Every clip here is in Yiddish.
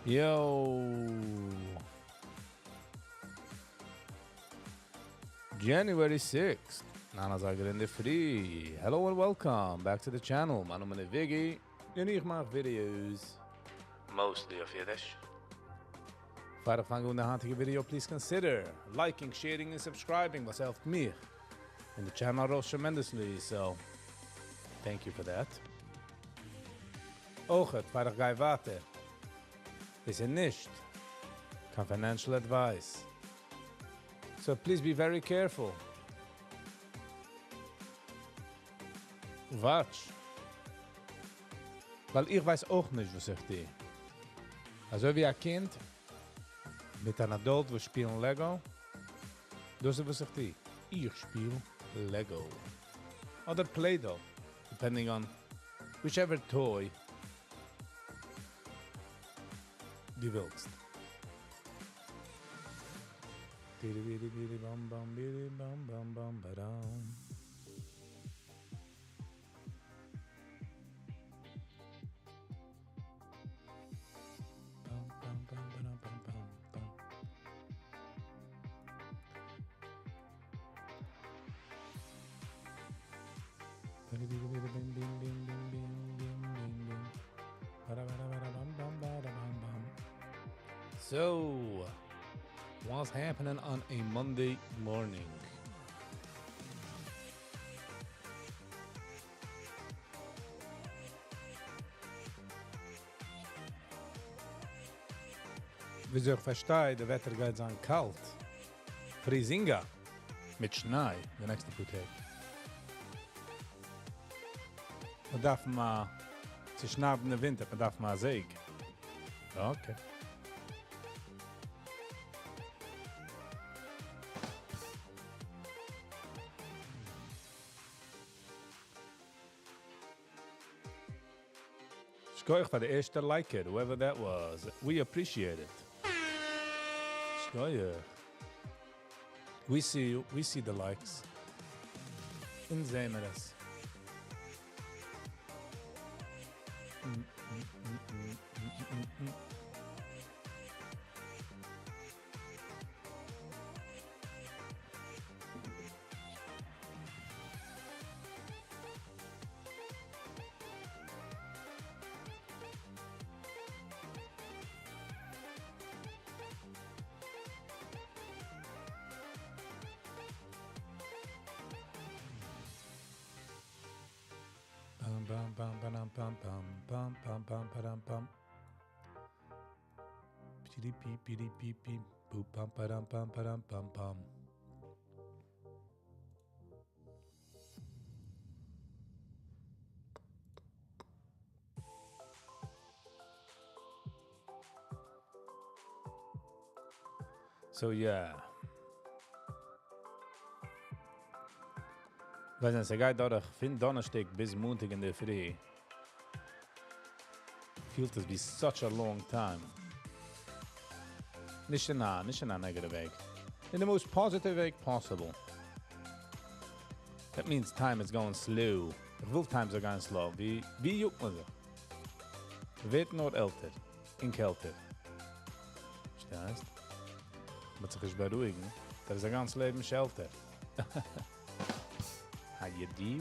Yo! January 6th, ניין אזייגער אינדערפרי. Hello and welcome back to the channel. מיין נאמען איז Viggy און איך מאך videos. Mostly אויף אידיש. פאר איך פאנג אן די היינטיגע video, please consider liking, sharing און subscribing, וואס העלפט מיך און די channel ארויס tremendously, so thank you for that. אויכעט, פאר איך גיי ווייטער, דאס איז נישט קיין financial advice, so please be very careful. Watch. ווייל איך ווייס אויך נישט וואס איך טו. אזוי ווי א קינד מיט אן adult וואס שפילן Lego, דאס איז וואס איך טו. איך שפיל Lego. אדער Play-Doh, depending on whichever toy דו ווילסט. So, what's happening on a Monday morning? וויאזוי איך פארשטיי, די וועטער גייט זיין קאלט. Freezinga. מיט שניי, די נעקסטע פאר טעג. מען דארף מאל צו שניידן די ווינטער, מען דארף מאל א זעג. Okay. שכוח פאר די ערשטע liker, whoever that was. We appreciate it. שכוח. We see you, we see the likes. אונז זעען מיר עס. Bam bam bam bam bam bam bam bam bam bam. Piri pi piri pi pi bu pam param pam param pam pam. So yeah. ווייס נישט, ס'גייט דורך פון דאנערשטאג ביז מאנטאג אינדערפרי. פילט עס ווי such a long time. נישט אין א negative וועג. In the most positive way possible. That means time is going slow. איך וויל time זאל גיין slow. ווי יאגט מען זיך? ווערט נאר עלטער. און קעלטער. פארשטייסט? מ'וועט זיך נישט בארואיגן. דאס איז א גאנץ לעבן shelter. How you do?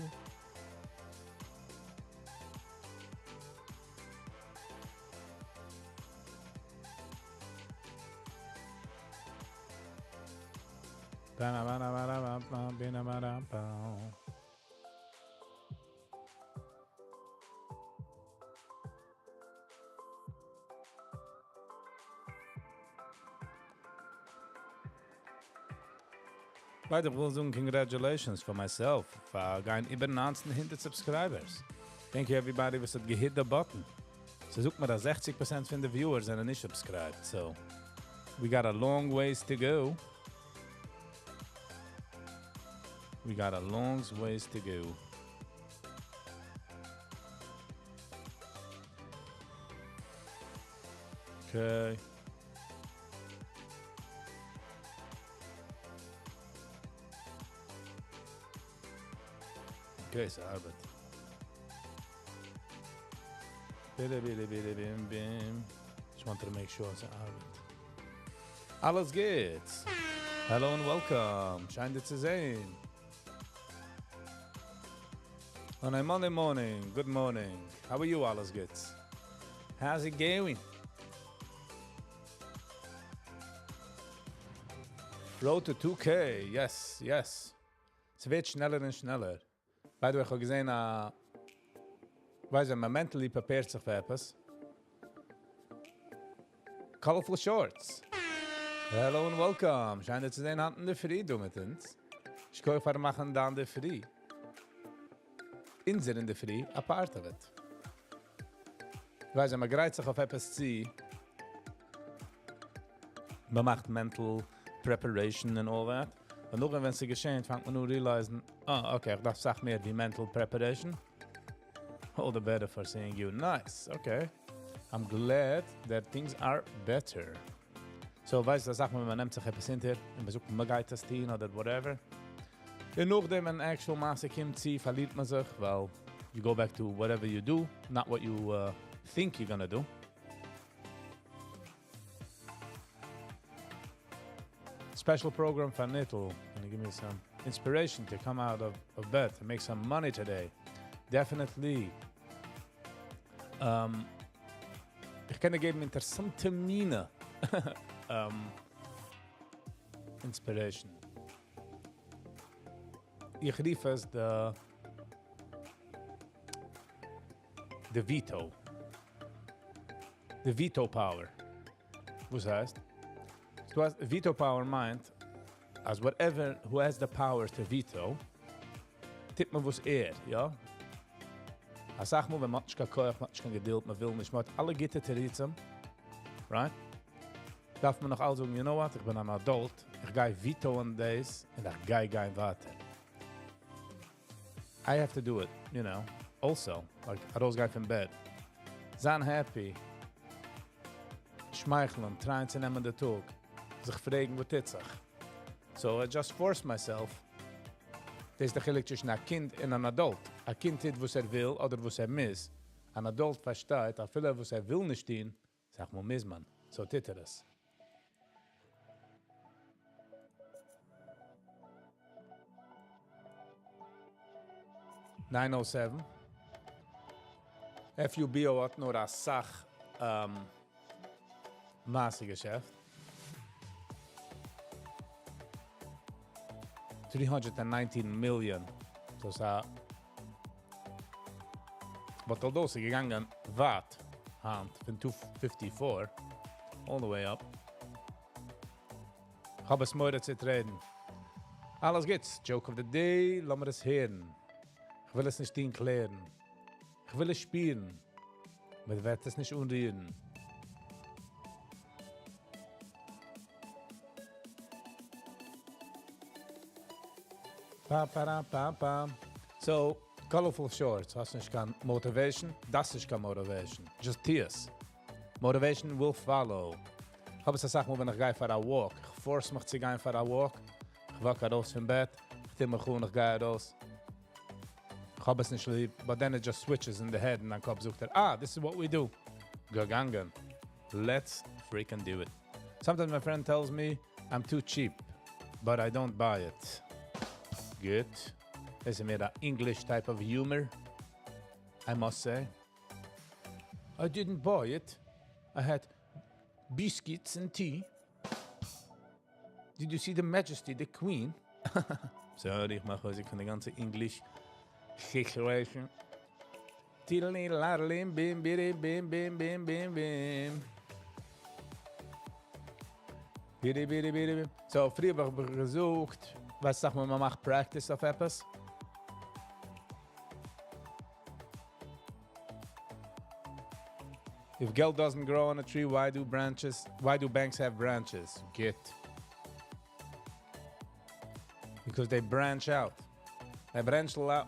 By the way, congratulations for myself פאר גיין איבער 1900 subscribers. Thank you everybody וואס האט גע hit the button. ס'זאגט מיר אז 60% פון די viewers זענען נישט subscribed, so we got a long ways to go. We got a long ways to go. Okay. Okay, ס'ארבעט. בילי בילי בילי בים בים. Just wanted to make sure ס'ארבעט. אלעס גוטס. Hello and welcome. שיין דיר צו זען. On a Monday morning. Good morning. How are you, אלעס גוטס? How's it going? Road to 2K. Yes, yes. ס'ווערט שנעלער און שנעלער. By the way, איך האב געזען א... ווייסט ווען מען mentally prepared זיך פאר עפעס. Colorful Shorts. Hello and welcome. שיין דיר צו זען היינט אינדערפרי דא מיט אונז. שכוח פארן מאכן דיין אינדערפרי. אונזער אינדערפרי, a part of it. ווייסט ווען מען גרייט זיך אויף עפעס צו, מען מאכט mental preparation and all that. און נאכדעם ווען ס'געשעט, פאנגט מען אן realize ן, אה, okay, איך דארף אסאך מער ווי mental preparation. All the better for seeing you. Nice, okay. I'm glad that things are better. So, ווייסט דו, זאגט מען, מען נעמט זיך עפעס אונטער און מען זאגט, מען גייט עס טון אדער whatever. און נאכדעם ווען actual מעשה קומט צו, פארלירט מען זיך, ווייל you go back to whatever you do, not what you think you're gonna do. Special program פאר ניטל. Can you give me some inspiration to come out of bed to make some money today? Definitely. איך קען דיר געבן אינטערעסאנטע מינע inspiration. איך רוף עס the veto. The veto power. וואס הייסט? דו האסט, veto power מיינט, אז whatever who has the power to veto, טוט מען וואס ער, יא? א סאך מאל, ווען מ'האט נישט קיין כח, מ'האט נישט קיין געדולד, מ'וויל נישט, מ'האט אלע גוטע תירוצים, right? דארף מען נאך אלץ זאגן, you know what, איך בין אן adult, איך גיי veto ען דאס, און איך גיי גיין ווייטער. I have to do it, you know. Also, like, ארויסגיין פון בעט. זיין happy. שמייכלען, try ען צו נעמען די טאג. זיך פרעגן, וואס טוט זיך. So I just force myself. דאס איז דער חילוק צווישן א קינד און אן adult. א קינד טוט, וואס ער וויל, אדער וואס ער מוז. אן adult פארשטייט, אפילו וואס ער וויל נישט טון, זאגט מען, מוז מען. So טוט ער עס. 907. FUBO האט נאר א סאך מעשה געשעפט. 319 million. דאס א But although ס'איז געגאנגען ווייט היינט פון 254 all the way up. האב עס מורא צו trade ן. אלעס גוטס. Joke of the day, לאמיר עס הערן. איך וויל עס נישט ערקלערן. איך וויל עס שפירן. מען וועט עס נישט אנרירן. Pa, pa, ra, pa, pa. So, colorful shorts. האסט נישט קיין motivation? דאס איז קיין motivation. Just טו עס. Motivation will follow. איך האב עס א סאך מאל, ווען איך גיי פאר א walk. איך force מיך צו גיין פאר א walk. איך walk ארויס פון בעט. איך טו מיך אן, איך גיי ארויס. איך האב עס נישט ליב, but then it just switches in the head און דיין קאפ זאגט ער, ah, this is what we do. געגאנגען. Let's freaking do it. Sometimes my friend tells me I'm too cheap, but I don't buy it. Good. דאס איז מער א English type of humor, I must say. I didn't buy it. I had biscuits and tea. Did you see the Majesty, the Queen? Sorry, איך מאך חוזק פון די גאנצע English situation. Tiddly laddly bim biddy bim bim bim bim bim. Biddy biddy biddy bim. So, פריער האב איך געזאגט, וואס זאגט מען, מען מאכט practice אויף עפעס? If געלט doesn't grow on a tree, why do branches, why do banks have branches? Get. Because they branch out. They branch out.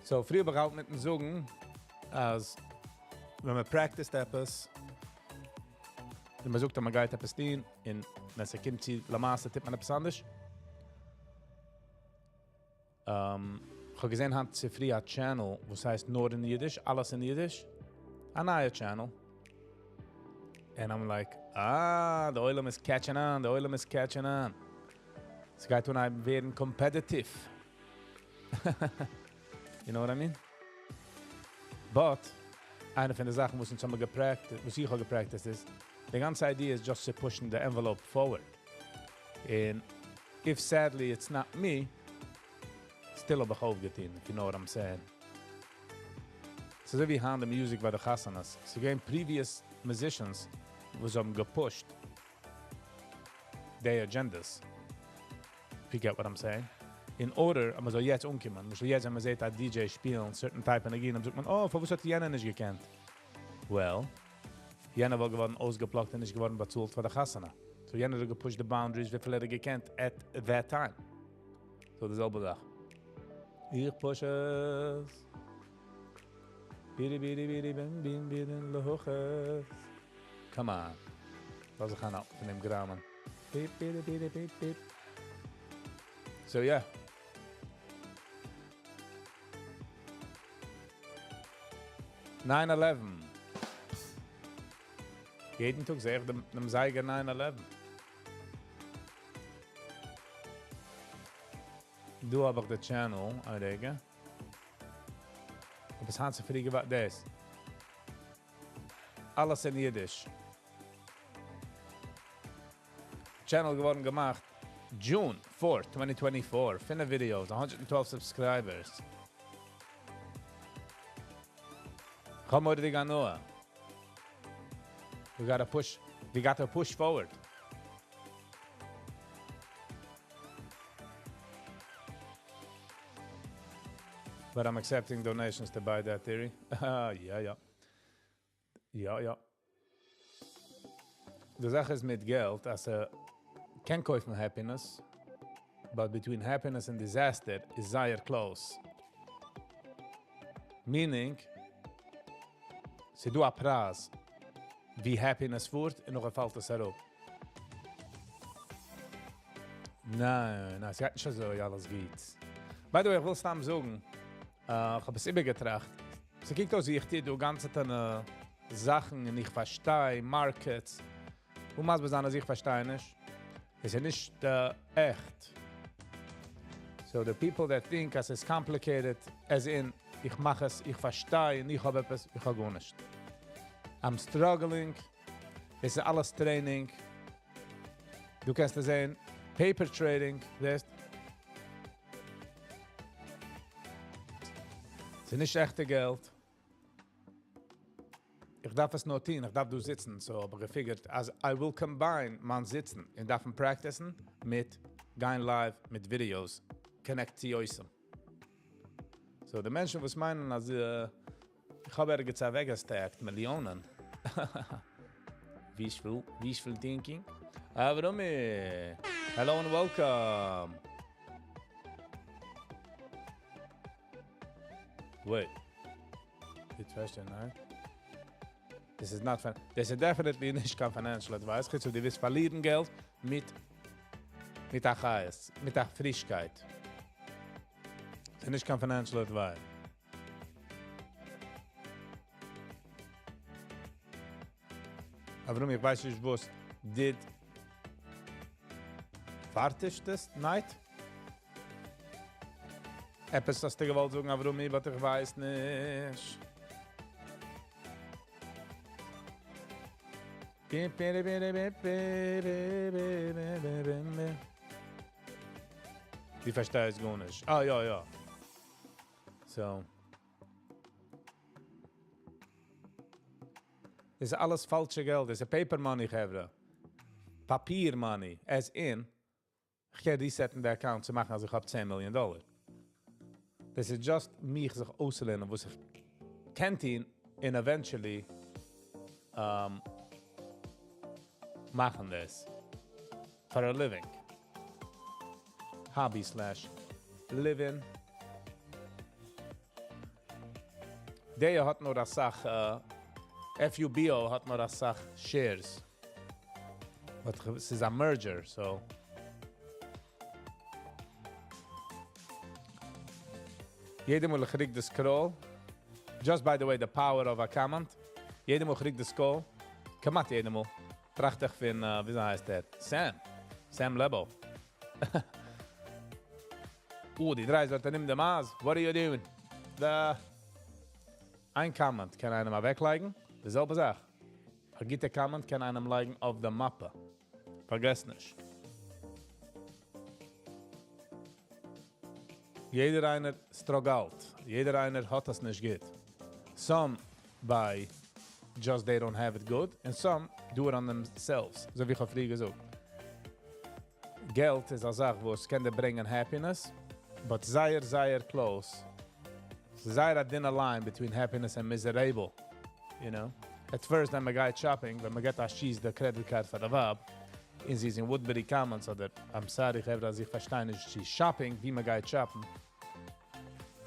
So, פריער האב איך מיטן זאגן, אז ווען מען practice עפעס, ווען מען זאגט, מען גייט עפעס טון, און ווען ס'קומט צו למעשה, טוט מען עפעס אנדערש. איך האב געזען, היינט צופרי א channel, וואס הייסט נאר אין אידיש, אלעס אין אידיש. א נייע channel. And I'm like, ah, די עולם איז catching on, די עולם איז catching on. ס'גייט אנהייבן ווערן competitive. You know what I mean? But, איינע פון די זאכן, וואס אונז האבן גע practice, וואס איך האב גע practice איז, די גאנצע idea איז just צו push ן the envelope forward. And if sadly it's not me, still האב איך אויפגעטון, if you know what I'm saying. ס'איז אזוי ווי היינט די music ביי די חתונות. ס'איז געווען previous musicians, וואס האבן גע push ט די agendas. If you get what I'm saying. In order, אז מ'זאל יעצט אנקומען, למשל יעצט ווען מ'זעט א DJ שפילן certain type ניגונים, זאגט מען, oh, פארוואס האט יענער נישט געקענט? Well, יענער וואלט געווארן אויסגעפלאגט און נישט געווארן באצאלט פאר די חתונה. So יענער האט גע push ט די boundaries, וויפיל ער האט געקענט at that time. So די זעלבע זאך. איך push עס. בירי בירי בירי בין בין בירין להוכס. Come on. לאז זיך אן פון דעם גראמען. ביפ בירי בירי ביפ ביפ. So yeah. 9-11. יעדן טאג זע איך דעם, דעם זייגער 9-11. דא האב איך די channel, א רגע. אבער עס האט זיך פרי געווארט, דאס. אלעס אין אידיש. Channel געווארן געמאכט June 4, 2024. פינף videos, 112 subscribers. כ'האב מורא'דיג הנאה. We gotta push, we gotta push forward. But I'm accepting donations to buy that theory. Ja, ja. Ja, ja. די זאך איז מיט געלט, אז קען קויפן happiness, but between happiness and disaster איז זייער close. Meaning, ס'דא א פרייז, ווי happiness פארט און נאך פאלט עס אראפ. ניין, ניין, ס'גייט נישט אזוי, אלעס גוט. By the way, איך וויל סתם זאגן, איך האב עס איבערגעטראכט. ס'קוקט אויס, ווי איך טו דא גאנצע זאכן און איך פארשטיי markets. וואו מאס באזאנען איך פארשטיי נישט. עס איז נישט עכט. So the people that think אז ס'איז complicated, as in, איך מאך עס, איך פארשטיי, און איך האב עפעס, איך האב גארנישט. I'm struggling. עס איז אלעס training. דו קענסט עס זען, paper trading, זעסט? ס'איז נישט עכטע געלט. איך דארף עס נאר טון, איך דארף דא זיצן, so האב איך גע figure ט, אז I will combine מיין זיצן און דארפן practice ן מיט גיין live מיט videos, connect צו יוסם. So די מענטשן וואס מיינען, אז איך האב ערגעץ אוועקגע stack ט מיליאנען. Wishful, wishful thinking. Avrumi, hello and welcome. Wait. Good question, right? This is not this is definitely נישט קיין financial advice. חוץ אויב דו ווילסט פארלירן געלט מיט מיט א חיות, מיט א פרישקייט. דאס איז נישט קיין financial advice. אברהם, איך ווייס נישט וואס. Did פארטיש דאס night? עפעס האסטו געוואלט זאגן, אברומי, but איך ווייס נישט. בי, בי, בי, בי, בי, בי, בי, בי, בי, בי, בי. דו פארשטייסט גארנישט. אה, יא, יא. So. דאס איז אלעס פאלשע געלט. דאס איז paper money, חברה. פאפיר money. As in, איך קען reset ן די account צו מאכן, אז איך האב 10 מיליאן דאלאר. דאס איז just מיך זיך אויסלערנען, וואס איך קען טון און eventually מאכן דאס. For a living. Hobby slash living. דער האט נאר א סאך, FUBO האט נאר א סאך shares. But עס איז א merger, so. יעדע מאל איך קריג די scroll. Just by the way, the power of a comment. יעדע מאל איך רוק די skull, כמעט יעדע מאל, טראכט איך פון, ווי הייסט ער? Sam. Sam Lebo. Oh, די דריי זאלטן נעמען די מאס. What are you doing? The איין comment קען איינעם אוועקלייגן, די זעלבע זאך. א גוטע comment קען איינעם לייגן אויף די מאפע. פארגעס נישט. יעדער איינער struggle ט. יעדער איינער האט עס נישט גוט. Some by just they don't have it good, and some do it on themselves. אזוי ווי איך האב פריער געזאגט. געלט איז א זאך וואס קען דיר ברענגען happiness, but זייער, זייער close. זייער א דינע line between happiness and miserable. At first, ווען מען גייט shopping, ווען מען געט א שיס די credit card פאר די ווייב, און זי איז אין Woodbury Commons, אדער, I'm sorry, חברה, אז איך פארשטיי נישט, זי shopping, ווי מען גייט shop ן.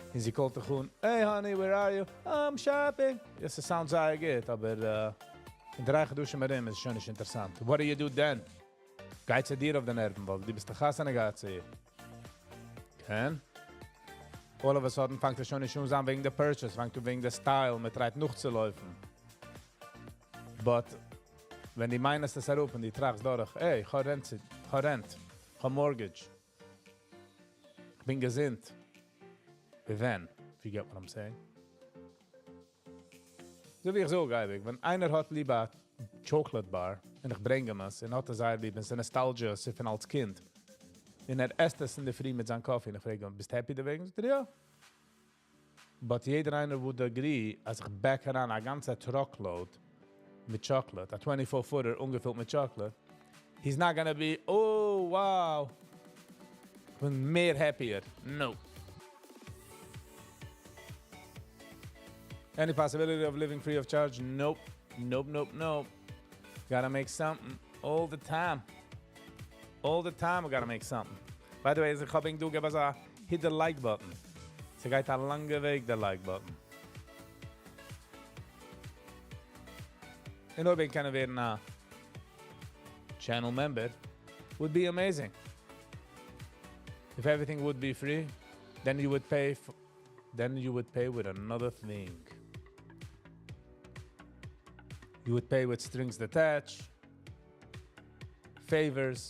און זי call ט דיך אן, "Hey honey, where are you?" "I'm shopping." Yes, עס sound זייער גוט, אבער אין דריי חדשים ארום איז שוין נישט אינטערעסאנט. What do you do then? גייט זי דיר אויף די נערוון, ווייל דו ביסט דאך חתונה געהאט צו איר. כן? All of a sudden פאנגט עס שוין נישט אן זיין וועגן די purchase, פאנגט אן וועגן די style, מען try ט נאכצולויפן. But ווען דו מיינסט עס אראפ און דו טראכסט דורך, hey, איך האב rent, איך האב rent, איך האב mortgage. איך בין געזונט. ווי ווען, if you get what I'm saying. אזוי ווי איך זאג אייביג, ווען איינער האט ליב א chocolate bar, און איך ברענג אים עס, און האט ער זייער ליב, און ס'איז nostalgia, ס'איז פון אלס קינד. און ער עסט עס אין דער פרי מיט זיין coffee, און איך פרעג אים, ביסט happy דערוועגן? זאגט ער, יא. But יעדער איינער would agree, אז איך pack אריין א גאנצע truckload מיט chocolate, א 24-footer אנגעפילט מיט chocolate, he's not gonna be, oh, wow, איך בין מער happier. No. Any possibility of living free of charge? Nope. Nope, nope, nope. Gotta make something all the time. All the time we gotta make something. By the way, איך האב דא געב א hit the like button. ס'גייט א לאנגע וועג, the like button. און אויב קען ווערן א channel member, would be amazing. If everything would be free, then you would pay with another thing. You would pay with strings attached, favors.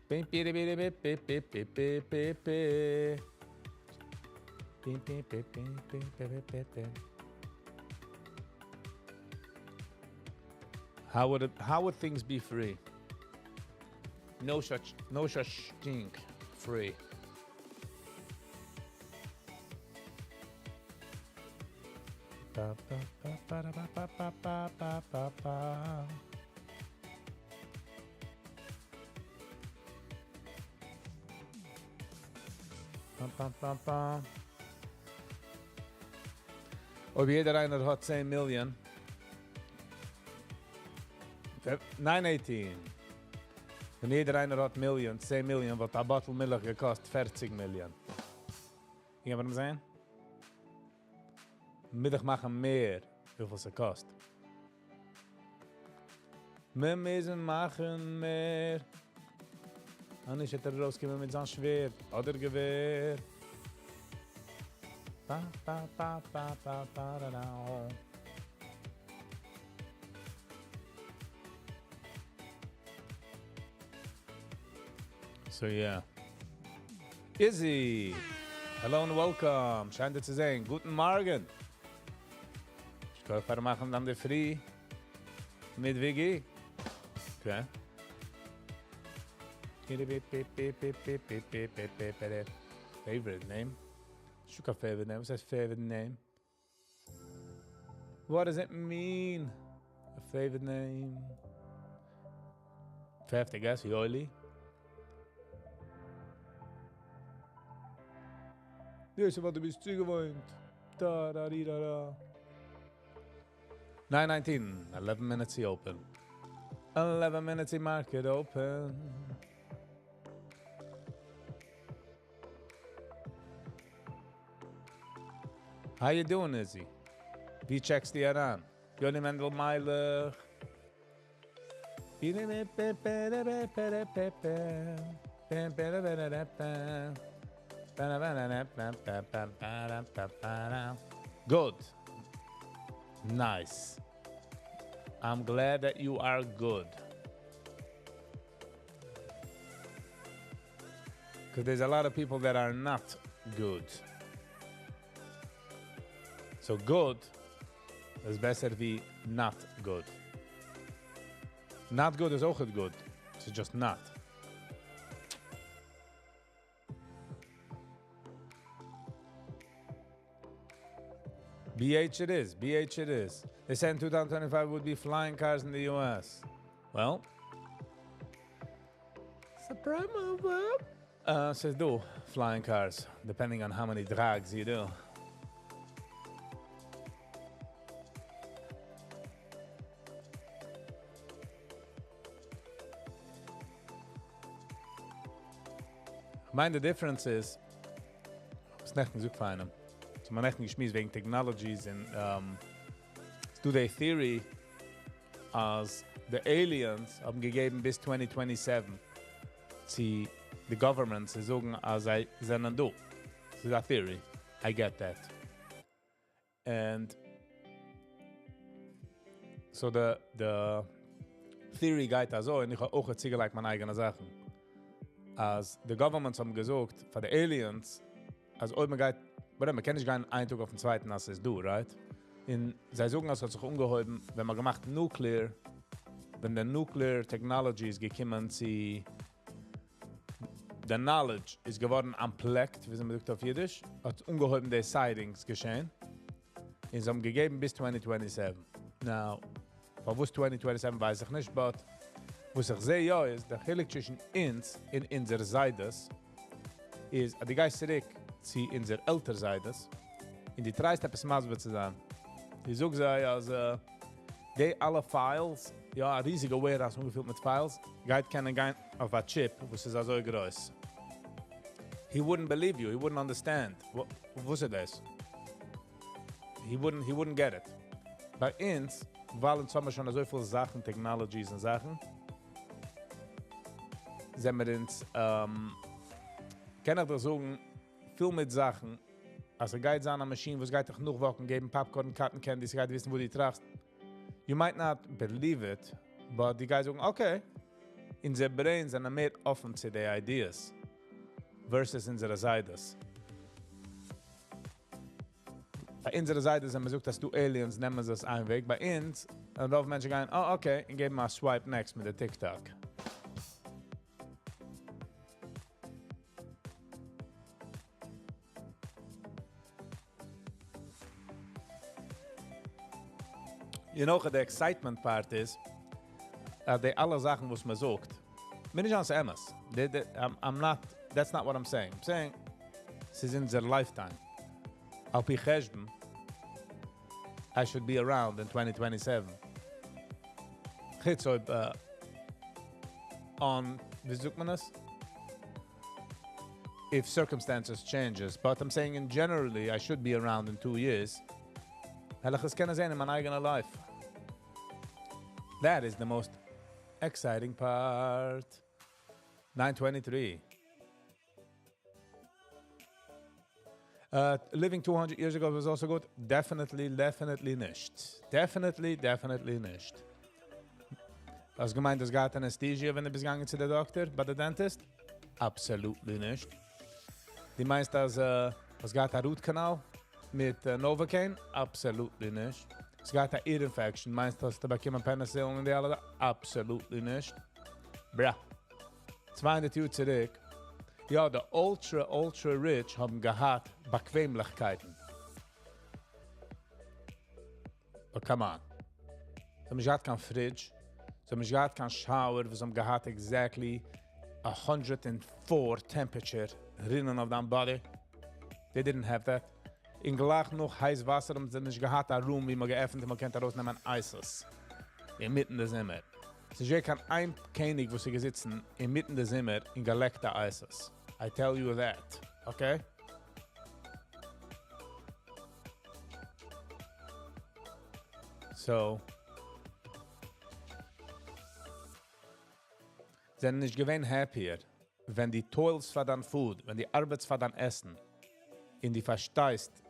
Bim, bidi, bidi, bip, bip, bip, bip, bip, bip, bip. Bim, bim, bip, bim, bim, bip, bip, bip, bip. How would things be free? No such thing, free. Ba, ba, ba, ba, da, ba, ba, ba, ba, ba, ba, ba. Bam, bam, bam, bam. אויב יעדער איינער האט 10 million. 918. ווען יעדער איינער האט million, 10 million, וואלט א bottle מילך געקאסט 40 million. You get what I'm saying? מילך מאכן מער, וויפיל עס קאסט. מיר מוזן מאכן מער. אנישט וועט ער ארויסקומען מיט זיין שווערד אדער געווער. Ba, ba, ba, ba, ba, ba, da, da. So yeah. Izzy, hello and welcome. שיין דיך צו זען. גוטן מארגן. איך גיי פארמאכן דאן די פרי מיט Viggy. Okay. Favorite name? Shuka favorite name. What's that favorite name? What does it mean? A favorite name? 50, guess. Yoeli. דאס איז וואס דו ביסט צוגעוואוינט. Da, da, di, da, da. 9:19, 11 minutes to open. 11 minutes to market open. How you doing, Izzy? ווי check סטו אריין? Yoni Mendel Meilich. Good. Nice. I'm glad that you are good. Because there's a lot of people that are not good. So good איז בעסער ווי not good. Not good איז אויך good. It's just not. BH it is. BH it is. They said in 2025 would be flying cars in the US. Well, it's a prime move up. ס'איז דא flying cars, depending on how many drugs you do. מיין, the difference is, ס'איז נעכטן געזאגט פאר איינעם. ס'האט מען נעכטן געשמועסט וועגן technologies און ס'דא די theory אז the aliens האבן געגעבן ביז 2027 צו the government צו זאגן אז זיי זענען דא. ס'איז א theory. I get that. And so the theory גייט אזוי, און איך האב אויך צוגעלייגט מיינע אייגענע זאכן. אז the governments האבן געזאגט פאר די aliens, אז אויב מען גייט, but מען קען נישט גיין איין טאג אויפן צווייטן, אז ס'איז דא, right? און זיי זאגן, אז ס'האט זיך אנגעהויבן, ווען מ'האט געמאכט nuclear, ווען די nuclear technology איז געקומען צו, the knowledge איז געווארן אנטפלעקט, ווי מען זאגט אויף אידיש, האט אנגעהויבן די sightings געשען. און זיי האבן געגעבן ביז 2027. Now, פארוואס 2027 ווייס איך נישט, but וואס איך זע יא איז, דער חילוק צווישן אונז און אונזער זיידעס, איז, אז דו גייסט צוריק צו אונזער עלטער זיידעס, און דו טרייסט עפעס מסביר צו זיין. דו זאגסט זיי, אז די אלע files, יא, א ריזיגע warehouse אנגעפילט מיט files, גייט קענען גיין אויף א chip, וואס איז אזוי גרויס. He wouldn't believe you, he wouldn't understand. וואס איז דאס? He wouldn't get it. ביי אונז, ווייל אונז האבן מיר שוין אזוי פיל זאכן, technologies און זאכן, זענען מיר אונז, קען איך דיר זאגן, פיל מיט זאכן, אז עס גייט זיין א מאשין, וואס גייט דיך נאכוואקן, געבן popcorn, cotton candy, עס גייט וויסן, וואו דו טראכסט. You might not believe it, but דו גייסט זאגן, okay, אונזער brains זענען מער אפן צו די ideas versus אונזערע זיידעס. ביי אונזערע זיידעס, ווען מען זאגט, אז ס'דא aliens, נעמען זיי עס איין וועג. ביי אונז, און רוב מענטשן גייען, oh, okay, און געבן א swipe next מיט די TikTok. The excitement part is, די אלע זאכן, וואס מען זאגט, בין נישט אלעס אמת. I'm not, that's not what I'm saying. I'm saying, ס'איז אונזער lifetime. על פי חשבון, I should be around in 2027. חוץ אויב, on, ווי זאגט מען עס? If circumstances changes, but I'm saying in generally, I should be around in 2 years. וועל איך עס קענען זען אין מיין אייגענע life. That is the most exciting part. 923. Living 200 years ago was also good. Definitely, definitely נישט. Definitely, definitely נישט. האסט געמיינט, האסט געהאט anesthesia, ווען דו ביסט געגאנגען צו דער דאקטער, ביי דער dentist? Absolutely נישט. דו מיינסט, אז האסט געהאט א root canal מיט Novocaine? Absolutely נישט. האסט געהאט א ear infection, מיינסט, האסטו באקומען penicillin און די אלע? Absolutely נישט. Bruh. 200 יאר צוריק, יא, די ultra, ultra rich האבן געהאט באקוועמליכקייטן. But come on. זיי האבן נישט געהאט קיין fridge. זיי האבן נישט געהאט קיין shower, וואס האבן געהאט exactly 104 temperature רינען אויף דיין body. They didn't have that. און גלייך נאך הייס וואסער האבן זיי נישט געהאט א room, ווי מען געעפנט און מען קען ארויסנעמען ices. אינמיטן די זומער. ס'איז נישט קיין איין קעניג, וואס איז געזיצן אינמיטן די זומער און געלעקט ices. I tell you that. Okay? So, זענען נישט געווען happier, ווען דו toilst פאר דיין food, ווען דו ארבעטסט פאר דיין עסן, און דו פארשטייסט,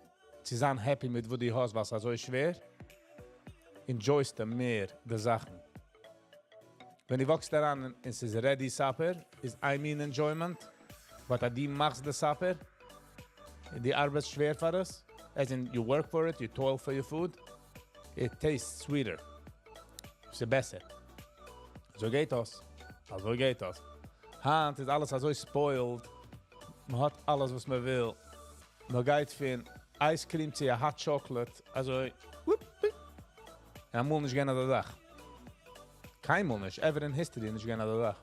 צו זיין happy מיט וואס דו האסט, וואס אזוי שווער. enjoy סטו מער די זאכן. ווען דו walk סט אריין און ס'איז ready supper, איז איין מין enjoyment, but אז דו מאכסט די supper, דו ארבעטסט שווער פאר עס, as in you work for it, you toil for your food, it tastes sweeter. ס'איז בעסער. אזוי גייט דאס. אזוי גייט דאס. היינט איז אלעס אזוי spoiled. מען האט אלעס וואס מען וויל. מען גייט פון ice cream צו א hot chocolate. אזוי, whoop, whoop. און אמאל נישט געווען אזא זאך. קיינמאל נישט. Ever in history נישט געווען אזא זאך.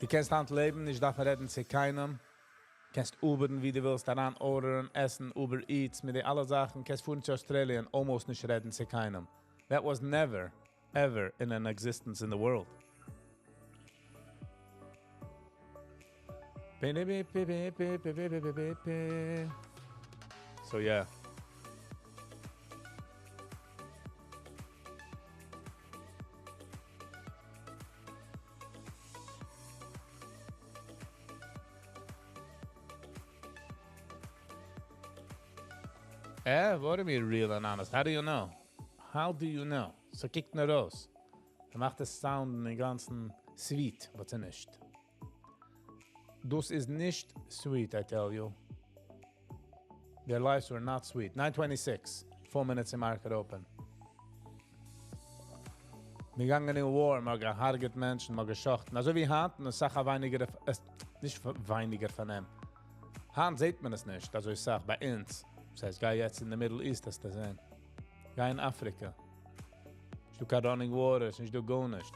דו קענסט היינט לעבן, נישט דארפן רעדן צו קיינעם. קענסט Uber ן ווי דו ווילסט, אריין order ן, עסן, Uber Eats, מיט די אלע זאכן. קענסט פארן צו Australia און almost נישט רעדן צו קיינעם. That was never, ever in an existence in the world. So yeah. What do you mean real and honest? How do you know? How do you know? ס'קוקט נאר אויס. ער מאכט דאס sound אינגאנצן sweet, but ס'איז נישט. דאס איז נישט sweet, I tell you. Their lives were not sweet. 9:26, 4 minutes in market open. מיר געגאנגען אין war, מ'האט געהרגעט מענטשן, מ'האט געשאכטן. אזוי ווי היינט, נאר סאך ווייניגער, עס, נישט ווייניגער פון אים. היינט זעט מען עס נישט, אזוי סאך ביי אונז. דאס הייסט, גיי יעצט אין the Middle East, וועסטו זען. גיי אין אפריקע. נישטא קיין running water, נישטא גארנישט.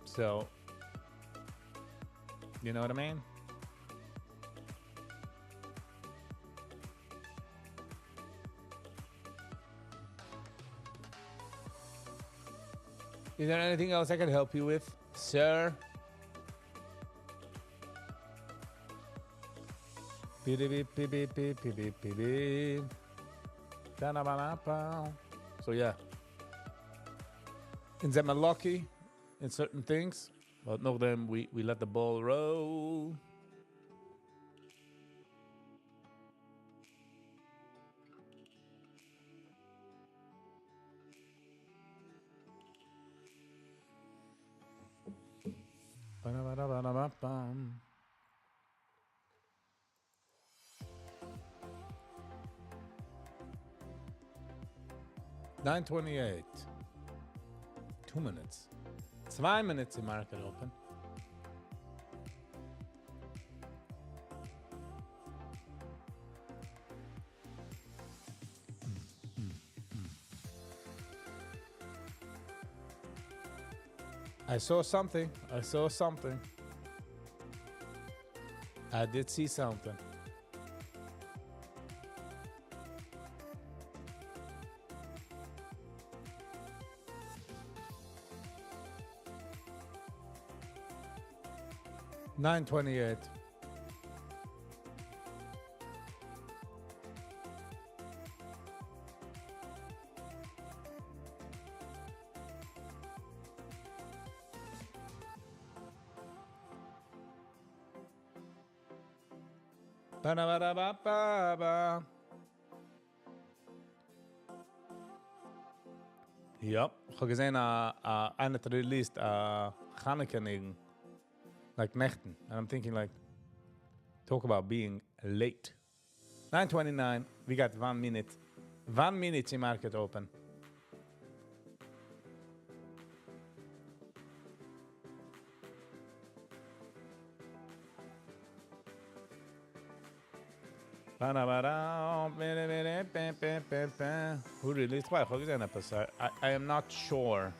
So, you know what I mean? Is there anything else I can help you with, sir? Beep, beep, beep, beep, beep, beep, beep, beep. So yeah. אונז זעמיר lucky in certain things, but נאכדעם we let the ball roll. Ba-da-ba-da-ba-da-ba-bam. 9:28. 2 minutes. 2 minutes in market open. I saw something. I saw something. I did see something. 9:28. Ba-da-ba-da-ba-ba-ba. Yep, איך האב געזען, איינער האט released א חנוכה ניגון, like נעכטן. And I'm thinking like, talk about being late. 9:29, we got 1 minute. 1 minute in market open. Who released? Why? איך האב געזען עפעס. I am not sure.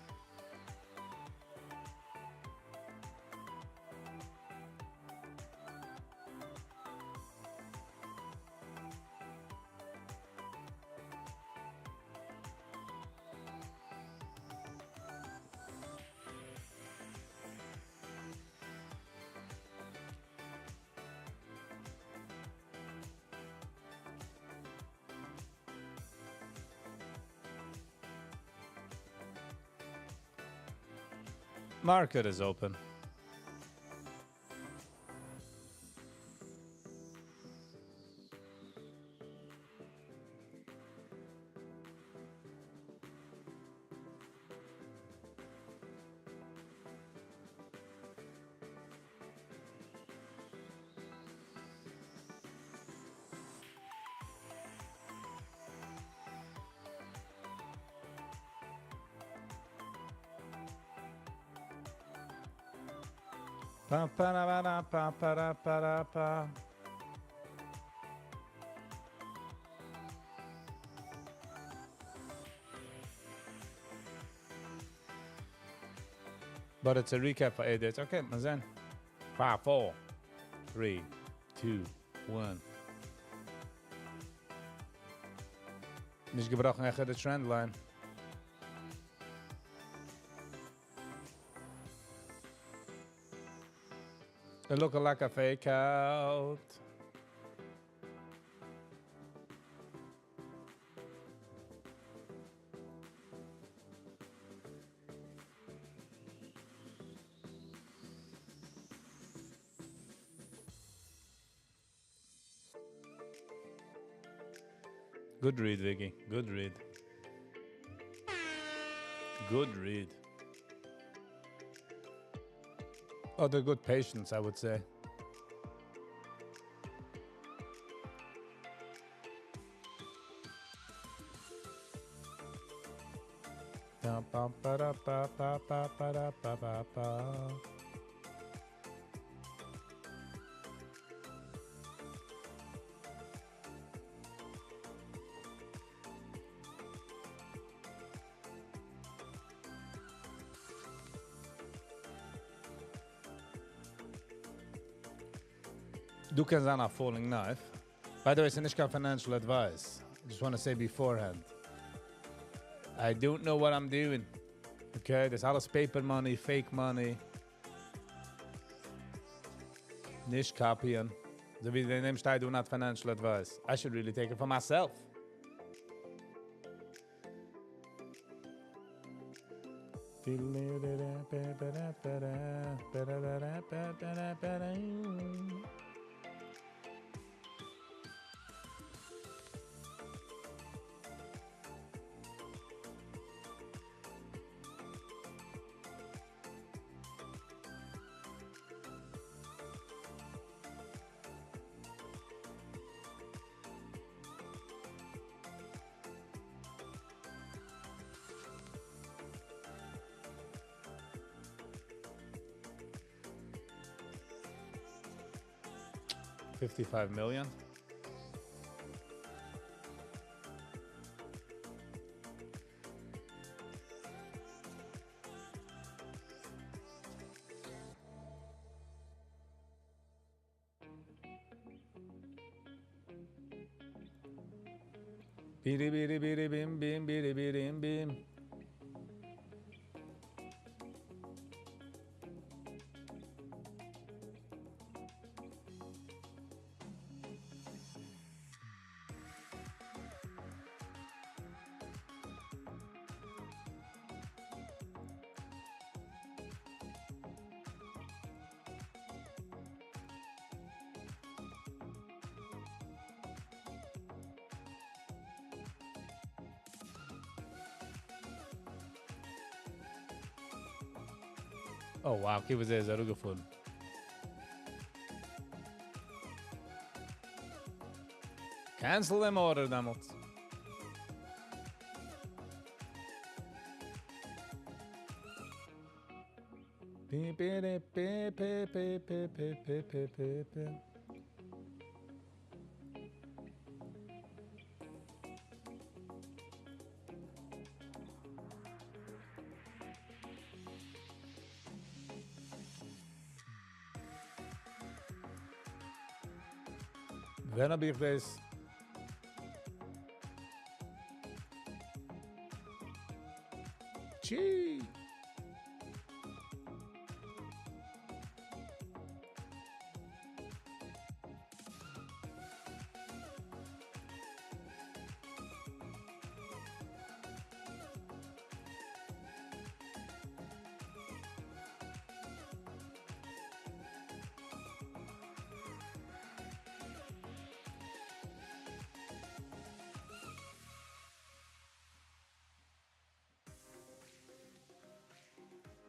Market is open. Pa, pa, ra, ba, ra, pa, pa, ra, pa, ra, pa. But it's a recap for 8 days. Okay, מיר זעען. 5, 4, 3, 2, 1. נישט געבראכן העכער די trend line. It looking like a fake out. Good read, Vicky. Good read. Good read. Oh, the good patience, I would say. Da, ba, ba, da, ba, ba, ba, ba, da, ba, ba, ba. דו קענסט זיין א falling knife. By the way, ס'איז נישט קיין financial advice. I just want to say beforehand. I don't know what I'm doing. Okay, דאס אלעס paper money, fake money. נישט copy'ן. אזוי ווי דער name שטייט, do not financial advice. I should really take it for myself. 55 million. Bidi bidi bidi bim bim bidi bidi bim. Oh wow, okay, וואס איז אראפגעפארן. Cancel דעם order דעמאלטס. P, P, P, P, P, P, P, P, P, P, P. ווען האב איך דאס? Gee.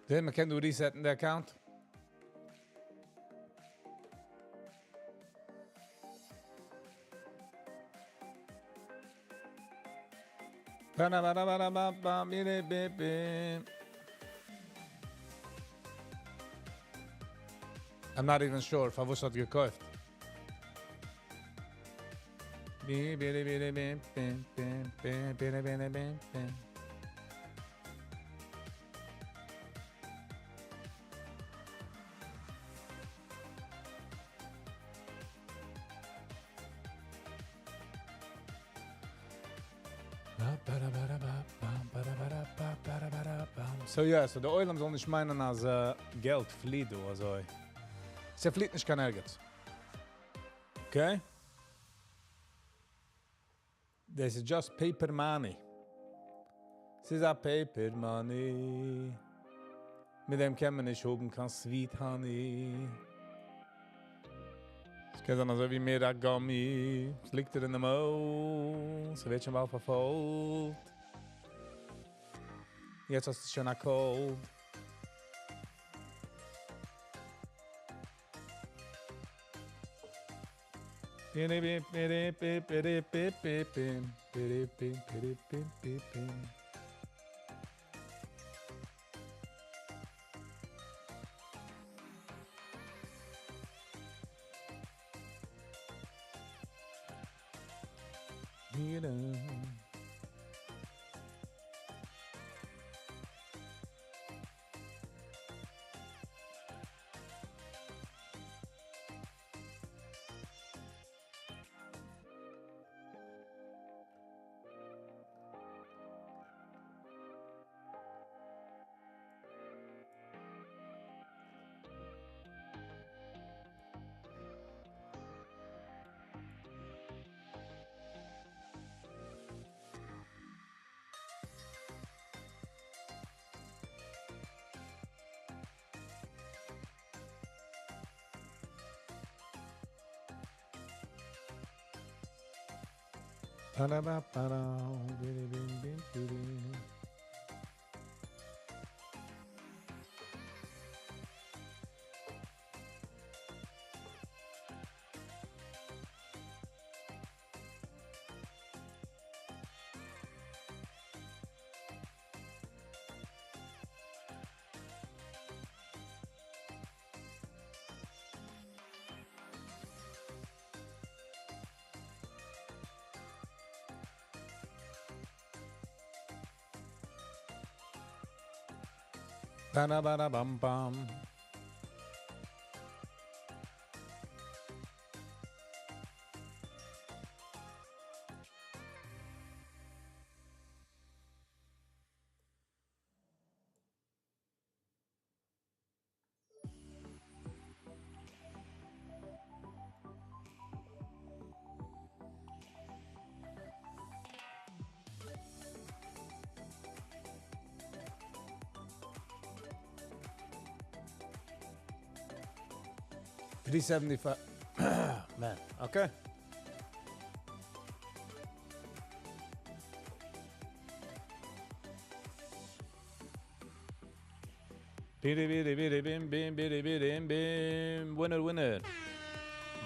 דען מ'קען דא reset'ן די account. Ba ba ba ba ba ba ba ba ba. I'm not even sure פארוואס האט געקויפט. בי בי בי בי בי בי בי בי בי בי. So yeah, so די עולם זאל נישט מיינען אז געלט פליט דא אזוי. ס'פליט נישט קיין ערגעץ. Okay? This is just paper money. ס'איז א paper money. מיט דעם קען מען נישט האבן קיין sweet honey. עס קען זיין אזוי ווי מער א gummy. עס ליגט דיר אין די מויל. ס'ווערט שוין באלד פארפוילט. יעצט האסטו שוין א cold. Ba-da-ba-da-bum-bum. 375. Man, okay. Bidi bidi bidi bim bim bidi bidi bim. Winner, winner.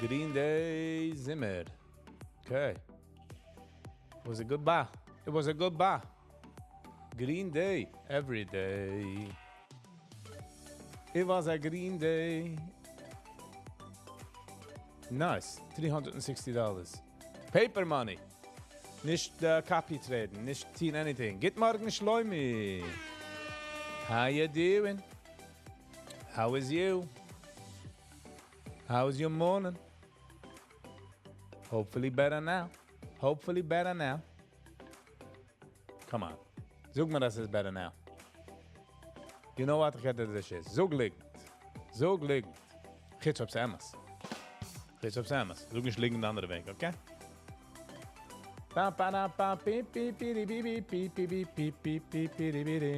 Green Day Zimmer. Okay. It was a good buy. It was a good buy. Green Day every day. It was a green day. Nice. $360. Paper money. נישט copy traden, נישט טון anything. גוט מארגן, Shloimi. How you doing? How is you? How is your morning? Hopefully better now. Hopefully better now. Come on. זאג מיר, אז ס'איז better now. You know what? איך רעד דאס איז. זאג ליגנט. זאג ליגנט. חוץ אויב ס'אמת. חוץ אויב ס'אמת. זאג נישט ליגנט אנדערע וועג, okay? Pa pa da pa pi pi pi ri bi bi pi pi bi pi pi pi pi ri bi ri.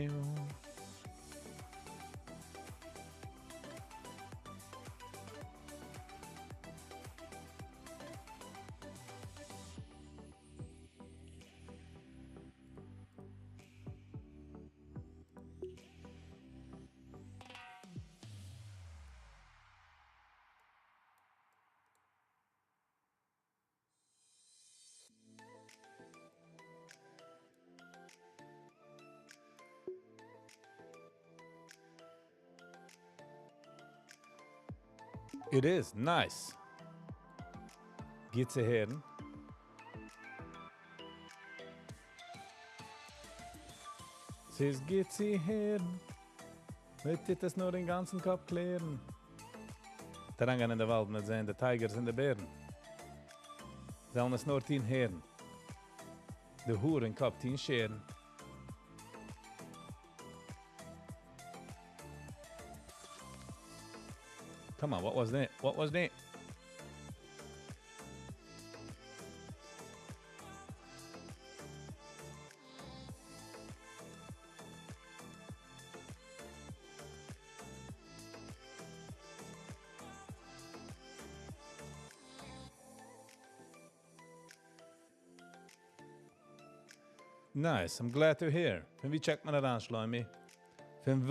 It is, nice. גוט צו הערן. ס'איז גוט צו הערן. מען טוט עס נאר אין גאנצן קאפ קלערן. אריינגיין אין די וואלד מ'וועט זען די tigers און די בערן. זאלן עס נאר טון הערן. די האר אין קאפ טון שערן. Come on, what was that? What was that? Nice, I'm glad to hear. פון וואו check ט מען אריין, שלומי? פון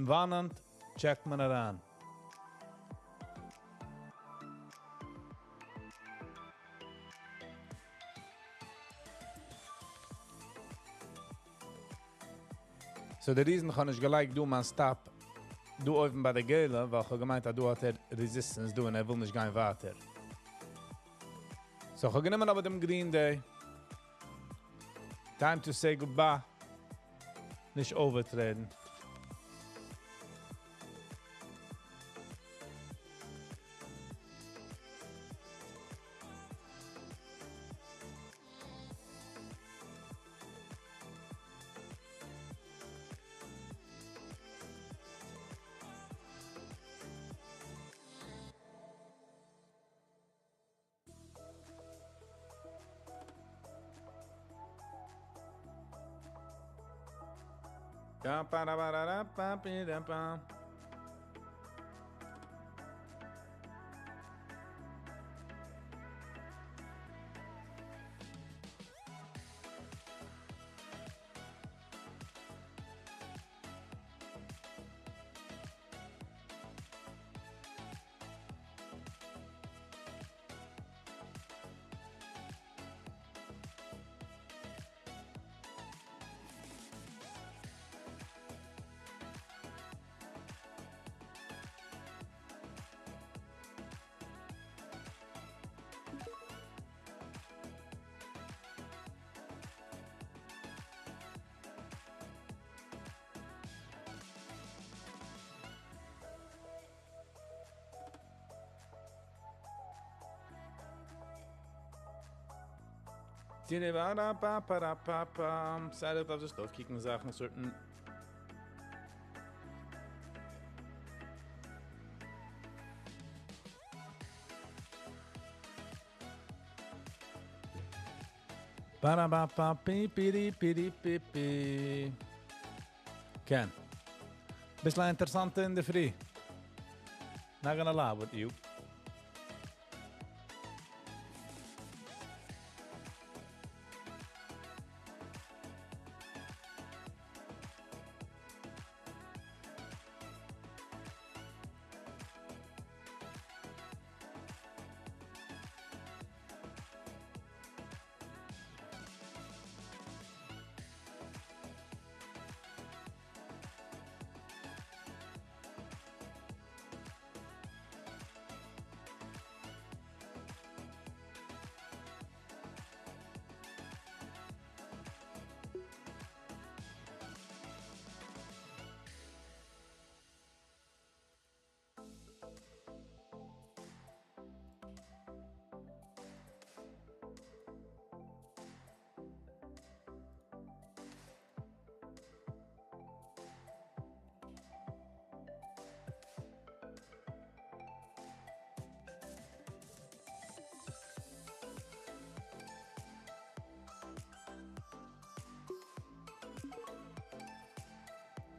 וואנעט check ט מען אריין? So the reason איך האב נישט געלייגט דא מיין stop דא אויבן ביי די געלע, ווייל איך האב געמיינט, אז דא האט ער resistance דא און ער וויל נישט גיין ווייטער. So איך האב גענומען אבער דעם green day. Time to say goodbye. נישט overtrade ן. Da, pa, da, ba, da, da, pa, pi, da, pa. Sorry, דארף איך אויפקוקן זאכן certain. Ba-da-ba-ba, pi, pi, pi, pi, pi. כן. ביסל אינטערעסאנט אין די פרי. Not gonna lie with you.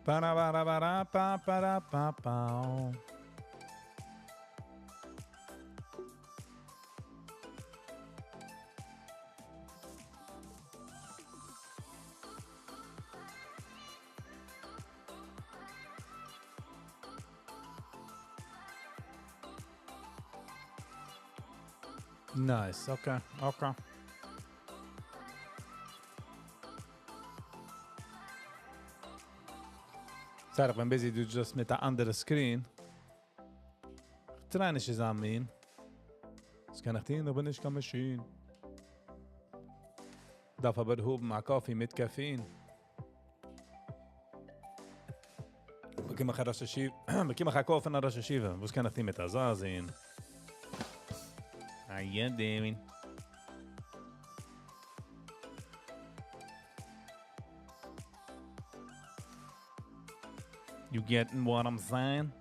Ba-da-ba-da-ba-da-ba-ba-da-ba-ba. Nice. Okay. Sorry, איך בין busy, דו just מיט א אנדערע screen. Try נישט צו זיין mean. וואס קען איך טון? איך בין נישט קיין machine. דארף אבער האבן א coffee מיט caffeine. באקום איך א ראש ישיבה, באקום איך א call פון א ראש ישיבה. וואס קען איך טון מיט אזא זון? How you doing? You getting what I'm saying?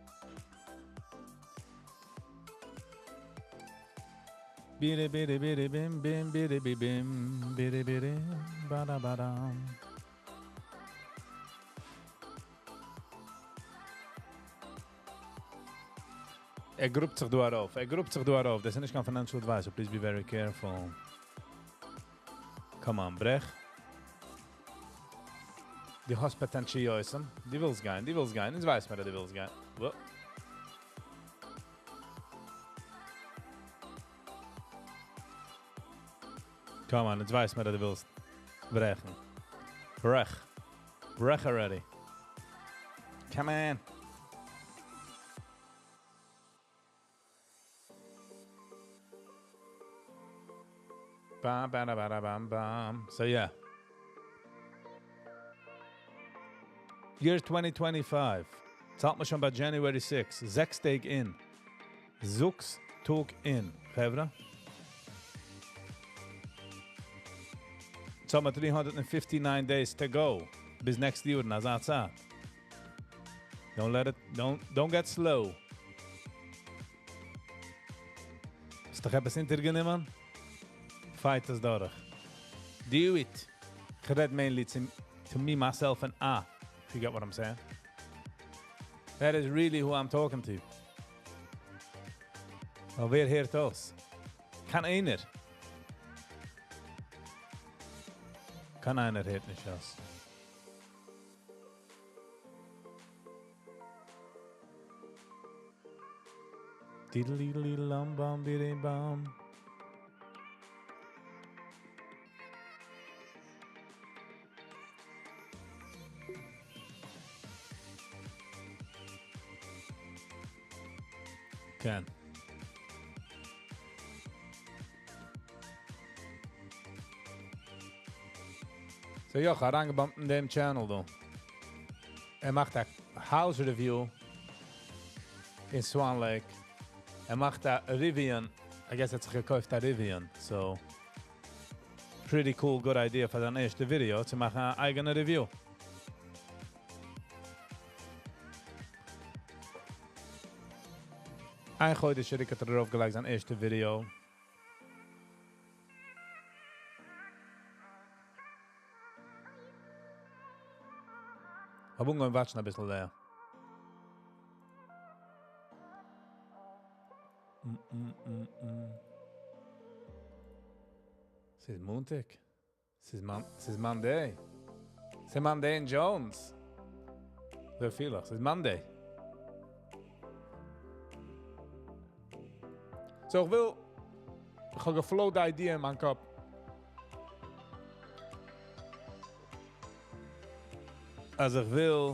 Bidi bidi bidi bim bim bidi bi bim bidi bidi bada badam. ער גראבט זיך דא ארויף, ער גראבט זיך דא ארויף. דאס איז נישט קיין financial advice, so please be very careful. Come on, ברעך. דו האסט potential, יוסם. דו ווילסט גיין, דו ווילסט גיין. יעצט ווייס מען, אז דו ווילסט גיין. Whoa. Come on, יעצט ווייס מען, אז דו ווילסט ברעכן. ברעך. ברעך already. Come on. Bam, ba, da, ba, da, bam, bam. So yeah. Year 2025. האלט מען שוין ביי January 6. זעקס טעג in. זעקס טאג in. חברה. יעצט האבן מיר 359 days to go. ביז next year, אין אזא צייט. Don't let it, don't, don't get slow. האסט דיך עפעס אונטערגענומען? Fight עס דורך. Do it. איך רעד mainly to me, myself and I. If you get what I'm saying. That is really who I'm talking to. ווייל ווער הערט אויס? קיין איינער. קיין איינער הערט נישט אויס. Diddle lum bam bidi bam. כן. So יא, איך האב אריינגעבאמפט אין דעם channel דא. ער מאכט א house review אין Swan Lake. ער מאכט א Rivian. I guess ער האט זיך געקויפט א Rivian. So, pretty cool, good idea פאר זיין ערשטע video צו מאכן אן אייגענע review. איין חודש צוריק האט ער ארויפגעלייגט זיין ערשטע video. האב אנגעהויבן watch ן א ביסל דא. ס'איז מאנטאג. ס'איז Mon ס'איז Monday. ס'איז Monday in Jones. אזוי פיל איך. ס'איז Monday. So איך וויל, איך האב גע float די idea אין מיין קאפ. אז איך וויל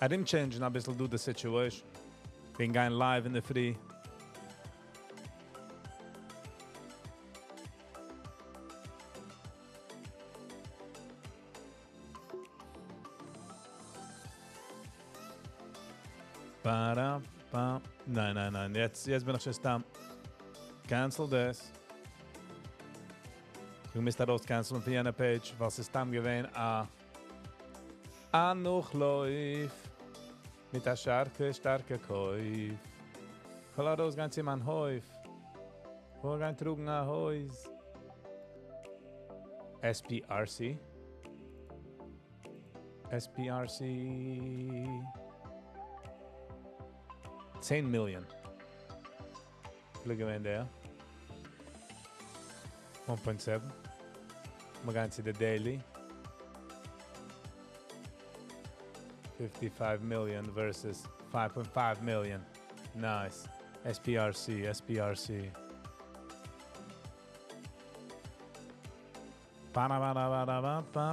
ארום change ן א ביסל דא די situation. בין גיין live אין די פרי. Ba-da, ba. ניין, ניין, ניין. יעצט, יעצט בין איך שוין סתם. Cancel this. דו מוזט ארויס cancel ן פון יענע page, ווייל ס'איז סתם געווען א א נאכלויף מיט א שטארקע, שטארקע קויף. איך וויל ארויסגיין צו מיין הויף. איך וויל גיין טראגן א הויז. SPRC. SPRC. 10 million. וויפיל געווען דער? 1.7. מיר גייען צו די daily. 55 million versus 5.5 million. Nice. SPRC, SPRC. Ba-da-ba-da-ba-da-ba-ba,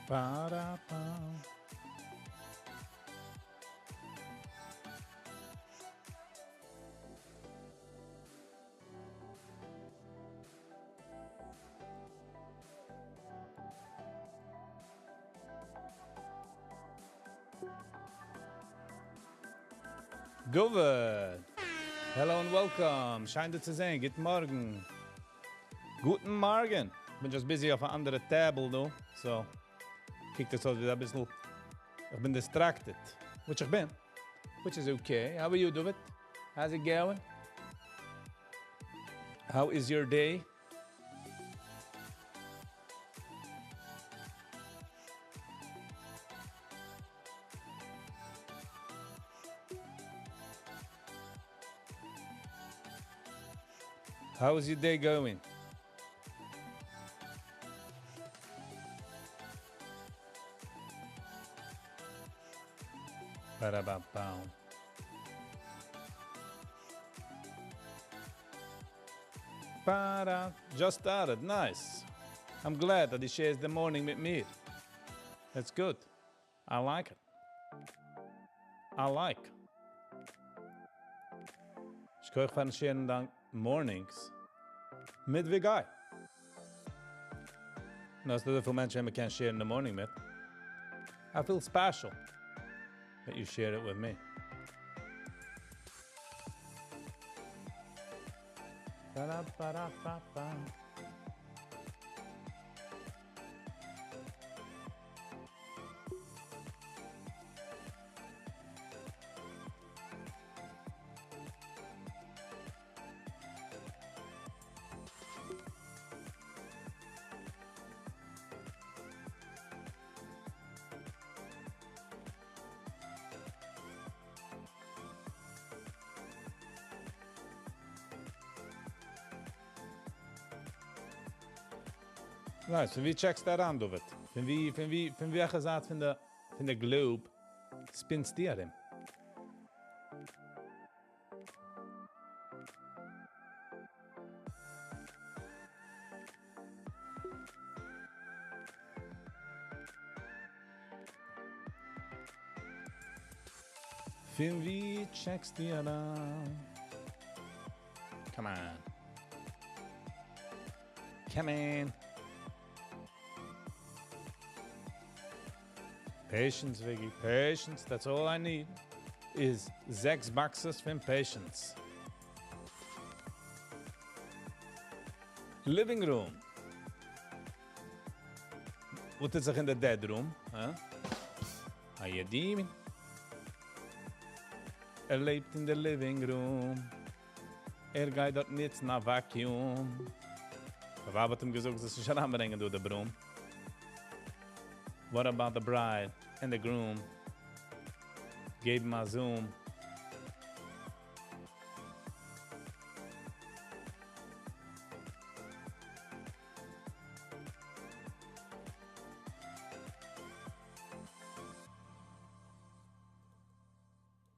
Ba-da-ba. David! Hello and welcome. שיין דיך צו זען. גוט מארגן. גוטן מארגן. איך בין just busy אויף אן אנדערע table דא. So, קוקט עס אויס ווי א ביסל. איך בין distracted. Which איך בין. Which is okay. How are you, David? How's it going? How is your day? How is your day going? Ba-da-ba-bow. Ba-da. Just started. Nice. I'm glad that he shares the morning with me. That's good. I like it. I like. שכוח פארן share ן דיין mornings מיט Vigay. נאר ס'דא אזויפיל מענטשן וועם מ'קען share ן the morning מיט. I feel special that you share it with me. Ba-da-ba-da-ba-ba. Nice. פון וואו check סטו אריין, David? פון וועלכע זייט פון די globe spin סטו ארום? פון וואו check סטו אריין? Come on. Come in. Patience, Viggy. Patience. That's all I need. Is זעקס boxes from patience. Living room. וואס טוט זיך אין די dead room? Huh? הידימין. ער לעבט אין די living room. ער גייט דארט ניצן א vacuum. ווייב האט אים געזאגט, זאלסט נישט אריינברענגען דא די broom. What about the bride and the groom? געב אים א zoom.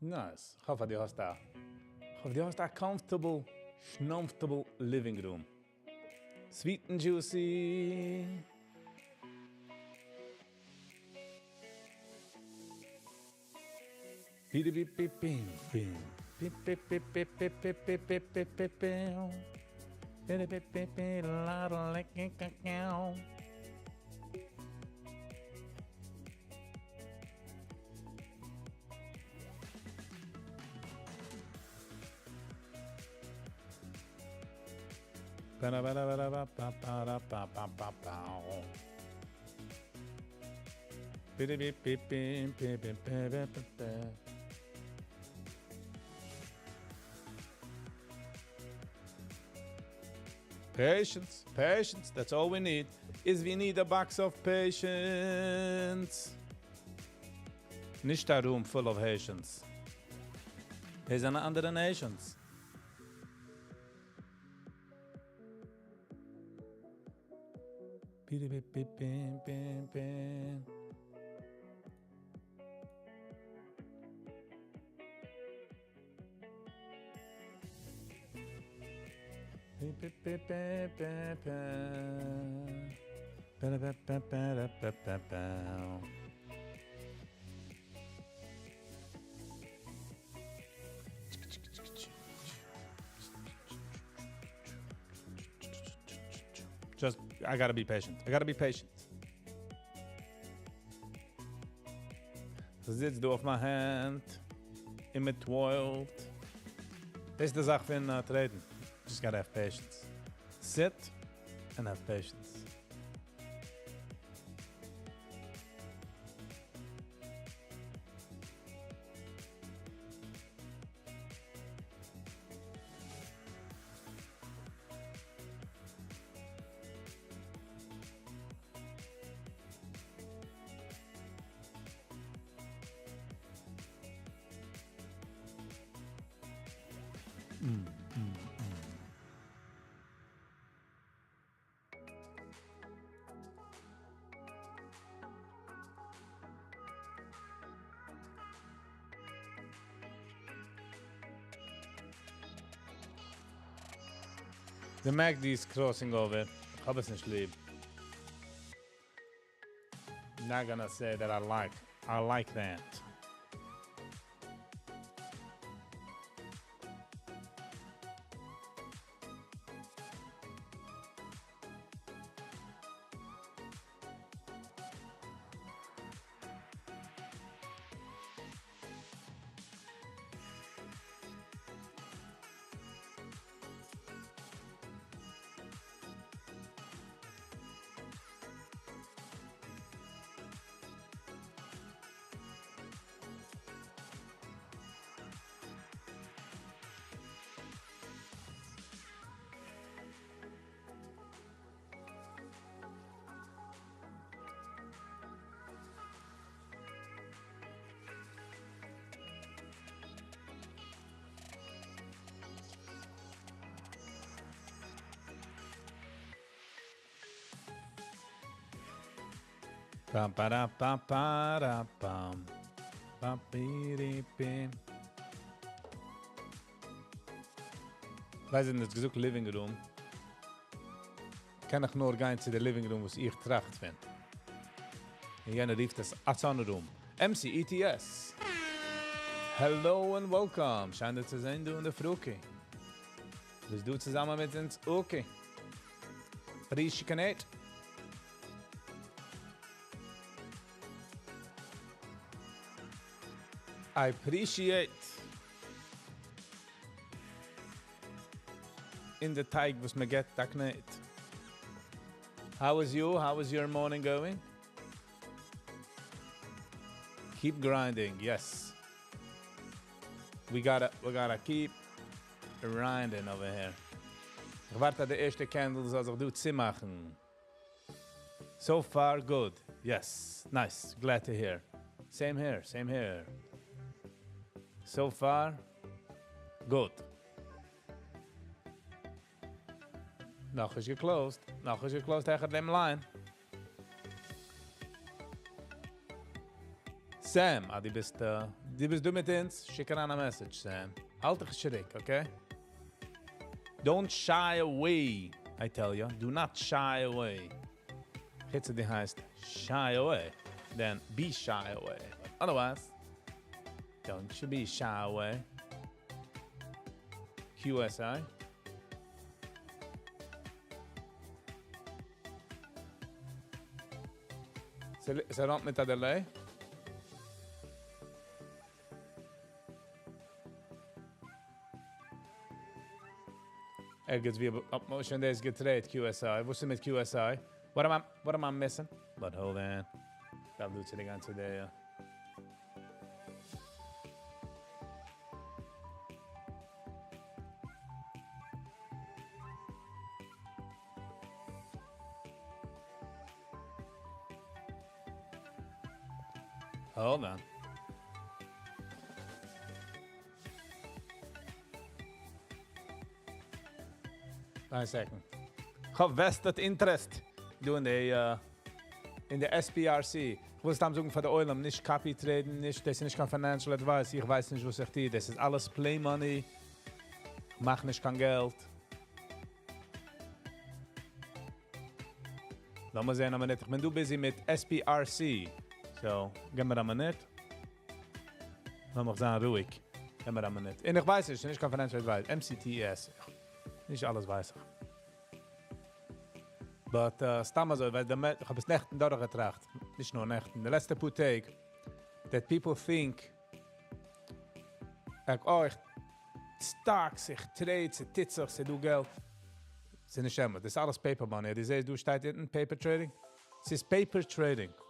Nice. איך האף, דו האסט א. איך האף, דו האסט א comfortable, comfortable living room. Sweet and juicy. Beep, beep, beep, beep, beep. Beep, beep, beep, beep, beep, beep, beep, beep, beep, beep, beep. Beep, beep, beep, beep, la, la, la, la, la, la. Ba ba ba ba ba ba ba ba ba ba ba. Beep, beep, beep, beep, beep, beep, beep, beep, beep. Patience, patience, that's all we need. Is we need a box of patience. נישט a room full of Haitians. There's an andere nations. Beep, beep, beep, beep, beep, beep. Beep, beep, beep, beep, beep, beep. Just, I gotta be patient. I gotta be patient. זיצט דא אויף מיין הענט. און מ'טוילט. דאס איז די זאך פון uh, trade ן. Just gotta have patience. Sit and have patience. The MACD is crossing over. איך האב עס נישט ליב. Not gonna say that I like that. Pam para pa para pam. Pam piri pim. ווייס איך נישט, געזאגט living room. קען איך נאר גיין צו די living room, וואס איך טראכט פון. און יענער רופט עס א room. MCETS. Hello and welcome. שיין דיר צו זען דא אין דער פרי. ביסט דו צוזאמען מיט אונז? Okay. פרישע קנעט. I appreciate אין די טייג וואס מען גיט א קנעט. How is you? How is your morning going? Keep grinding. Yes. We gotta keep grinding over here. איך ווארט די ערשטע candle זאל זיך דא צומאכן. So far good. Yes. Nice. Glad to hear. Same here. Same here. So far good. נאך נישט גע closed. נאך נישט גע closed העכער דעם line. Sam, אה, דו ביסט דא מיט אונז? שיק אריין א message, Sam. האלט דיך צוריק, okay? Don't shy away, I tell you. Do not shy away. חוץ דו הייסט shy away. Then be shy away. But otherwise, don't you be shy away. QSI. ס'ראנט מיט א delay. ערגעץ ווי האט מען שוין דאס גע trade, QSI. וואס איז מיט QSI? What am I missing? But hold on. דארף דו צו די גאנצע idea. Hold on. One second. איך האב vested interest דא אין די SPRC. איך וויל סתם זאגן פאר די עולם, נישט copy trade ן, נישט, דאס איז נישט קיין financial advice. איך ווייס נישט, וואס איך טו. דאס איז אלעס play money. איך מאך נישט קיין געלט. לאמיר זען א מינוט, איך בין דא busy מיט SPRC. So, גיב מיר א מינוט. לאמיך זיין רואיג. גיב מיר א מינוט. און איך ווייס נישט, נישט קיין financial advice. MCTS. נישט אלעס ווייס איך. But סתם אזוי, ווייל איך האב עס נעכטן דורכגעטראכט. נישט נאר נעכטן, די לעצטע פאר טעג, that people think, like, oh, איך stocks, איך trade, ס'טוט זיך, ס'דא געלט. ס'איז נישט אמת. דאס איז אלעס paper money. דו זעסט, דא שטייט אונטן paper trading. ס'איז paper trading.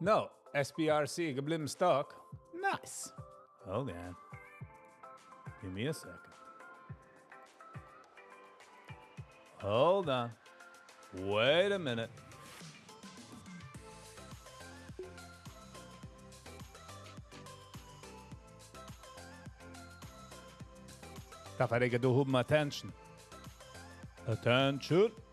No, SPRC געבליבן stuck. Nice. Hold on. Give me a second. Hold on. Wait a minute. דארף א רגע דא האבן attention. Attention.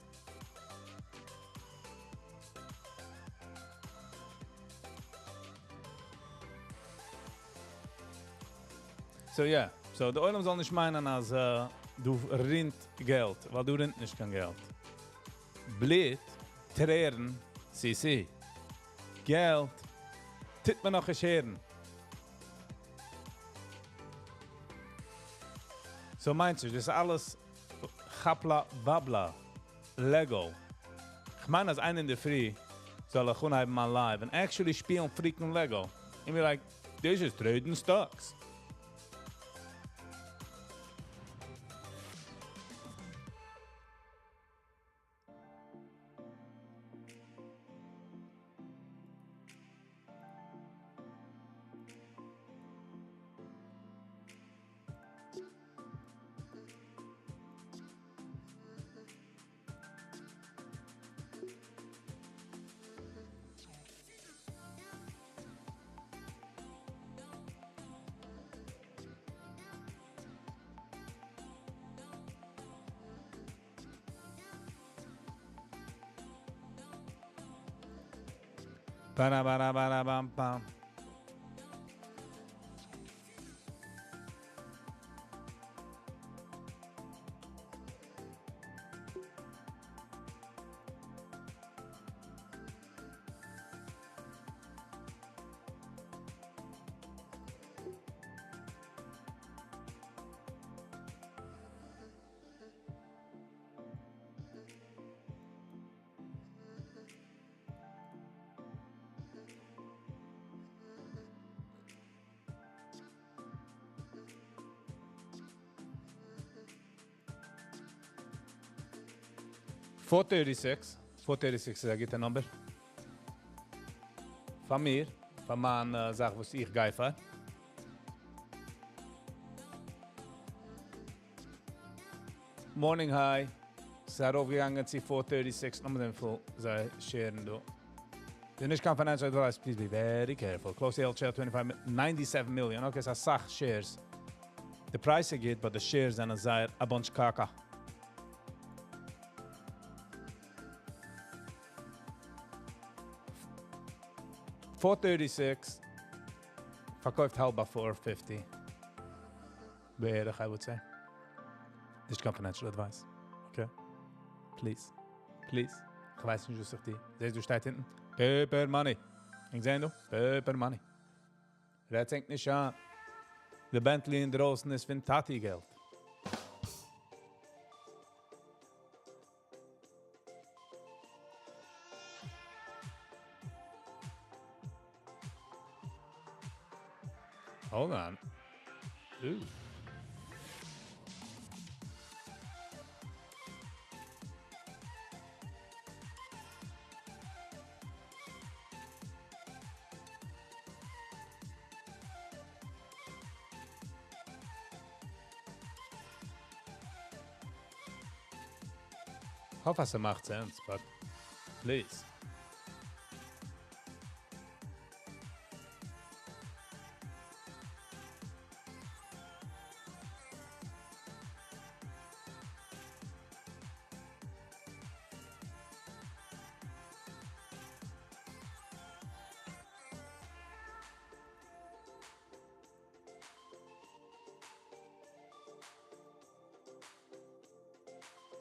So yeah, so דער עולם זאל נישט מיינען אז דא רינט געלט, ווייל דא רינט נישט קיין געלט. בלוט, טרערן, סי. געלט, טוט מען נאך שערן. So מיינסטו, דאס איז אלעס חפלה בבלה, Lego. איך מיין, אז איין אינדערפרי זאל איך אנהייבן מיין live and actually שפילן freaking Lego. And be like, this is trading stocks. Ba ba ba bam bam. 436. 436 איז א גוטע number. פון מיר, פון מיין זאך, וואס איך גיי פאר. Morning high. ס'איז ארויפגעגאנגען צו 436. נאכאמאל דעם פול זיי share ן דא. דער נישט קיין financial advice, please be very careful. Close sale share 25, 97 million. Okay, ס'איז א סאך shares. The price איז גוט, but the shares זענען זייער a bunch קאקא. 436 פארקויפט האלב ביי 450. בערך, I would say. נישט קיין financial advice. Okay? Please. Please. איך ווייס נישט, וואס איך טו. זעסט דו, שטייט אונטן? Paper money. איך זע דו? Paper money. רעדט ענק נישט איין. די Bentley אינדרויסן איז פון טאטי געלט. Hold on. Ooh. האף אז ס'מאכט sense, but please.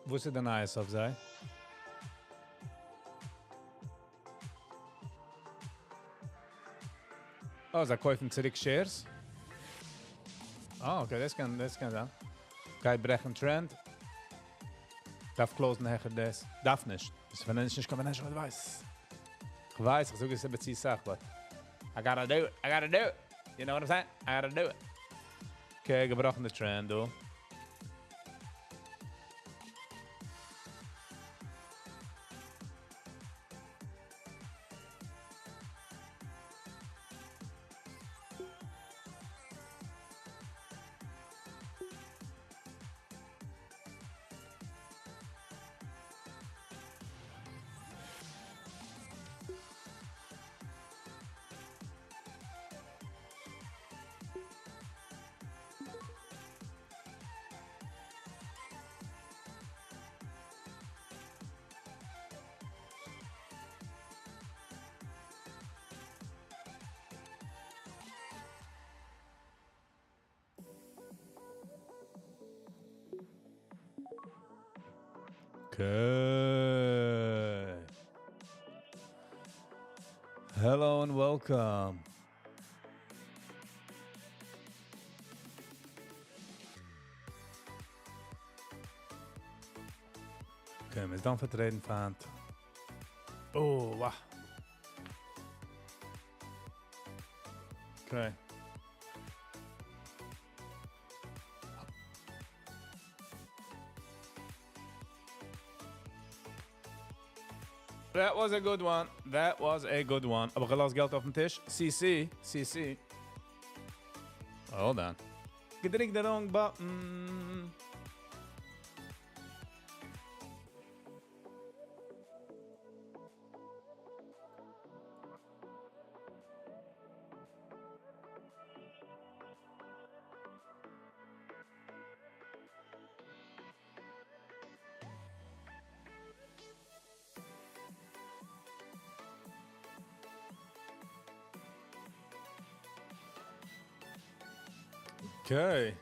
וואס איז די נייעס אויף זיי? Oh, זיי קויפן צוריק shares? Oh, okay, דאס קען זיין. גייט ברעכן trend. דארף close ן העכער דאס. דארף נישט. דאס איז נישט קיין financial advice. איך ווייס, איך זאג עס איבער צו סאך, but I gotta do it. I gotta do it. You know what I'm saying? I gotta do it. Okay, געבראכן די trend, דא. Okay. Hello and welcome. Okay, מ'איז done פאר trade ן היינט. Oh, wow. Okay. That was a good one. That was a good one. אבער געלאזט געלט אויפן טיש. CC. CC. Hold on. געדריקט the wrong button. Okay.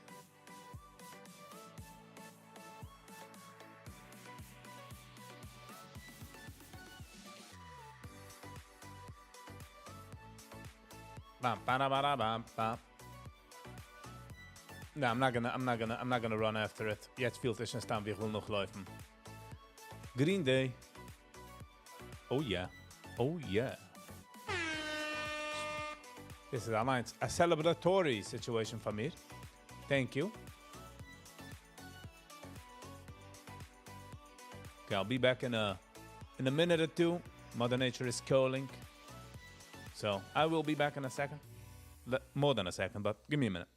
Bam, ba ba ba bam, bam. No, I'm not gonna run after it. יעצט פילט עס שוין סתם ווי איך וויל נאכלויפן. Green Day. Oh yeah. Oh yeah. This is a celebratory situation for me. Thank you. Okay, I'll be back in a minute or two. Mother Nature is calling. So I will be back in a second. More than a second, but give me a minute.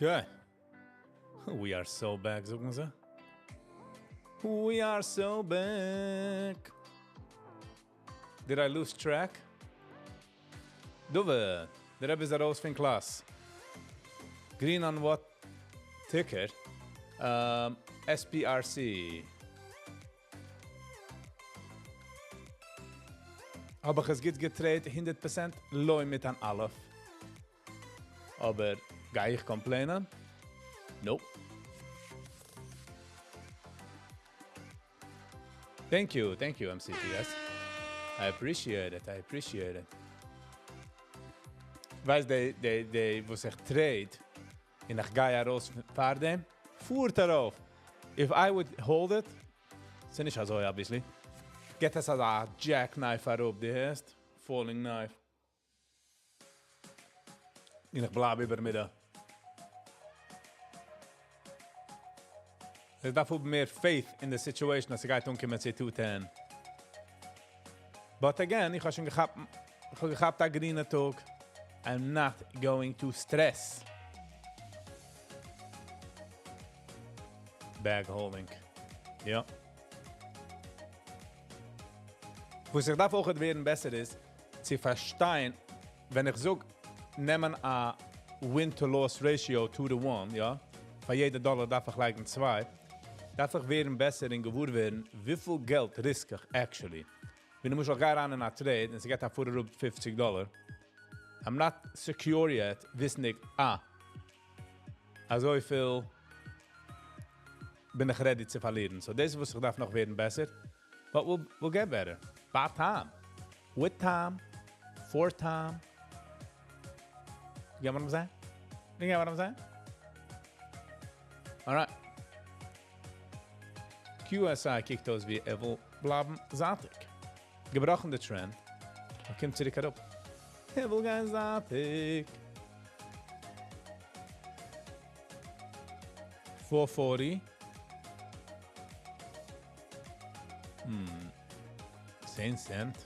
Okay. We are so back, זאגן זיי. We are so back. Did I lose track? דוד, דער רבי איז ארויס פון קלאס. Green on what ticker? SPRC. האב איך עס גוט געטרעידט הונדערט פערסענט? לא מיט אן אלף. אבער גיי איך קאמפלעינען? Nope. Thank you, thank you MCTS. I appreciate it, I appreciate it. ווייסט די די די וואס איך trade און איך גיי ארויס פאר דעם פארט ארויף. If I would hold it, ס'נישט אזוי obviously, געט עס אזא jackknife אראפ, דו הערסט? Falling knife. און איך בלייב איבער מיט די. איך דארף האבן מער faith אין די situation אז ס'גייט אנקומען צו two ten. But again, איך האב שוין געכאפט, איך האב געכאפט א גרינע טאג, I'm not going to stress. Bag holding. יא. וואס איך דארף אויך ווערן בעסער איז, צו פארשטיין, ווען איך זאג נעמען א win to loss ratio two to one, יא, פאר יעדע דאלער דארף איך לייגן צוויי, דארף איך ווערן בעסער און געוואר ווערן וויפיל געלט risk איך actually. ווען למשל איך גיי אריין אין א trade און ס'גייט א פאר אראפ פופציג דאלער, I'm not secure yet, וויסנדיג אה, אזויפיל בין איך ready צו פארלירן. So דאס איז וואס איך דארף נאך ווערן בעסער, but we'll get better. By time. With time. For time. You get what I'm saying? You get what I'm saying? Alright. QSI קוקט אויס ווי ער וויל בלייבן זייטיג. געבראכן די trend. ער קומט צוריק אראפ. ער וויל גיין זייטיג. Four forty. Hmm. צען cent.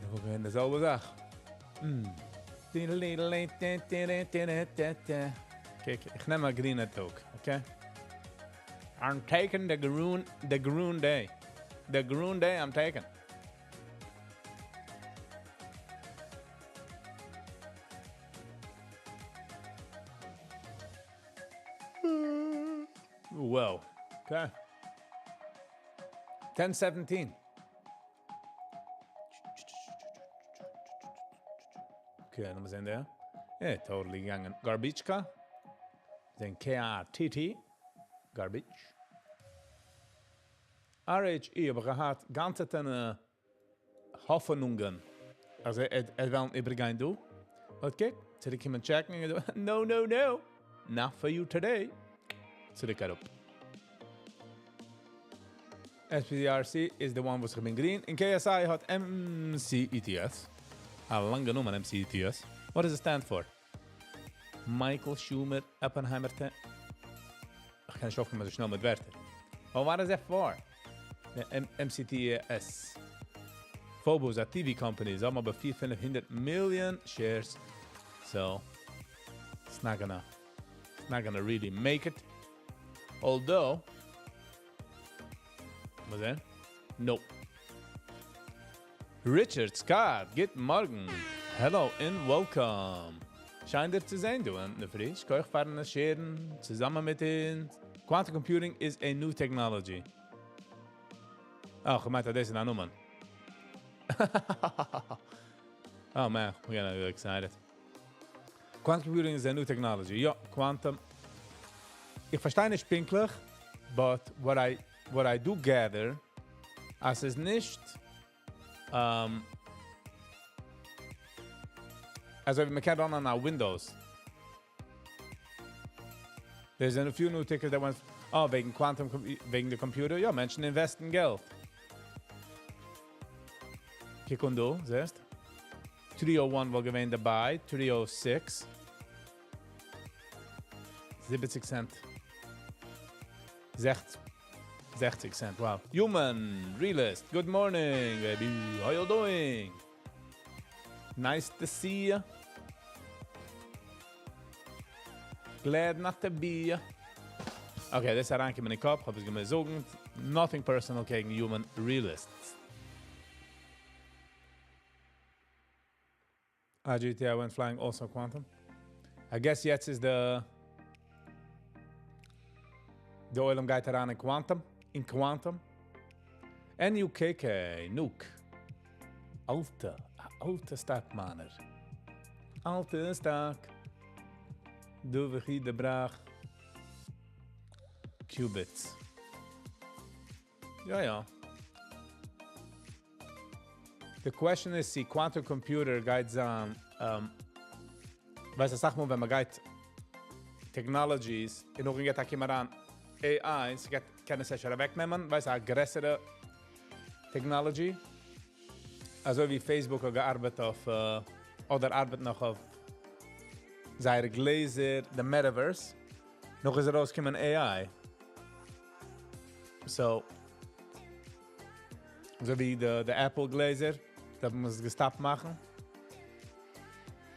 דא וואלט געווען די זעלבע זאך. Hmm. קוק, איך נעם א גרינע טאג, okay? I'm taking the green, the green day. The green day I'm taking. Well, okay. 10:17. Okay, לאמיר זען דער. יא, totally געגאנגען. Garbage. דען KRTT. Garbage. RHE האב איך געהאט גאנצע טענע האפענונגען. אז ער וועלן איבערגיין דא. Okay, צוריק קומען check ן. No, no, no. Not for you today. צוריק אראפ. SPRC איז the one וואס איך בין green. און KSI האט MCETS. א לאנגע נאמען MCETS. What does it stand for? Michael Schumer Oppenheimer. איך קען נישט אויפקומען אזוי שנעל מיט ווערטער. But what is that for? MCTS. Fubo איז א TV company. זיי האבן אבער 400 million shares. So, it's not gonna really make it. Although, וואס דען? Nope. Richard Scott, גוט מארגן. Hello and welcome. שיין דיר צו זען, דו אין דער פרי. איך פארן share ן צוזאמען מיט אונז. Quantum computing is a new technology. אה, געמיינט, דאס איז א נאמען. Oh man, we're gonna get excited. Quantum computing is a new technology. יא, quantum. איך פארשטיי נישט פינקטליך, but what I do gather, אז עס איז נישט, אזוי ווי מ'קען run ען א Windows. There's a few new tickers that went, oh, וועגן quantum, וועגן די computer, יא, מענטשן invest ן געלט. קוק אן דא, זעסט? 301 וואלט געווען די buy, 306. 70 cent. 60, 60 cent, wow. Human, Realist, good morning, baby. How you doing? Nice to see you. Glad not to be. Okay, דאס איז אריינגעקומען אין קאפ, האב איך געמוזט זאגן. Nothing personal קעגן human realists. IGTI went flying also quantum. I guess יעצט איז די עולם גייט אריין אין quantum. אין quantum. NUKK, Nuke. אלטע, אלטע stock מיינער. אלטע stock. דו וכי דה בראך. Qubits. יא, יא. The question is, די quantum computer גייט זיין, ווייסט, זאג מאל, ווען מען גייט technologies, און נאך גייט קומען אריין AI, עס גייט קענען עס שוין אוועקנעמען, ווייסט, א גרעסערע technology. אזוי ווי Facebook האט געארבעט אויף, אדער ארבעט נאך אויף זייערע גלעזער, the metaverse. נאך איז ארויסגעקומען AI. So, אזוי ווי the Apple גלעזער, דא האט מען עס גע stop ט מאכן.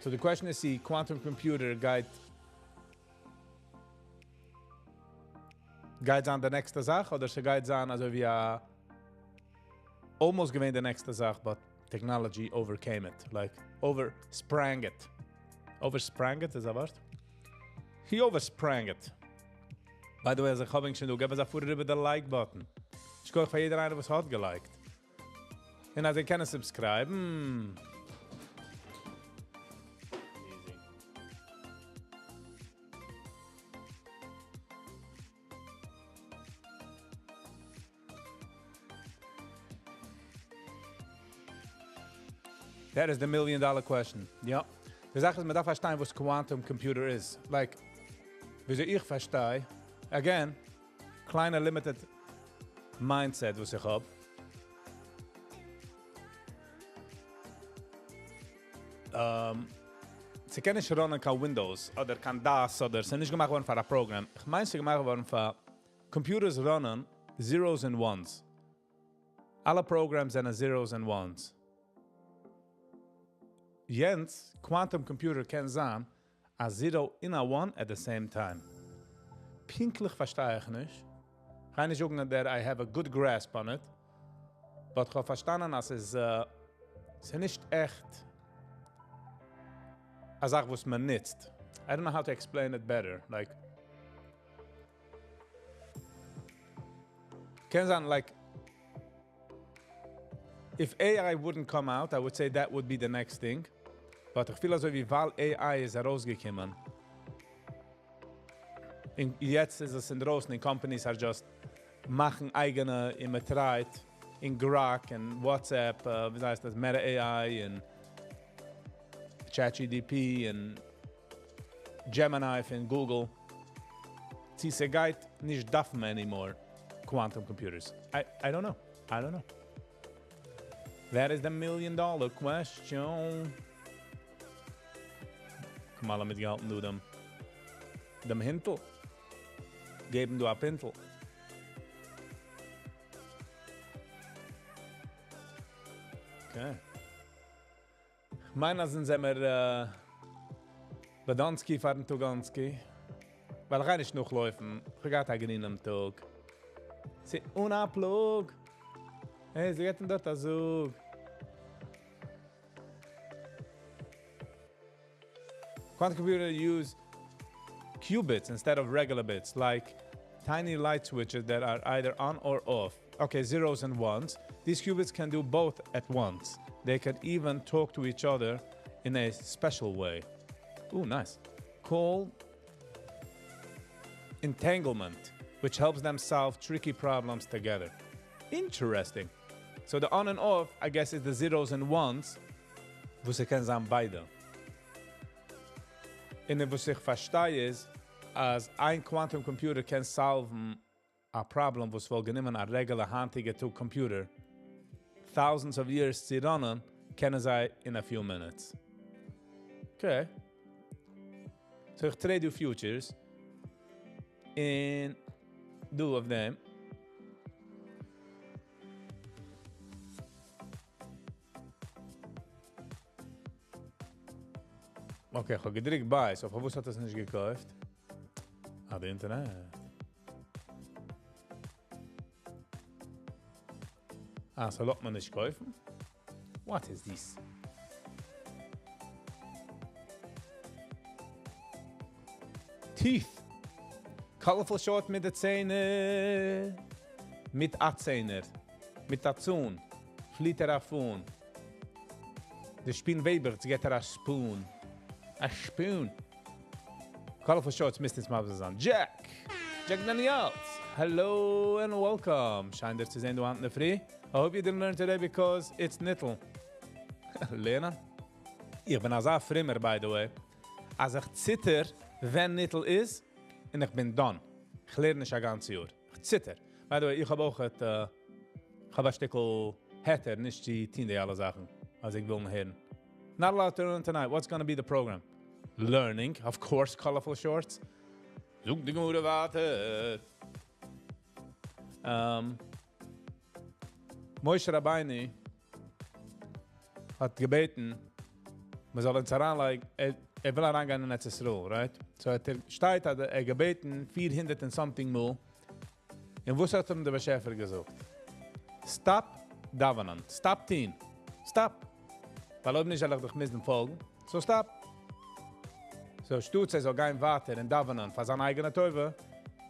So the question is, the quantum computer גייט זיין די נעקסטע זאך, אדער ס'גייט זיין אזוי ווי א almost געווען די נעקסטע זאך, but technology overcame it, like oversprang it. Oversprang it איז א ווארט? He oversprang it. By the way, אז איך האב שוין דא, געב אונז א פאר איבער די like button. שכוח פאר יעדער איינער וואס האט גע like ט. און אז איר קענט subscribe. Easy. That is the million dollar question. יא. די זאך איז, מען דארף פארשטיין, וואס quantum computer איז. Like, וויאזוי איך פארשטיי, again, קליינע limited mindset, וואס איך האב. ס'קען נישט run ען קיין Windows אדער קיין DOS אדער ס'איז נישט געמאכט געווארן פאר א program. איך מיין, ס'איז געמאכט געווארן פאר computers run ען zeros and ones. אלע programs זענען zeros and ones. יענץ, quantum computer קען זיין א zero און a one at the same time. פינקטליך פארשטיי איך נישט. קען נישט זאגן that I have a good grasp on it. But איך האב פארשטאנען, אז עס איז נישט עכט א זאך וואס מען נוצט. I don't know how to explain it better. Like, קען זיין, like, if AI wouldn't come out, I would say that would be the next thing. But איך פיל אזוי ווי ווייל AI איז ארויסגעקומען. און יעצט איז עס אינדרויסן, און companies are just מאכן אייגענע און מען try ט אין Grok און WhatsApp, ווי הייסט דאס, Meta AI און ChatGPT און Gemini פון Google. צי ס'גייט נישט דארפן anymore quantum computers. I don't know. I don't know. That is the million dollar question. קום אלע מיטגעהאלטן דא דעם הינטל. געבן דא א פינטל. Okay. מיינער זענען מיר באדאנסקי פארן טאגאנסקי. ווייל איך גיי נישט נאכלויפן. איך האב געהאט א גרינעם טאג. ס'איז אן א פלאג. Hey, זי גייט דארט א זאג. Quantum computer use qubits instead of regular bits, like tiny light switches that are either on or off. Okay, zeros and ones. These qubits can do both at once. They can even talk to each other in a special way. Ooh, nice. Called entanglement, which helps them solve tricky problems together. Interesting. So the on and off, I guess, is the zeros and ones, וואס ס'קען זיין ביידע. און וואס איך פארשטיי איז, אז איין quantum computer קען solve ן א problem, וואס וואלט גענומען א regular היינטיגע טאג computer thousands of years צו run ען, קענען זיי in a few minutes. Okay. So איך trade די futures און דא אויף דעם. Okay, איך האב געדריקט buy, so פארוואס האט עס נישט געקויפט? אויף די אינטערנעט. אה, ס'לאזט מיר נישט קויפן? What is this? Teeth. Colorful short מיט די ציינער. מיט א ציינער. מיט א צאן. פליט ער א פאן. די שפין וועבעכץ געט ער א spoon. א spoon. Colorful shorts מוזט נישט מסביר זיין. Jack! Jack Daniels! Hello and welcome. שיין דיך צו זען דא היינט אינדערפרי. I hope you didn't learn today because it's ניטל. לערנען? איך בין אזא פרומער, by the way. אז איך ציטער, ווען ניטל איז, און איך בין done. איך לערן נישט א גאנץ יאר. איך ציטער. By the way, איך האב אויך האט, איך האב א שטיקל היתר, נישט צו טון די אלע זאכן, אז איך וויל הערן. Not allowed to learn tonight. What's gonna be the program? Learning, of course, colorful shorts. זאגט די גמרא ווייטער. משה רבינו האט געבעטן, מען זאל אונז אריינלייגן, ער, ער וויל אריינגיין אין ארץ ישראל, right? So האט ער, שטייט, האט ער געבעטן 400 and something מאל. און וואס האט אים דער באשעפער געזאגט? Stop דאווענען. Stop טון. Stop. ווייל אויב נישט, זאל איך דיך מוזן פאלגן. So stop. So אנשטאט ער זאל גיין ווייטער און דאווענען פאר זיין אייגענע טובה,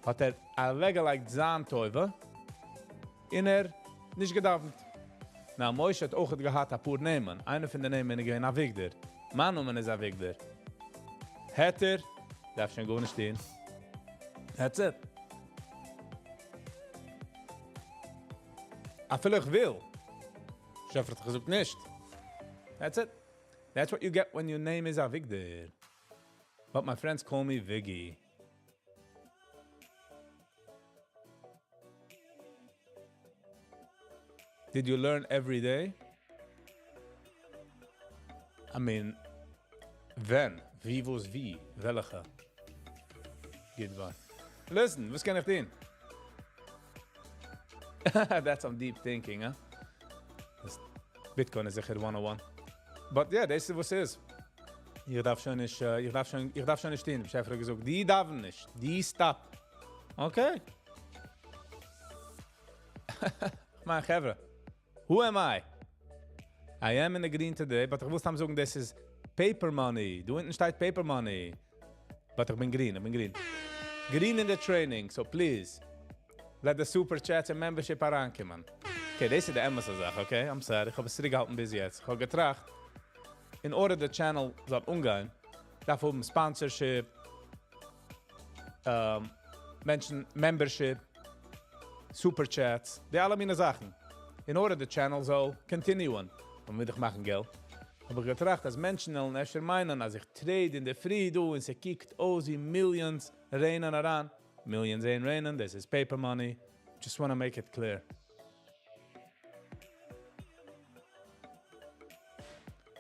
האט ער אוועקגעלייגט זיין טובה, און ער נישט געדאוונט. Now, משה האט אויך געהאט א פאר נעמען. איינער פון די נעמען איז געווען אביגדור. מיין נאמען איז אביגדור. היתר, דארף שוין גארנישט טון. That's it. אפילו איך וויל. באשעפער האט געזאגט נישט. That's it. That's what you get when your name is Avigdor. But my friends call me Viggy. Did you learn every day? I mean, ווען? ווי, וואס, ווי? וועלכע? Goodbye. Listen, וואס קען איך טון? That's some deep thinking, huh? דאס Bitcoin איז זיכער 101. But yeah, דאס איז וואס איז. איך דארף שוין נישט, איך דארף שוין נישט טון. באשעפער האט געזאגט, דו דאוון נישט, דו stop. Okay. מיין חברה, who am I? I am in the green today, but איך וויל סתם זאגן, דאס איז paper money. דא אונטן שטייט paper money. But איך בין green, איך בין green. Green in the training, so please. Let the super chats and membership אריינקומען. Okay, דאס איז די אמת'ע זאך, okay? I'm sorry, איך האב עס צוריקגעהאלטן ביז יעצט. איך האב געטראכט, in order the channel זאל אנגיין, דארף האבן sponsorship, מענטשן, membership, super chats, די אלע מיני זאכן. In order the channel זאל continue. און מיר דאך מאכן געלט. האב איך געטראכט, אז מענטשן וועלן אפשר מיינען, אז איך trade אין דער פרי דא און ס'קוקט אויס ווי millions רענען אריין. Millions ain't raining, this is paper money. Just want to make it clear.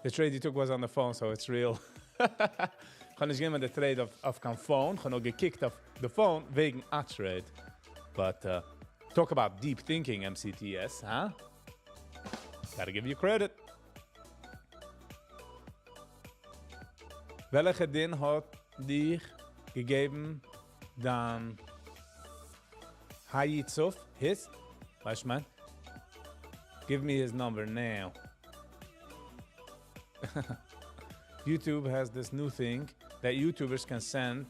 The trade you took was on the phone, so it's real. איך האב נישט גענומען די trade אויף קיין phone, איך האב נאר געקוקט אויף the phone וועגן א trade. But talk about deep thinking, MCTS, huh? Gotta give you credit. וועלכע דין האט דיך געגעבן דיין היצוף? His? ווייסט מען? Give me his number now. YouTube has this new thing that YouTubers can send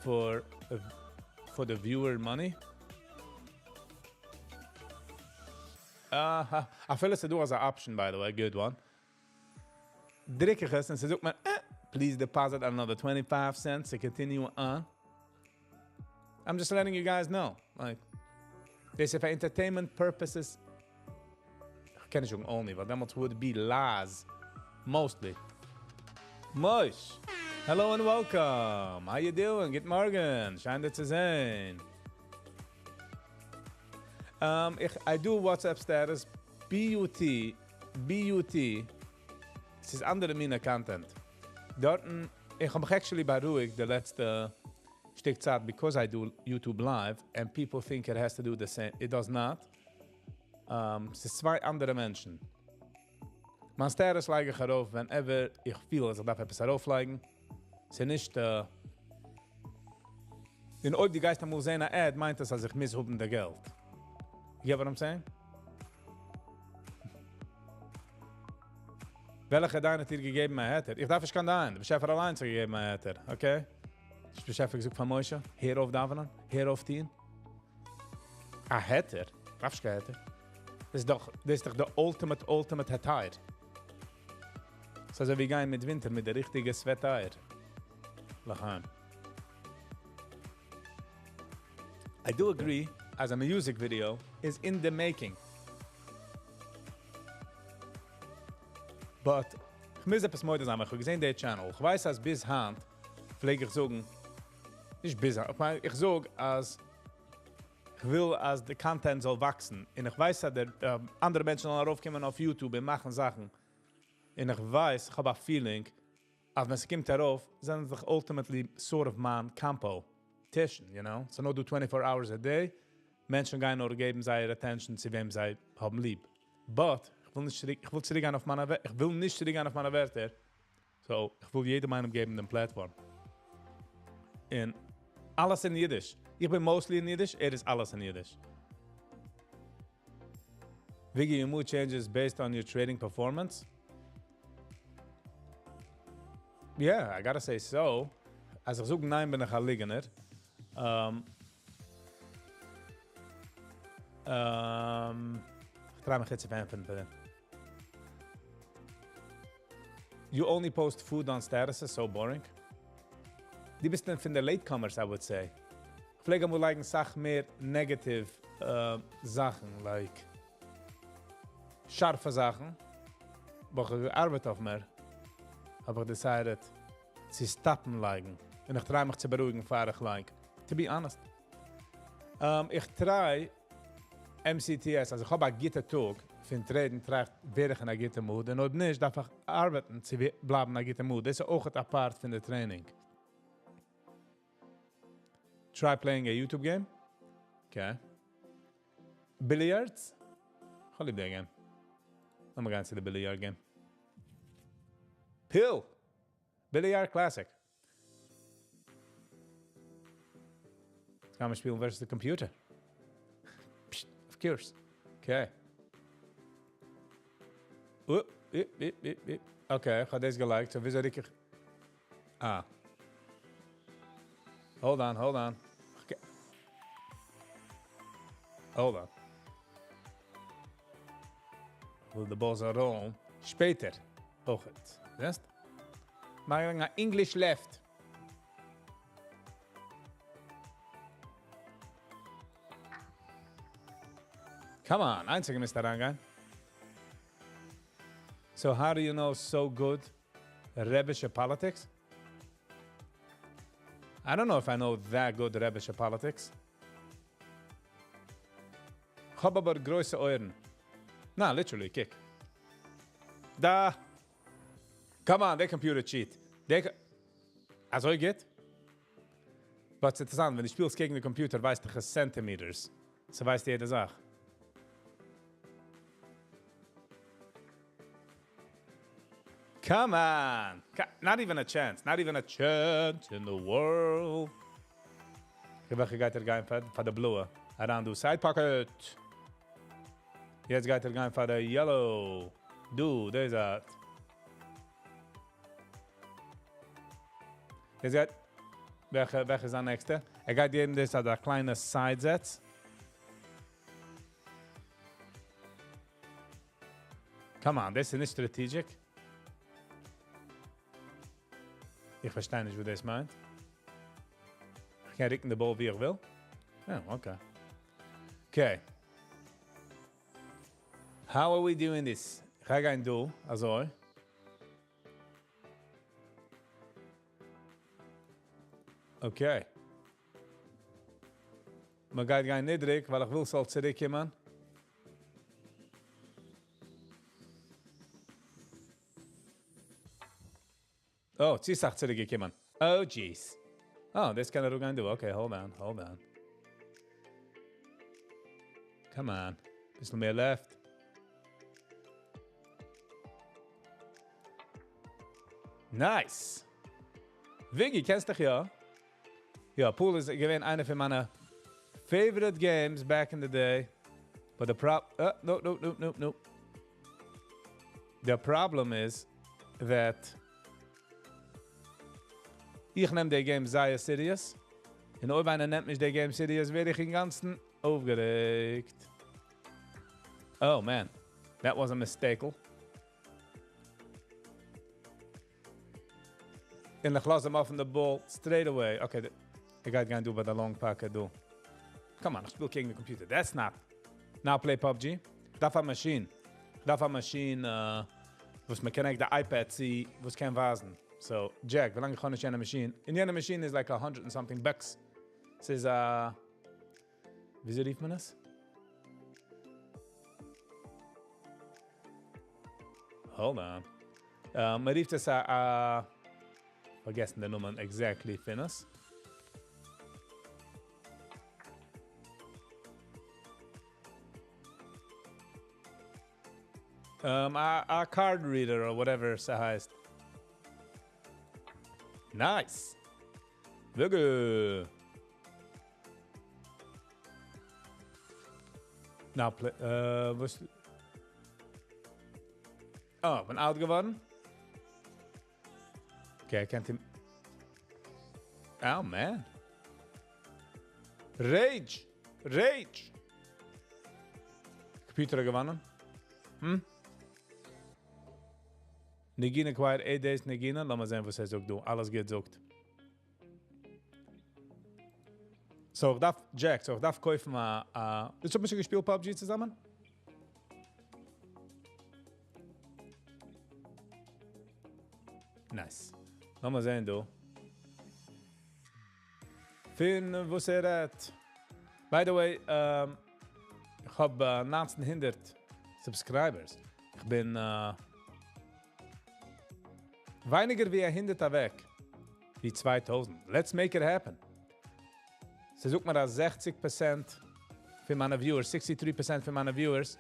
for the viewer money. אפילו ס'דא אזא option, by the way, good one. דריק איך עס און ס'זאגט מיר, please deposit another 25 cents to continue on. I'm just letting you guys know. Like, this is for entertainment purposes. איך קען נישט זאגן only, but דעמאלטס would be lies. Mostly. Mosh. Hello and welcome. How you doing? גוט מארגן. שיין דיך צו זען. איך, I do WhatsApp status BUT, BUT. עס איז אנדערע מינע content. דארט, איך האב מיך actually בארואיגט די לעצטע שטיק צייט because I do YouTube live and people think it has to do the same. It does not. עס איז צוויי אנדערע מענטשן. מיין status לייג איך ארויף, whenever איך פיל, אז איך דארף עפעס ארויפלייגן. עס איז נישט, און אויב דו גייסט אמאל זען א ad, מיינט עס אז איך מוז האבן די געלט. You get what I'm saying? וועלכע דיין האט דיר געגעבן א היתר? איך דארף נישט קיין דיין, דער באשעפער אליינס האט געגעבן א היתר, okay? דער באשעפער געזאגט פאר משה, הער אויף דאווענען, הער אויף טון. א היתר? דארף נישט קיין היתר. דאס איז דאך, דאס איז דאך די ultimate ultimate היתר. ס'איז אזוי ווי גיין מיט ווינטער מיט די ריכטיגע sweater. לחיים. I do agree אז א music video is in the making. But איך מוז עפעס מודה זיין, ווען איך האב געזען די channel, איך ווייס אז ביז היינט פלעג איך זאגן, נישט ביז היינט, איך מיין איך זאג אז איך וויל אז די content זאל וואקסן, און איך ווייס אז דער אנדערע מענטשן זאלן ארויפקומען אויף YouTube און מאכן זאכן, און איך ווייס, איך האב א feeling, אז ווען ס'קומט ארויף, זענען זיך ultimately sort of מיין competition, you know? ס'איז נאר דא 24 hours a day, מענטשן גייען נאר געבן זייער attention צו וועם זיי האבן ליב. But, איך וויל נישט צוריק, איך וויל צוריק גיין אויף מיינע, איך וויל נישט צוריק גיין אויף מיינע ווערטער. So, איך וויל יעדעם איינעם געבן דעם platform. און אלעס אין אידיש. איך בין mostly אין אידיש, ער איז אלעס אין אידיש. Viggy, your mood changes based on your trading performance? Yeah, I gotta say so. אז איך זאג ניין בין איך א ליגנער. איך try מיך יעצט צו פארענטפערן פאר דעם. You only post food on statuses, so boring. דו ביסט פון די latecomers, I would say. איך פלעג אמאל לייגן סאך מער negative זאכן, like שארפע זאכן. אבער איך ארבעט אויף מער. האב איך decided צו stop ן לייגן. און איך try מיך צו בארואיגן פאר איך לייג. To be honest. איך try MCTS, אז איך האב א גוטע טאג, פון trade ן try איך ווער איך אין א גוטע mood. און אויב נישט, דארף איך ארבעטן צו בלייבן אין א גוטע mood. דאס איז אויך א part פון די training. Try playing a YouTube game. Okay. Billiards? איך האב ליב די game. לאמיר גיין צו די billiard game. Pill! Billiard Classic. יעצט קען מען שפילן versus the computer. Psst, of course. Okay. Oh, ip, ip, ip, ip. Okay, איך האב דאס געלייגט. So, וויאזוי רוק איך? Ah. Hold on, hold on. Okay. Hold on. וויל די ball זאל roll ן. שפעטער. אויך. זעסט? מאכן א English left. Come on, איינציגע מוזט אריינגיין. So how do you know so good רבישע politics? I don't know if I know that good רבישע politics. איך האב אבער גרויסע אויערן. נא, literally, קוק. דא. Come on, דער computer cheat. דער אזוי גייט? But אינטערעסאנט, ווען דו שפילסט קעגן דעם computer, ווייסט דו centimeters. ס'ווייסט יעדע זאך. Come on! Not even a chance. Not even a chance in the world. וועלכע גייט ער גיין פאר, פאר די blue? אריין דא side pocket. יעצט גייט ער גיין פאר די yellow. דו, דער איז that. יעצט גייט וועלכע איז די נעקסטע? ער גייט געבן דאס א קליינע side זעץ. Come on, דאס איז נישט strategic. איך פארשטיי נישט, וואס דאס מיינט. איך קען רוקן די ball ווי איך וויל. Oh, okay. Okay. How are we doing this? איך גיי גיין דא, אזוי. Okay. מען גייט גיין נידריג, ווייל איך וויל ס'זאל צוריקקומען. Oh, זי איז צוריקגעקומען. Oh, jeez. Oh, דאס קען ער אויך גיין דא. Okay, hold on, hold on. Come on. ביסל מער left. Nice. Viggy, קענסט דיך יא? יא, pool איז געווען איינע פון מיינע favorite games back in the day. But the prob... No, no, no, no, no. The problem is that איך נעם די game זייער serious. און אויב איינער נעמט נישט די game serious, ווער איך אינגאנצן אויפגערעגט. Oh man, that was a mistake. און איך לאז אים אפן the ball straight away. Okay, ער גייט גיין דא ביי די long pocket דא. Come on, איך שפיל קעגן די computer. That's not. Now play PUBG. איך דארף א machine. איך דארף א machine, וואס מען connect די iPad צו, וואס קען ווייזן. So, Jack, ווי לאנג איך האב נישט יענע machine. און יענע machine is like 100 and something bucks. ס'איז א, וויאזוי רופט מען עס? Hold on. מען רופט עס א, פארגעסן די נאמען exactly פון עס. A card reader or whatever ס'הייסט. Nice. Very Now play, וואס? Oh, בין out געווארן? Okay, I can't him. Oh man. Rage! Rage! Computer געוואונען? נגינה Choir, 8 Days נגינה. לאמיר זען, וואס ער זאגט דא. אלעס גוט זאגט. So, איך דארף, Jack, so איך דארף קויפן א, האסט שוין געשפילט PUBG צוזאמען? Nice. לאמיר זען, דא. פון וואס ער רעדט. By the way, איך האב 1900 subscribers. איך בין ווייניגער ווי 100 אוועק. ווי 2000. Let's make it happen. ס'זאגט מיר אז 60% פון מיינע viewers, 63% פון מיינע viewers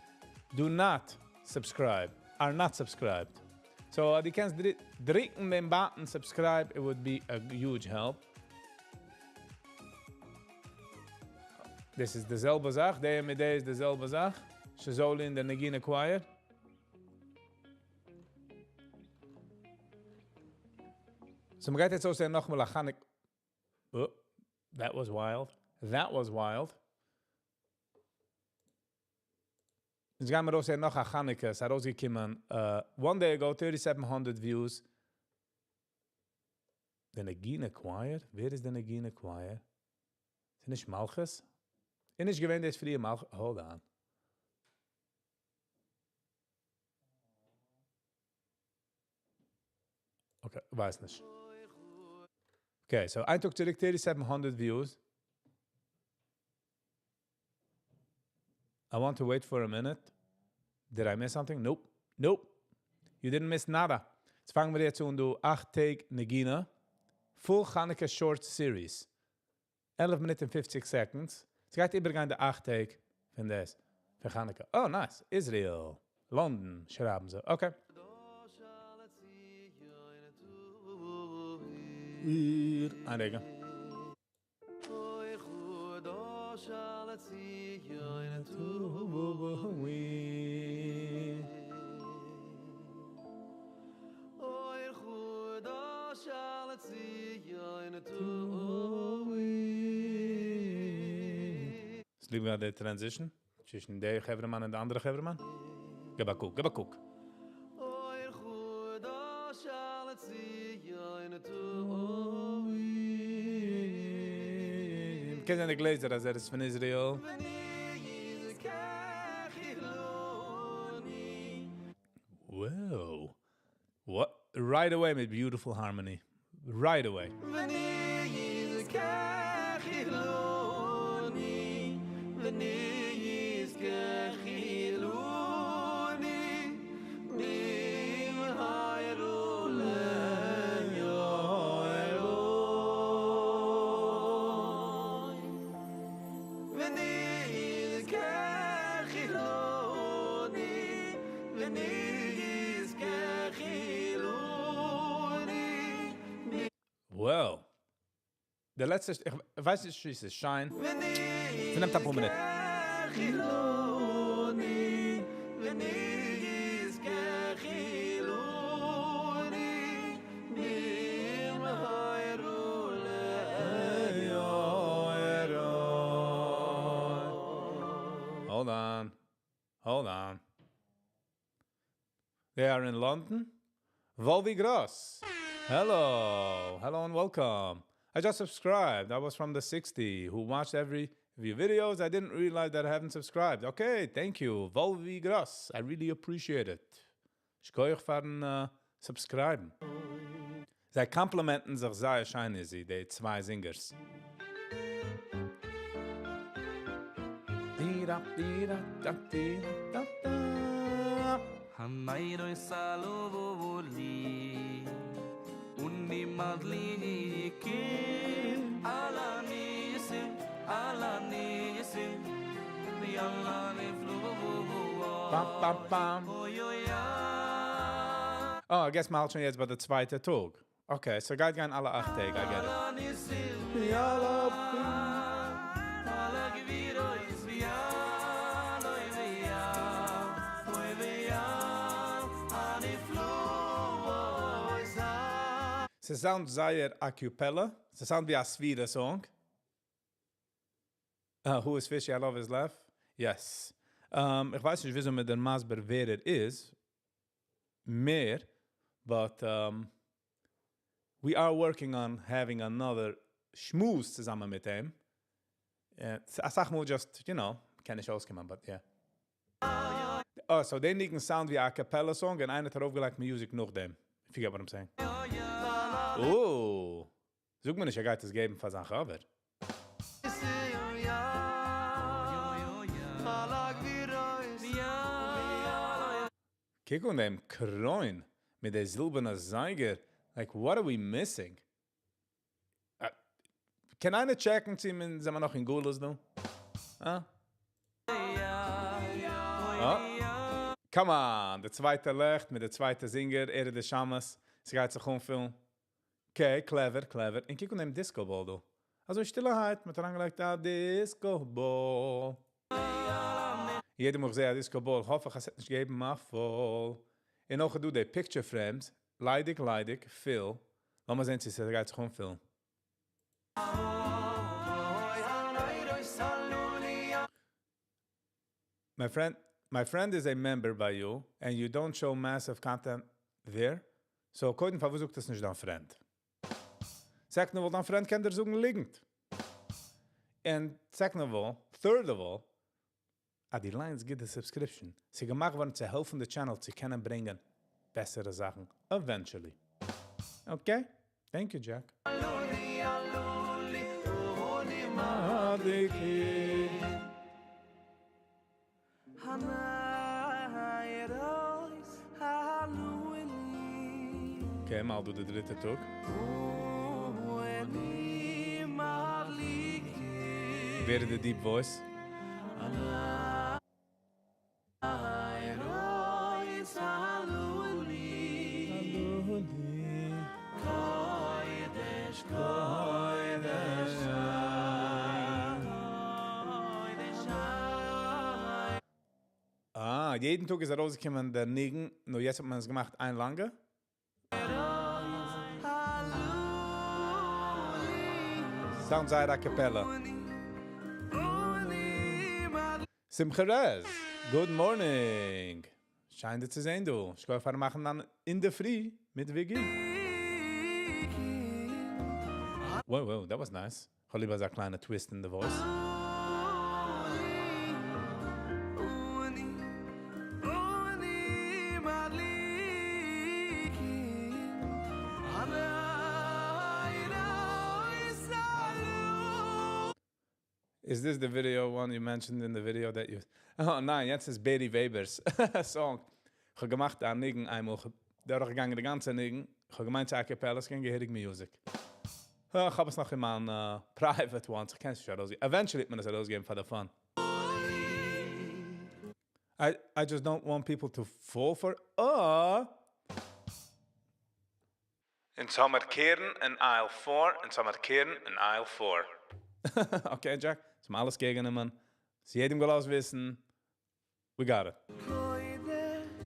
do not subscribe, are not subscribed. So, דו קענסט דריקן דעם button subscribe, it would be a huge help. דאס איז די זעלבע זאך, די מיט די איז די זעלבע זאך. שזולי אין די נגינה choir. So, מ'גייט יעצט אויסזען נאכאמאל א חנוכה. Oh, that was wild. That was wild. יעצט גייען מיר אויסזען נאך א חנוכה. ס'איז ארויסגעקומען, one day ago, 3700 views. די נגינה choir? ווער איז די נגינה choir? איז נישט מלכות? איז נישט געווען דאס פריער מלכות? Hold on. Okay, ווייס נישט. Okay, so איין טאג צוריק 3700 views. I want to wait for a minute. Did I miss something? Nope. Nope. You didn't miss nada. יעצט פאנגען מיר יעצט אן דא 8 טעג נגינה. Full Hanukkah short series. 11 מינוט און 50 seconds. עס גייט איבערגיין די 8 טעג פון דאס. פון חנוכה. Oh, nice. Israel. London, שרייבן זיי. Okay. איין רגע. אוי חודש על ציון אוי חודש על ציון ס'ליב געהאט די transition צווישן דער חברה-מאן און דער אנדערע חברה-מאן. גיב א קוק, גיב א קוק. אוי חודש על ציון קען זיין די גלעזער, אז ער איז פון Israel. Whoa. What? Right away with beautiful harmony. Right away. Well, די לעצטע, איך ווייס נישט צו ס'איז שיין. ס'נעמט אפאר מינוט. Hold on. Hold on. They are in London? Volvi Gross. Hello. Hello and welcome. I just subscribed. I was from the 60 who watched every of your videos. I didn't realize that I haven't subscribed. Okay, thank you. Volvi Gross. I really appreciate it. שכוח פארן subscribe ן. זיי complement ן זיך זייער שיין איזי, די צוויי זינגערס. באם באם באם. Oh, I guess מ'האלט שוין יעצט ביי די צווייטע טאג. Okay, so גייט גיין אלע אכט טעג, I get it. ס'sound זייער acapella, ס'sound ווי א ספירה song. Who is Fishy? I love his laugh. Yes. איך ווייס נישט וויאזוי מען דער מסביר ווער ער איז מער, but we are working on having another שמועס צוזאמען מיט אים. אסאך מאל just, קען נישט אויסקומען, but yeah. Oh, so די ניגון sound ווי א acapella song און איינער האט ארויפגעלייגט music נאכדעם. If you get what I'm saying. Oh. זאג מיר נישט ער גייט עס געבן פאר זיין חבר. קוק אן דעם קרוין מיט די זילבערנע זייגער, like what are we missing? קען איינער check ן צו מען זעמער נאך אין גלות דא? אה? אה? Come on! די צווייטע לעכט מיט די צווייטע זינגער, ער איז די שמש, ס'גייט זיך אנפילן. Okay, clever, clever. און קוק אן דעם disco ball דא. אזוי שטילערהייט, מ'האט אריינגעלייגט א disco ball. יעדע מאל איך זע א disco ball האף איך אז ס'וועט נישט געבן א פאל. און אויך דא די picture frames, ליידיג ליידיג, פיל. לאמיר זען צו ס'גייט זיך אנפילן. My friend, my friend is a member ביי you and you don't show massive content there, so קודם פארוואס זאגט עס נישט דיין friend? Second of all, דיין friend קען דיר זאגן ליגנט. And second of all, third of all, אז די ליינסט גיט די subscription, ס'איז געמאכט געווארן צו העלפן די channel צו קענען ברענגען בעסערע זאכן eventually. Okay? Thank you Jack. Okay, מ'האלט דא די דריטע טאג. ווער איז די deep voice? אה, יעדן טאג איז ארויסגעקומען דער ניגון, נאר יעצט האט מען עס געמאכט איין לאנגע? Sound זייער acapella. שמחה רז, good morning! שיין דיר צו זען דא. שכוח פארן מאכן אן אינדערפרי מיט וויגי. Wow wow, that was nice. כ'האב ליב אזא קליינע twist אין די voice. Is this the video one you mentioned in the video that you. אה ניין, יעצט איז בערי וועבער'ס song. כ'האב געמאכט א ניגון איינמאל, כ'האב דורכגעגאנגען די גאנצע ניגון, כ'האב געמיינט ס'איז א cappella, ס'געווען געהעריג music. כ'האב עס נאך אין מיין private ones, כ'קען עס נישט ארויסגעבן, eventually וועט מען עס ארויסגעבן פאר די fun. I just don't want people to fall for אה! אונז האמיר קרן אין aisle four, אונז האמיר קרן אין aisle four. Okay Jack, אונז האבן אלעס קעיר גענומען, ס'איז יעדעם געלאזט וויסן, we got it.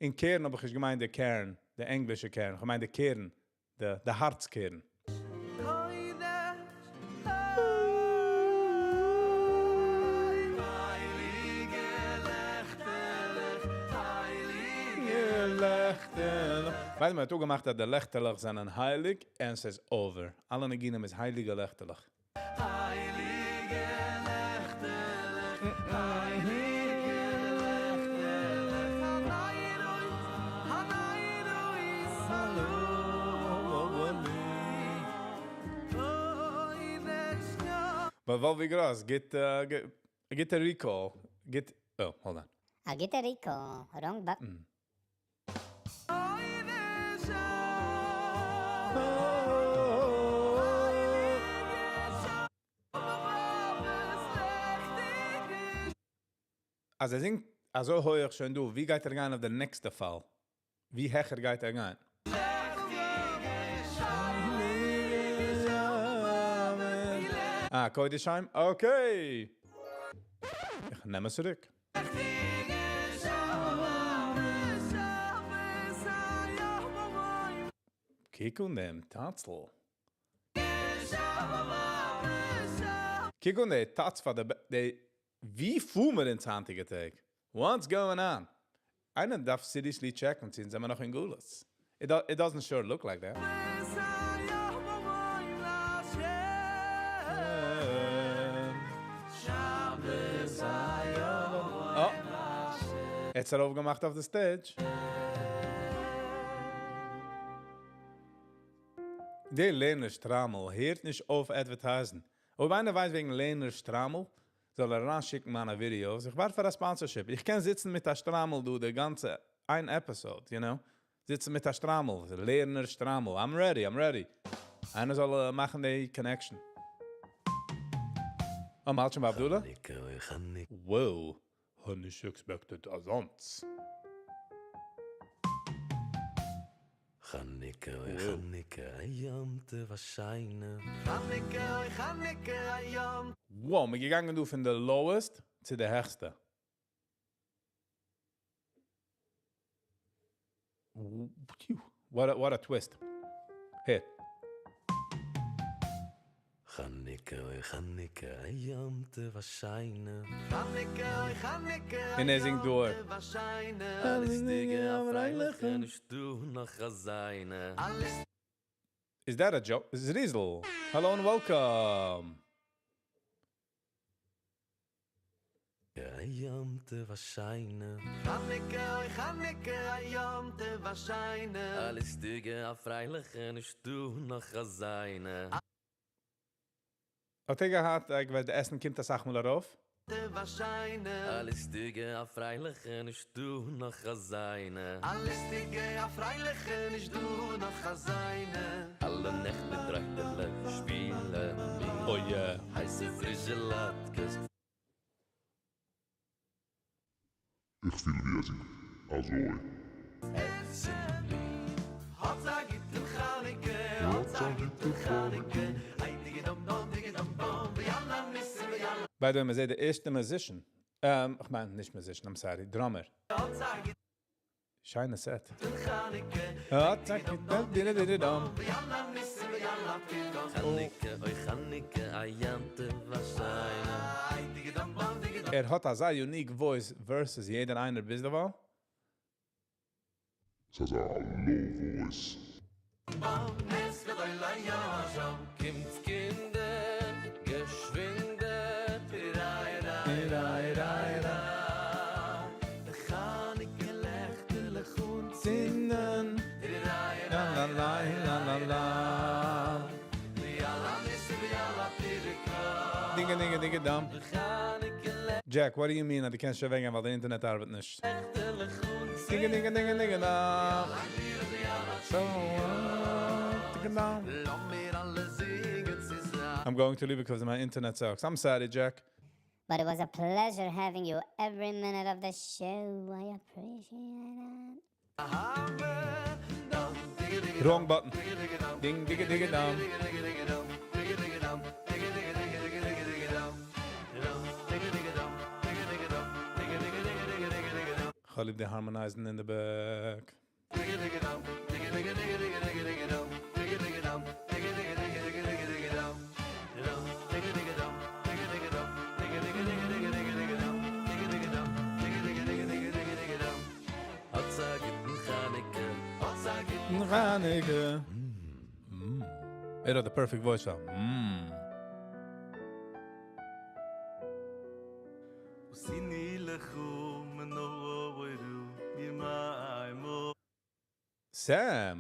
און קרן האב איך נישט געמיינט די קרן, די ענגלישע קרן, איך האב געמיינט די קרן, די די הארץ קרן. ווייל מען האט אפגעמאכט אז די לעכטעלעך זענען הייליג און ס'איז over. אלע ניגונים איז הייליגע לעכטעלעך. ביי וואלווי גראס גיט א גוטע recall, גיט, oh, hold on. א גוטע recall, wrong button. אז ער זינגט אזוי הויעך שוין דא, ווי גייט ער גיין אויף די נעקסטע פאל? ווי העכער גייט ער גיין? אה, קודש היים? Okay! איך נעם עס צוריק. קוק אן דעם טאצל. קוק אן די טאץ פאר די ווי פאר מיר אונז היינטיגע טעג? What's going on? איינער דארף seriously טשעקן צו אונז זעמער נאך אין גלות. It doesn't sure look like that. אה! ער האט עס ארויפגעמאכט אויף די stage. דער לערנער שטריימל הערט נישט אויף advertise ן. אויב איינער ווייסט וועגן לערנער שטריימל, זאל ער אריינשיקן מיינע videos. איך ווארט פאר א sponsorship. איך קען זיצן מיט א שטריימל דא די גאנצע איין episode, you know. זיצן מיט א שטריימל, לערנער שטריימל. I'm ready, I'm ready. איינער זאל מאכן די connection. אה, מ'האלט שוין ביי הבדלה? Wow, האב נישט expected אזאנס. חנוכה אוי חנוכה א יום טוב א שיינע. חנוכה אוי חנוכה א יום. Wow, מ'איז געגאנגען דא פון די lowest צו די העכסטע. What a twist. הער. חנוכה אוי חנוכה א יום טוב א שיינע. חנוכה אוי חנוכה א און ער זינגט יום דא. טוב א שיינע. א ליסטיגע א פרייליכע נישטא נאך אזיינע. א ליסטיגע. Is that a joke? Zrizel, hello and welcome. א יום טוב א שיינע. חנוכה אוי חנוכה א יום טוב א שיינע. א ליסטיגע א פרייליכע נישטא נאך אזיינע. האט ער געהאט like ווען די עסן קומט אסאך מאל ארויף? טוב א שיינע. א ליסטיגע א פרייליכע נישטא נאך אזיינע. א ליסטיגע א פרייליכע נישטא נאך אזיינע. אלע נעכט מיט דריידעלעך שפילן מיר. Oh yeah. הייסע פרישע לאטקעס. איך פיל ווי ער זינגט אזוי. עסן מיר. האטס א גוטן חנוכה, האטס א גוטן חנוכה. היי דיגע דאם דאם דיגע דאם דאם, ויאללה ניסים ויאללה. By the way, מ'זעט די ערשטע musician. איך מיין נישט musician, I'm sorry, drummer. האטס א גוטן שיינע set. חנוכה, האטס א גוטן דיגע דיגע דאם. ויאללה ניסים ויאללה פתאום. חנוכה, אוי חנוכה, א יום טוב א שיינע. היי דיגע דאם דאם דיגע דאם. ער האט אזא unique voice versus יעדער איינער ביז דערווייל. ס'איז א low voice. קומט קינדער, געשווינדער, ריי ריי ריי ריי ריי. די חנוכה לעכטעלעך אנצינדן, ריי La la la la la la. ויאללה ניסים ויאללה תרקוד. דינגע דינגע דינגע דאם. די חנוכה Jack, what do you mean אז דו קענסט שוין אוועקגיין ווייל די אינטערנעט ארבעט נישט? לעכטעלעך דינגע דינגע דינגע דינגע דאם. So, דינגע דאם. לאמיר אלע זינגען צוזאמען. I'm going to leave because my internet sucks. I'm sorry, Jack. But it was a pleasure having you every minute of the show. I appreciate it. Wrong button. דינג דיגע דיגע דאם. כ'האב ליב די harmonizing in the back. חנוכה. ער האט די perfect voice פאר mm. Sam.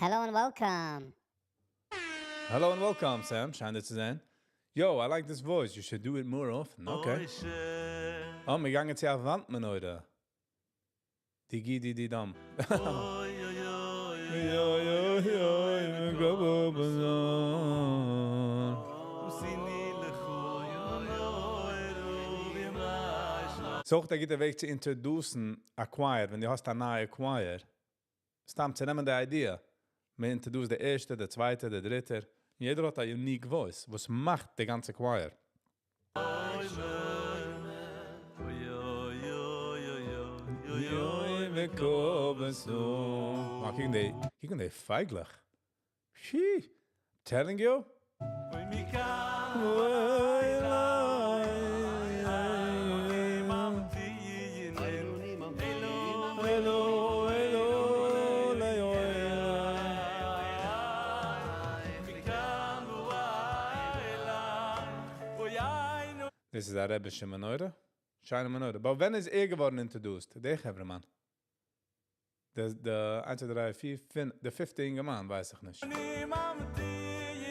Hello and welcome. Hello and welcome, Sam. שיין דיך צו זען. Yo, I like this voice. You should do it more often. Okay. Oh, מיר גייען צו א וואנט menorah. די די די דאם. אוי אוי אוי, go go go. ס'איז אויך א גוטע וועג צו introduce ן א choir, ווען דו האסט א נייע choir. סתם צו נעמען די idea. מען introduce די ערשטע, די צווייטע, די דריטע. יעדער האט א unique voice, וואס מאכט די גאנצע choir. Oh, קוק די, קוק די פייגלעך. Shee, telling you. דאס איז א רבי'שע menorah. שיינע menorah. אבער ווען איז ער געווארן introduced? דער חברה-מאן. דער 1, 2, 3, 4, 5, דער fifth אינגערמאן, ווייס איך נישט.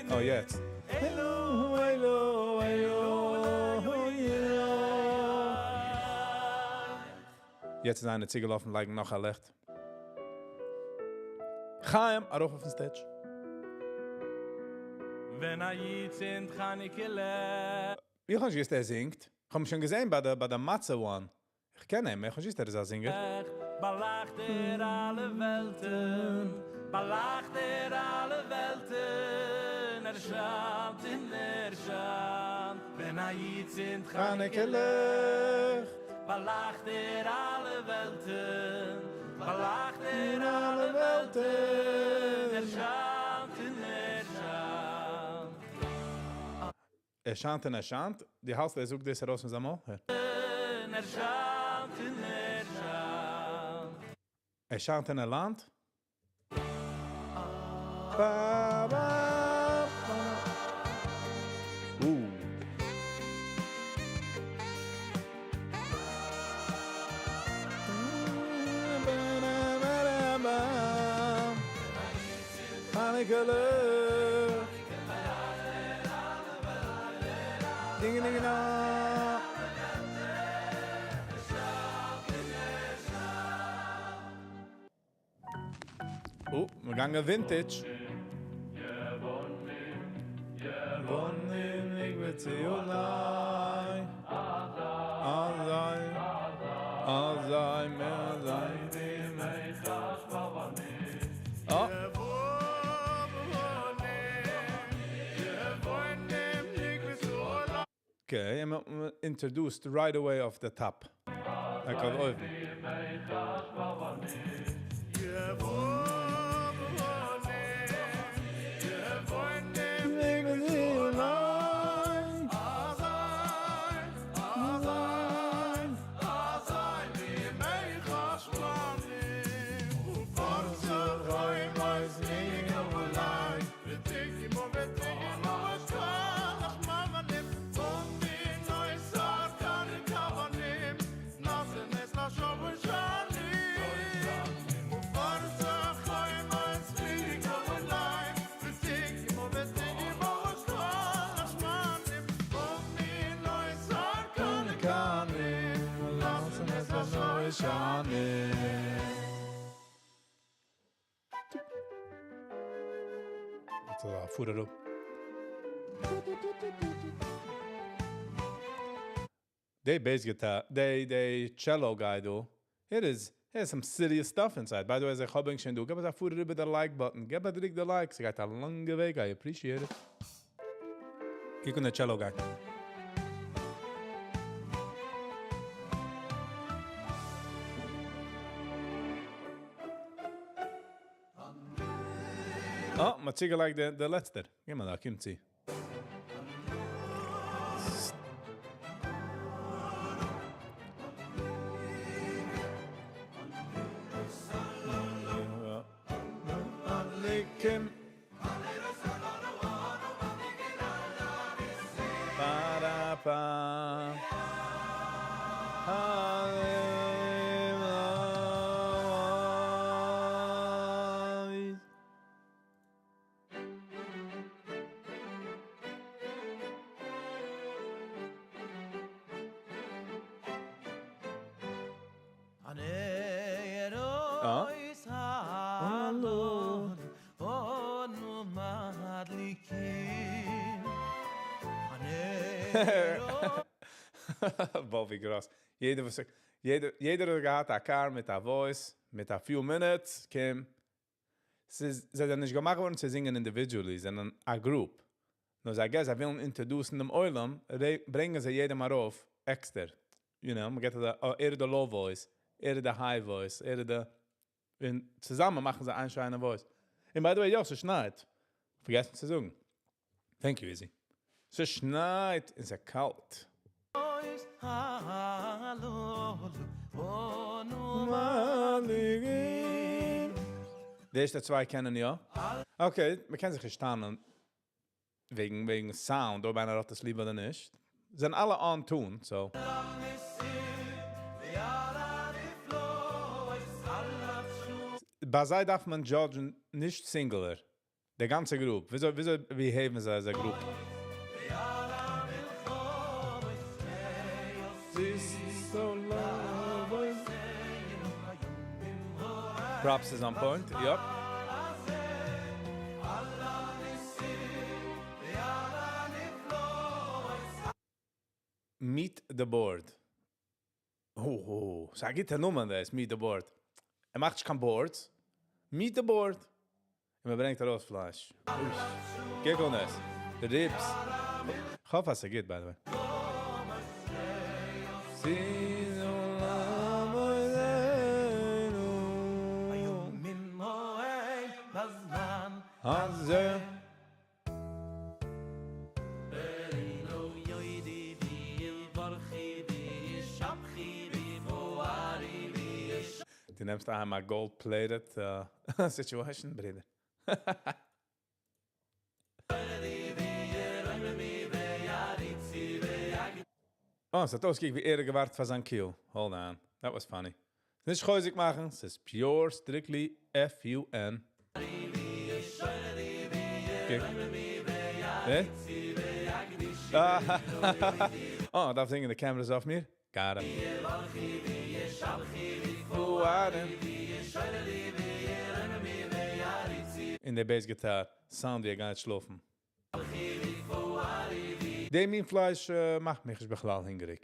Oh, יעצט. Hello, hello, hello, יעצט איז איינער צוגעלאפן, לייגן נאך א ליכט. חיים, ארויף אויפן stage. ווען א איד צינדט חנוכה איך האב נישט געוואוסט ער זינגט. איך האב אים שוין געזען ביי די, ביי די מצה one. איך קען אים, איך האב נישט געוואוסט ער איז א singer. באלייכט ער אלע וועלטן, באלייכט ער אלע וועלטן, ער שיינט און ער שיינט. ווען א איד צינדט חנוכה ליכט. באלייכט ער אלע וועלטן, באלייכט ער אלע וועלטן, ער שיינט און ער שיינט. ער שיינט און ער שיינט. דו האלטסט, ער זאגט דאס ארויס פון זיין מויל? ער שיינט און ער שיינט. ער שיינט אין א לאנד. Ba, ba, ba. Uh. Ba, ba, חנוכה ליכט. Ding ding da. Oh, מיר גייען vintage. יבונים יקבצו אולי. אזי, אזי, אזי. Oh. Okay, I'm introduced right away off the top. Like אויף אויבן. שנים. So, פאר אראפ. די bass guitar, די cello guy דא. Here's some serious stuff inside. By the way, אז איך האב ענק שוין דא, געב א פאר אריבער די like button. געב א דריק די like, ס'גייט א לאנגע וועג, I appreciate it. קוק אן די cello גייט. אה, מ'האט צוגעלייגט די די לעצטער. גיב מיר דא, קום צו. וואלווי גראס. יעדער וואס יעדער יעדער האט געהאט א קאר מיט א voice, מיט א few minutes, קום. ס'איז, זיי זענען נישט געמאכט געווארן צו זינגען individually, זענען א group. נאר זיי guess זיי ווילן introduce ן דעם עולם, ברענגען זיי יעדעם ארויף עקסטער. You know, מ'געט אזא, אה, ער איז די low voice, ער איז די high voice, ער איז די, און צוזאמען מאכן זיי איין שיינע voice. און by the way, יא, ס'שנייט. פארגעסן צו זאגן. Thank you, Izzy. ס'שנייט און ס'קאלט. די ערשטע צוויי קענען יא? Okay, מ'קען זיך נישט טענה'ן וועגן וועגן sound אויב איינער האט עס ליב אדער נישט. זענען אלע on tune, so. ביי זיי דארף מען judge ן נישט singular, די גאנצע group. וויאזוי וויאזוי behave ן זיי as a group? Props איז on point, yup. Meet the Board. Oh, ס'איז א גוטע נאמען דאס, Meet the Board. ער מאכט נישט קיין boards. Meet the board. און מ'ברענגט ארויס פלייש. קוק אן דאס. די ribs. כ'האף אז ס'גוט, by the way. דו נעמסט אהיים א gold plated situation, ברודער. אה, ס'האט אויסגעקוקט ווי ער האט געווארט פאר זיין cue. Hold on. That was funny. נישט חוזק מאכן, ס'איז pure strictly FUN. קוק. אה? אה, דארף זינגען די camera איז אויף מיר? Got it. און די bass guitar sound ווי ער גייט שלאפן. די מין פלייש מאכט מיך נישט בכלל הונגעריג.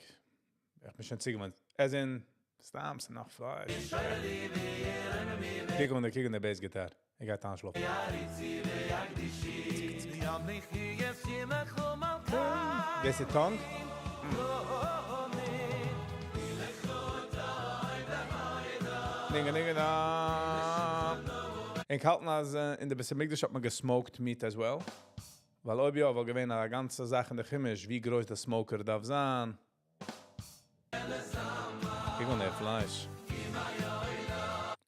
איך בין שוין צוגעוואוינט. As in, סתם ס'איז נאך פלייש. קוק אן די קוק אן די bass guitar. ער גייט איינשלאפן. דאס איז tongue? ניגון ניגון דא. ענק האלטן אז אין די בית המקדש האט מען גע smoked meat as well? ווייל אויב יא וואלט געווען א גאנצע זאך אין די חומש ווי גרויס די smoker דארף זיין. קוק אן די פלייש.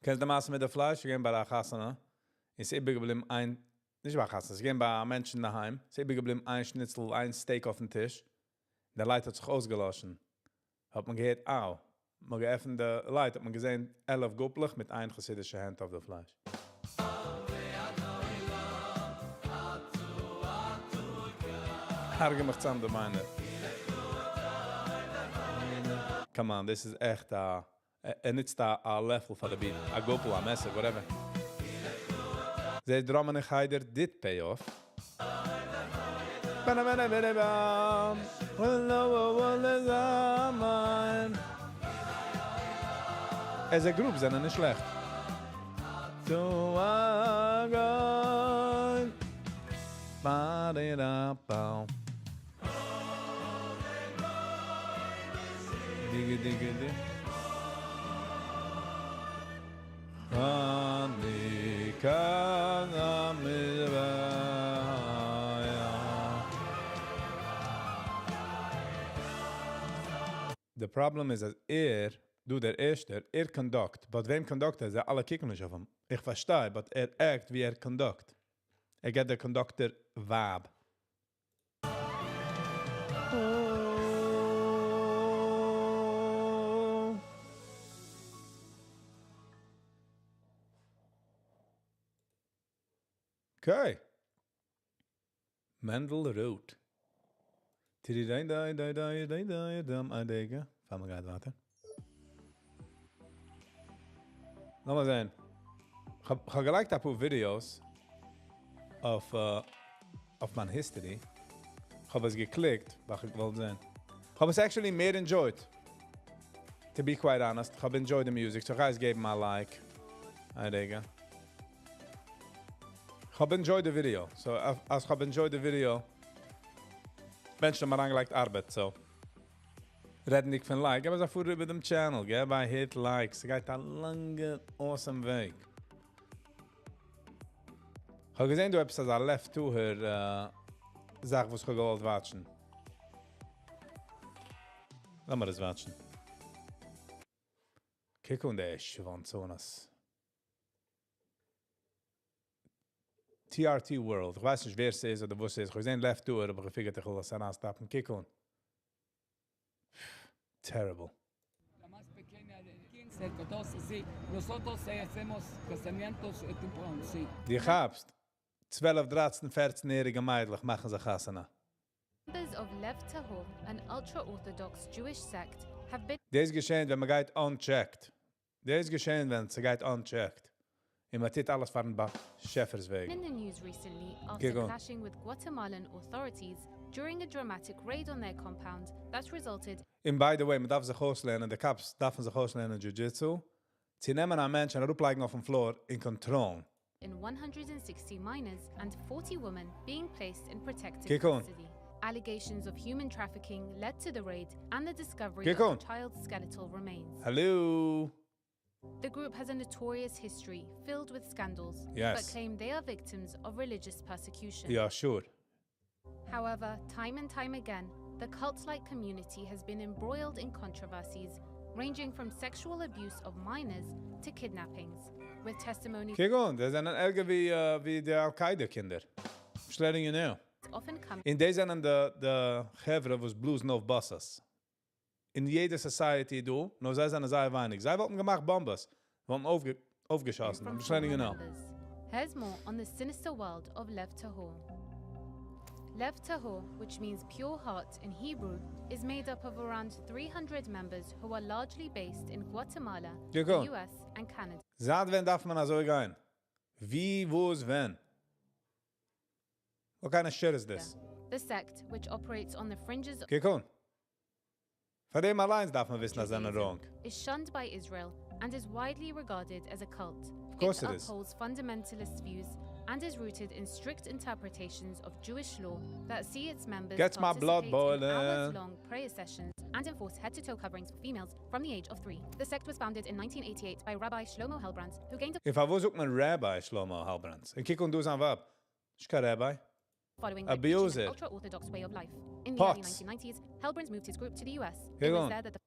קענסט די מעשה מיט די פלייש? ס'איז געווען ביי א חתונה און ס'איז איבערגעבליבן איין, נישט ביי א חתונה, ס'איז געווען ביי א מענטש אינדערהיים, ס'איז איבערגעבליבן איין שניצל, איין steak אויפן טיש, די light האט זיך אויסגעלאשן, האט מען געהערט אאו, מ'האט געעפנט די light האט מען געזען 11 גאפלעך מיט איין חסידישע הענט אויף די פלייש. הרג'ע מיך צאם די ביינער. Come on, דאס איז עכט א, ער נוצט א לעפל פאר די beef, א גאפל, א מעסער, whatever. זעהסט drum ען אין חדר did pay off. As a group זענען נישט שלעכט. צו א גוי באדידאפאו. דיגע דיגע די. די פראבלעם איז אז ער, דא דער ערשטער, ער conduct, but וועם conduct ער? זיי אלע קוקן נישט אויף אים. איך פארשטיי, but ער act ווי ער conduct. ער געט די conductor vibe. Okay. מענדל רוט. טירידיידיידיידיידיידיידאם א רגע, פאר מען גייט ווייטער. לאמיר זען. כ'האב געלייגט אפאר videos אויף אויף מיין history. כ'האב עס געקליקט, ווייל איך געוואלט זען. כ'האב עס actually מער enjoyed. To be quite honest, כ'האב enjoyed the music, so כ'גיי עס געבן א like. א רגע. כ'האב enjoyed the video. So, אז כ'האב enjoyed the video, מענטשן האבן אריינגעלייגט ארבעט, so. רעדנדיג פון like, געב אזא פאר איבער דעם channel, געב א hit like, ס'גייט א לאנגע, awesome וועג. כ'האב געזען דא עפעס אזא לב טהור זאך וואס כ'האב געוואלט watch ן. לאמיר עס watch ן. קוק אן די שוואנצאנעס. TRT World, איך ווייס נישט ווער ס'איז אדער וואס ס'איז, איך האב געזען לב טהור, אבער איך figured איך וויל עס אריינסטאפן. קוק אן. Terrible. La más pequeña de 15, 14, sí. Nosotros hacemos casamientos temprano, sí. דו כאפסט, 12, 13, 14 יעריגע מיידלעך מאכן זיך חתונה. Members of Lev Tahor, an ultra-Orthodox Jewish sect, have been דאס געשען, ווען מען גייט unchecked. דאס געשען, ווען ס'גייט unchecked. און מען טוט אלעס פארן באשעפער'ס וועגן. in the news recently after קוק אן. clashing with Guatemalan authorities during a dramatic raid on their compound that resulted און by the way, מען דארף זיך אויסלערנען, די cops דארפן זיך אויסלערנען Jiu-Jitsu, צו נעמען א מענטש און אראפלייגן אויפן floor און control ן. in 160 minors and 40 women being placed in protective קוק אן. custody. Allegations of human trafficking led to the raid and the discovery קוק of אן. a child's skeletal remains. Hello. The group has a notorious history filled with scandals, but claim they are victims of religious persecution. Yeah, sure. However, time and time again, the cult-like community has been embroiled in controversies ranging from sexual abuse of minors to kidnappings, with testimony קוק אן, די זענען ערגער ווי, ווי די Al-Qaeda קינדער. Just letting you know. often come און די זענען די, די חברה וואס בלאזן אויף buses. אין יעדע society דא, נאר זיי זענען זייער ווייניג. זיי וואלטן געמאכט באמבעס, וואלטן אויפגע אויפגעשאסן. from I'm just letting you former know. members. Here's more on the sinister world of Lev Tahor. Lev Tahor, which means pure heart in Hebrew, is made up of around 300 members who are largely based in Guatemala, קוק the אן. US, and Canada. זייט ווען דארף מען אזוי גיין? ווי, וואס, ווען? What kind of shit is this? The sect, which operates on the fringes קוק אן. פאר דעם אליין דארף מען וויסן, אז זיי זענען Judaism, wrong. is shunned by Israel and is widely regarded as a cult. Of course it it is. upholds fundamentalist views and is rooted in strict interpretations of Jewish law that see its members Gets my blood participate in boiling. hours-long prayer sessions and enforce head-to-toe coverings for females from the age of 3. The sect was founded in 1988 by Rabbi Shlomo Helbrans, who gained a און פארוואס זאגט מען Rabbi Shlomo Helbrans? און קוק אן דא זיין ווייב. איז קיין Rabbi. following by preaching an Abuser. ultra-Orthodox way of life. In the early Pots. 1990s, Helbrans moved his group to the US. Here It was on. there that the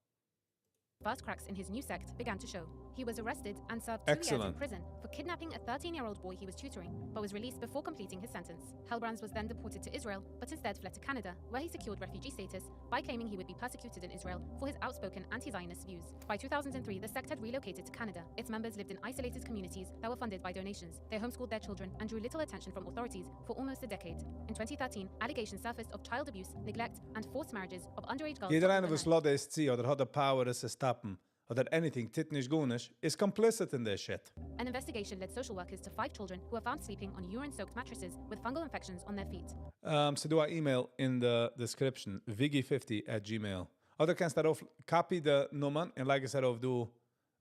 first cracks in his new sect began to show. He was arrested and served 2 years in Excellent. prison for kidnapping a 13-year-old boy he was tutoring, but was released before completing his sentence. Helbrans was then deported to Israel, but instead fled to Canada, where he secured refugee status by claiming he would be persecuted in Israel for his outspoken anti-Zionist views. By 2003, the sect had relocated to Canada. Its members lived in isolated communities that were funded by donations. They homeschooled their children and drew little attention from authorities for almost a decade. In 2013, allegations surfaced of child abuse, neglect, and forced marriages of underage girls. יעדער איינער, וואס overnight. לאזט עס צו אדער האט the power עס צו סטאפן אדער anything, טוט נישט גארנישט, is complicit in this shit. An investigation led social workers to 5 children who were found sleeping on urine-soaked mattresses with fungal infections on their feet. ס'דא א email in the description, viggy50 at gmail. אדער קענסטו דערויף copy די נומער און לייג עס ארויף דא.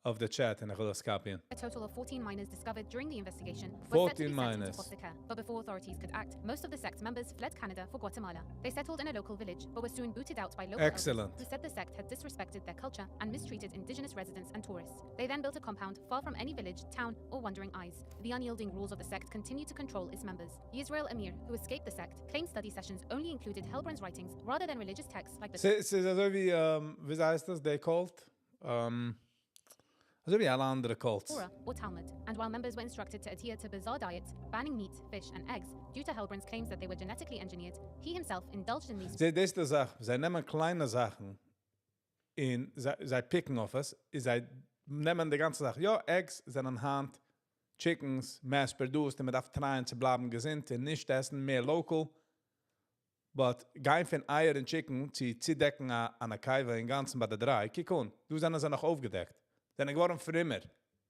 אויף די chat און איך וועל עס קאפיען. A total of 14 minors discovered during the investigation were set to 14 be sent into minors. foster care. But before authorities could act, most of the sect's members fled Canada for Guatemala. They settled in a local village, but were soon booted out by local elders Excellent. who said the sect had disrespected their culture and mistreated indigenous residents and tourists. They then built a compound far from any village, town, or wandering eyes. The unyielding rules of the sect continue to control its members. Yisrael Amir, who escaped the sect, claimed study sessions only included Helbrans' writings rather than religious texts like the ס'איז אזוי ווי, ווי הייסט דאס, די cult? אזוי ווי אלע אנדערע cults. Torah or Talmud, and while members were instructed to adhere to bizarre diets, banning meat, fish, and eggs, due to Helbrans' claims that they were genetically engineered, he himself indulged in these זע, דאס איז די זאך. זיי נעמען קליינע זאכן און זיי, זיי pick ן אויף עס, איז זיי נעמען די גאנצע זאך. יא, eggs זענען היינט, chickens, mass produced, און מען דארף try ען צו בלייבן געזונט און נישט עסן מער local. But גיין פון אייער און chicken צו צודעקן א נקבה אינגאנצן ביי די דריי, קוק אן, דא זענען זיי נאך אויפגעדעקט. זענען געווארן פרומער.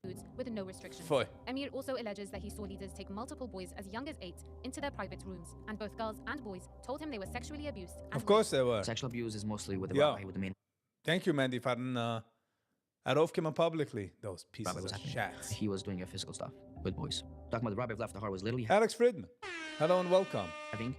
foods with no restrictions. Pfui. Amir also alleges that he saw leaders take multiple boys as young as 8 into their private rooms, and both girls and boys told him they were sexually abused and Of course they were. Sexual abuse is mostly with the Ja. rabbi, with the main Thank you, Mandy, פארן ארויפקומען publicly. Those pieces rabbi was of happening. shit. He was doing physical stuff with boys. Talking about the rabbi of Lev Tahor was literally Alex Friedman, hello and welcome. having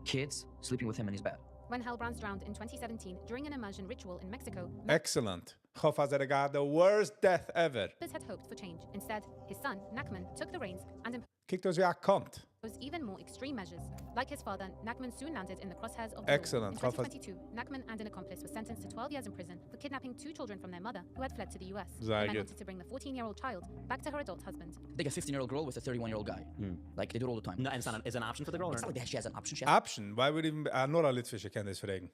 kids sleeping with him in his bed. When Helbrans drowned in 2017 during an immersion ritual in Mexico, Excellent. כ'האף אז ער got the worst death ever. members had hoped for change. Instead, his son, Nachman, took the reins and קוקט אויס ווי א cunt. imposed even more extreme measures. Like his father, Nachman soon landed in the crosshairs of the law. Excellent. In 2022, Nachman and an accomplice were sentenced to 12 years in prison for kidnapping two children from their mother, who had fled to the US. The Sehr men gut. wanted to bring the 14-year-old child back to her adult husband. Take a 15-year-old girl with a 31-year-old guy. Like, they do it all the time. No, and it's not an, is it an option for the girl? It's Or not like she has an option. She has Option? Why would even... Ah, נאר א ליטווישער קען דאס פרעגן.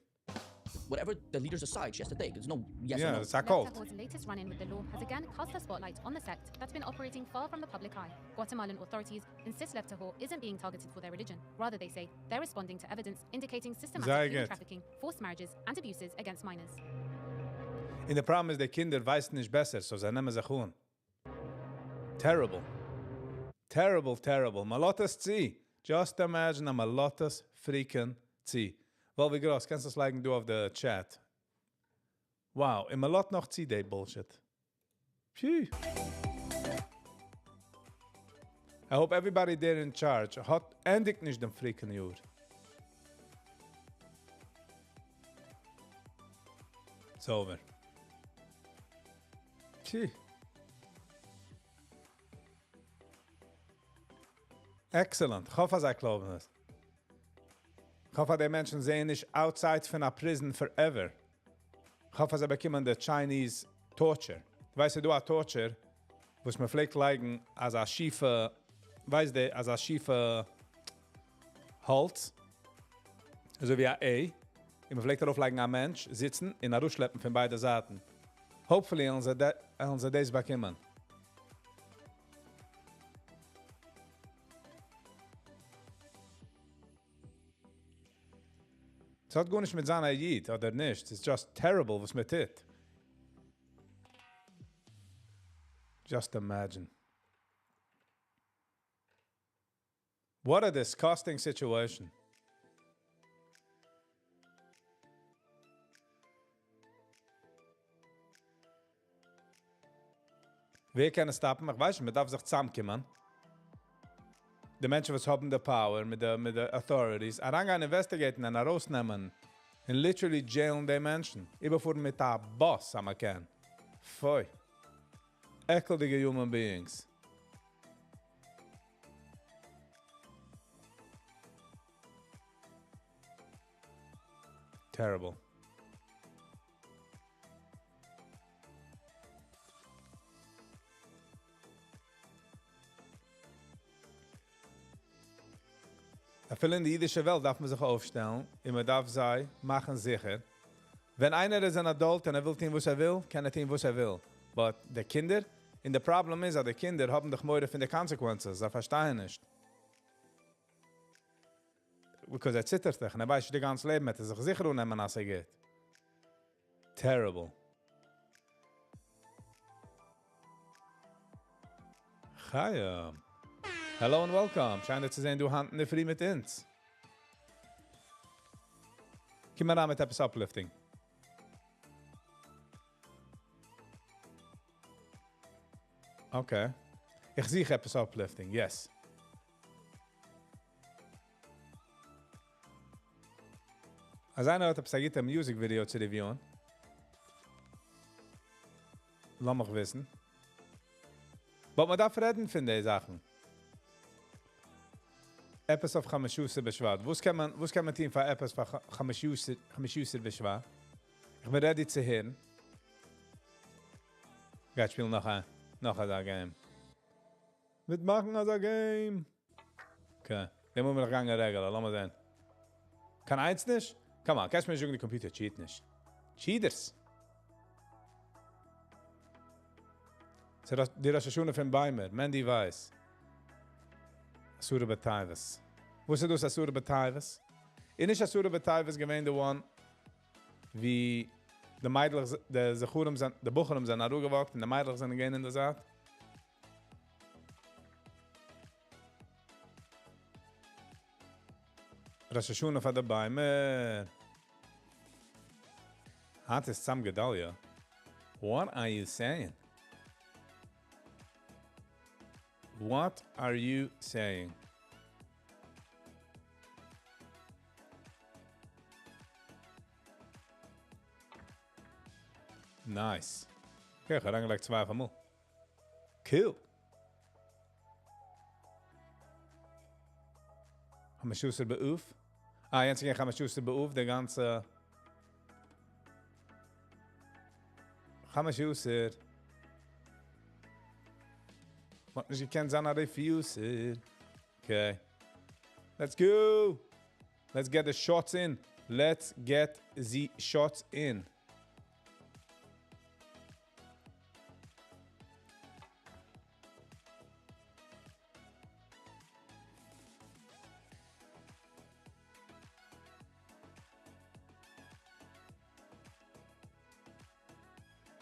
whatever the leaders decide, she has to take. There's no yes Yeah, or no. it's a cult. Lev Tahor's latest run-in with the law has again cast a spotlight on the sect that's been operating far from the public eye. Guatemalan authorities insist Lev Tahor isn't being targeted for their religion. Rather, they say, they're responding to evidence indicating systematic Sehr human gut. trafficking, forced marriages, and abuses against minors. און די problem איז, די קינדער ווייסן נישט בעסער, so זיי נעמען זיך אן. Terrible. Terrible, terrible. מ'לאזט עס צו. Just imagine, מ'לאזט עס freaking צו. וואלווי גראס, קענסט דאס לייגן דא אויף די chat. Wow, און מ'לאזט נאך צו, די bullshit. Phew. I hope everybody there in charge האט ענדיגט נישט דעם freaking יאר. It's over. Phew. Excellent. כ'האף אז זיי גלייבן עס. כ'האף אז די מענטשן זענען נישט outside פון א prison forever. כ'האף אז זיי באקומען די Chinese torture. ווייסטו, דא א torture, וואס מען פלעגט לייגן אזא שיפע, ווייסטו, אזא שיפע האלץ, אזוי ווי א A, און מען פלעגט דערויף לייגן א מענטש, זיצן, און אראפשלעפן פון ביידע זייטן. Hopefully וועלן זיי דאס באקומען. עס האט גארנישט מיט זיין א איד אדער נישט. It's just terrible, וואס מען טוט. Just imagine. What a disgusting situation. ווער קען עס stop ן? איך ווייס נישט, מען דארף זיך צוזאמקומען. די מענטשן, וואס האבן די power מיט די, מיט די authorities, אריינגיין investigate ן און ארויסנעמען און literally jail ן די מענטשן. איבערפארן מיט א bus, אז מען קען. פוי. עקלדיגע human beings. Terrible. אפילו אין די אידישע וועלט דארף מען זיך אויפשטעלן, און מען דארף זיי מאכן זיכער. ווען איינער איז אן adult און ער וויל טון וואס ער וויל, קען ער טון וואס ער וויל. But די קינדער, און די problem איז, אז די קינדער האבן דאך מורא פון די consequences, זיי פארשטייען נישט. Because ער ציטערט זיך, און ער ווייסט די גאנצע לעבן, וועט ער זיך זיכער אננעמען, אז ער גייט. Terrible. Chaim. Hello and welcome. שיין צו זען, דו היינט אין דער פרי מיט אונז. קום אריין מיט עפעס uplifting. Okay. איך זוך עפעס uplifting, yes. אז איינער האט עפעס א גוטע music video צו review ען, לאז מיך וויסן. But מען דארף רעדן פון די זאכן. עפעס אויף חמשה עשר בשבט. וואס קען מען, וואס קען מען טון פאר עפעס פאר חמשה עשר בשבט? איך בין ready צו הערן. גייט שפילן נאך א, נאך אזא game. מיר מאכן אזא game. Okay. דעם מוז מען נאך גיין regular, לאמיר זען. קיין איינס נישט? Come on, קענסט מיר נישט זאגן, די computer cheat נישט. Cheaters. די ראש השנה פון ביימער, Mandy Weiss. עשרה בטבת. וואס איז דאס עשרה בטבת? איז נישט עשרה בטבת געווען the one ווי די מיידלעך, די זכרים זענען, די בחורים זענען אראפגע walk ט און די מיידלעך זענען געווען אין די זייט? ראש השנה פאר די ביימער. היינט איז צום גדליה. What are you saying? What are you saying? Nice. Okay, איך האב אריינגעלייגט צוויי אויף אמאל. Cool. חמשה עשר באב? אה, יעצט גיי חמשה עשר באב, די גאנצע חמשה עשר. מ'האט נישט געקענט זיין א refuser. Okay. Let's go. Let's get the shots in. Let's get the shots in.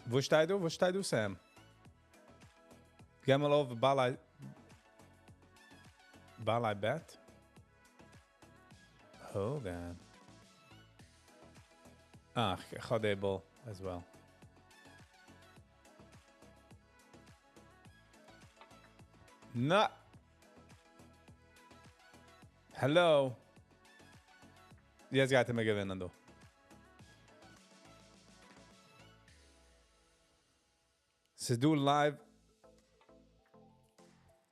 וואו שטייט דו? וואו שטייט דו, Sam? גיי מאל אויף בעלי בעלי bet. Hold on. Ah, איך האב די ball as well. Na. Hello. יעצט גייט ער מיר געווינען, דו. ס'איז דא live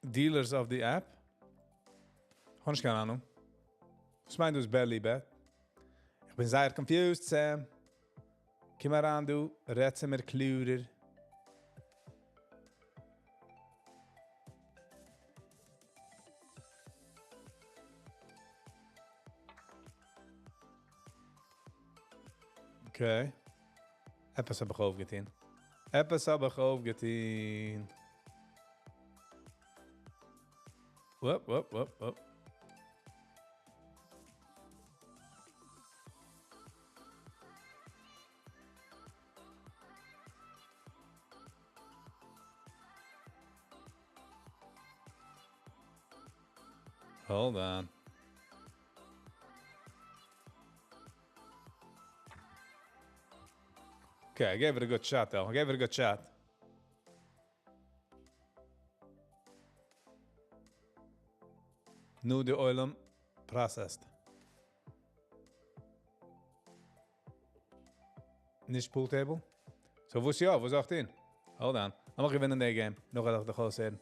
dealers אויף די app? האב נישט קיין אהנונג. וואס מיינט דאס belly bet? איך בין זייער confused, Sam. קום אריין דו, רעד צו מיר קלארער. Okay. עפעס האב איך אויפגעטון. עפעס האב איך אויפגעטון. Whoop, whoop, whoop, whoop. Hold on. Okay, I gave it a good shot though. I gave it a good shot. נו, די עולם processed. נישט pool table? So, וואס יא? וואס זאגט איר? Hold on. לאמיר געווינען די game. נאך וועל איך דיך אויסהערן.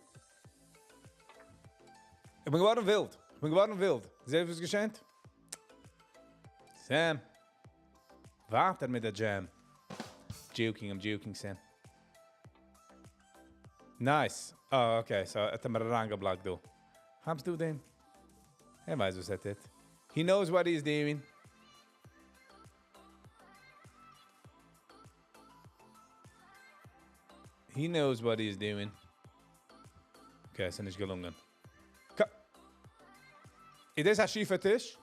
איך בין געווארן ווילד. איך בין געווארן ווילד. זעהט וואס געשעט? Sam. ווייטער מיט די jam. Joking, I'm joking, Sam. Nice. Oh, okay. So, האט ער מיר אריינגע block ט, דו. כאפסט דו דעם? ער ווייסט, וואס ער טוט. He knows what he's doing. He knows what he's doing. Okay, ס'איז נישט געלונגען. איז דאס א שיפע טיש?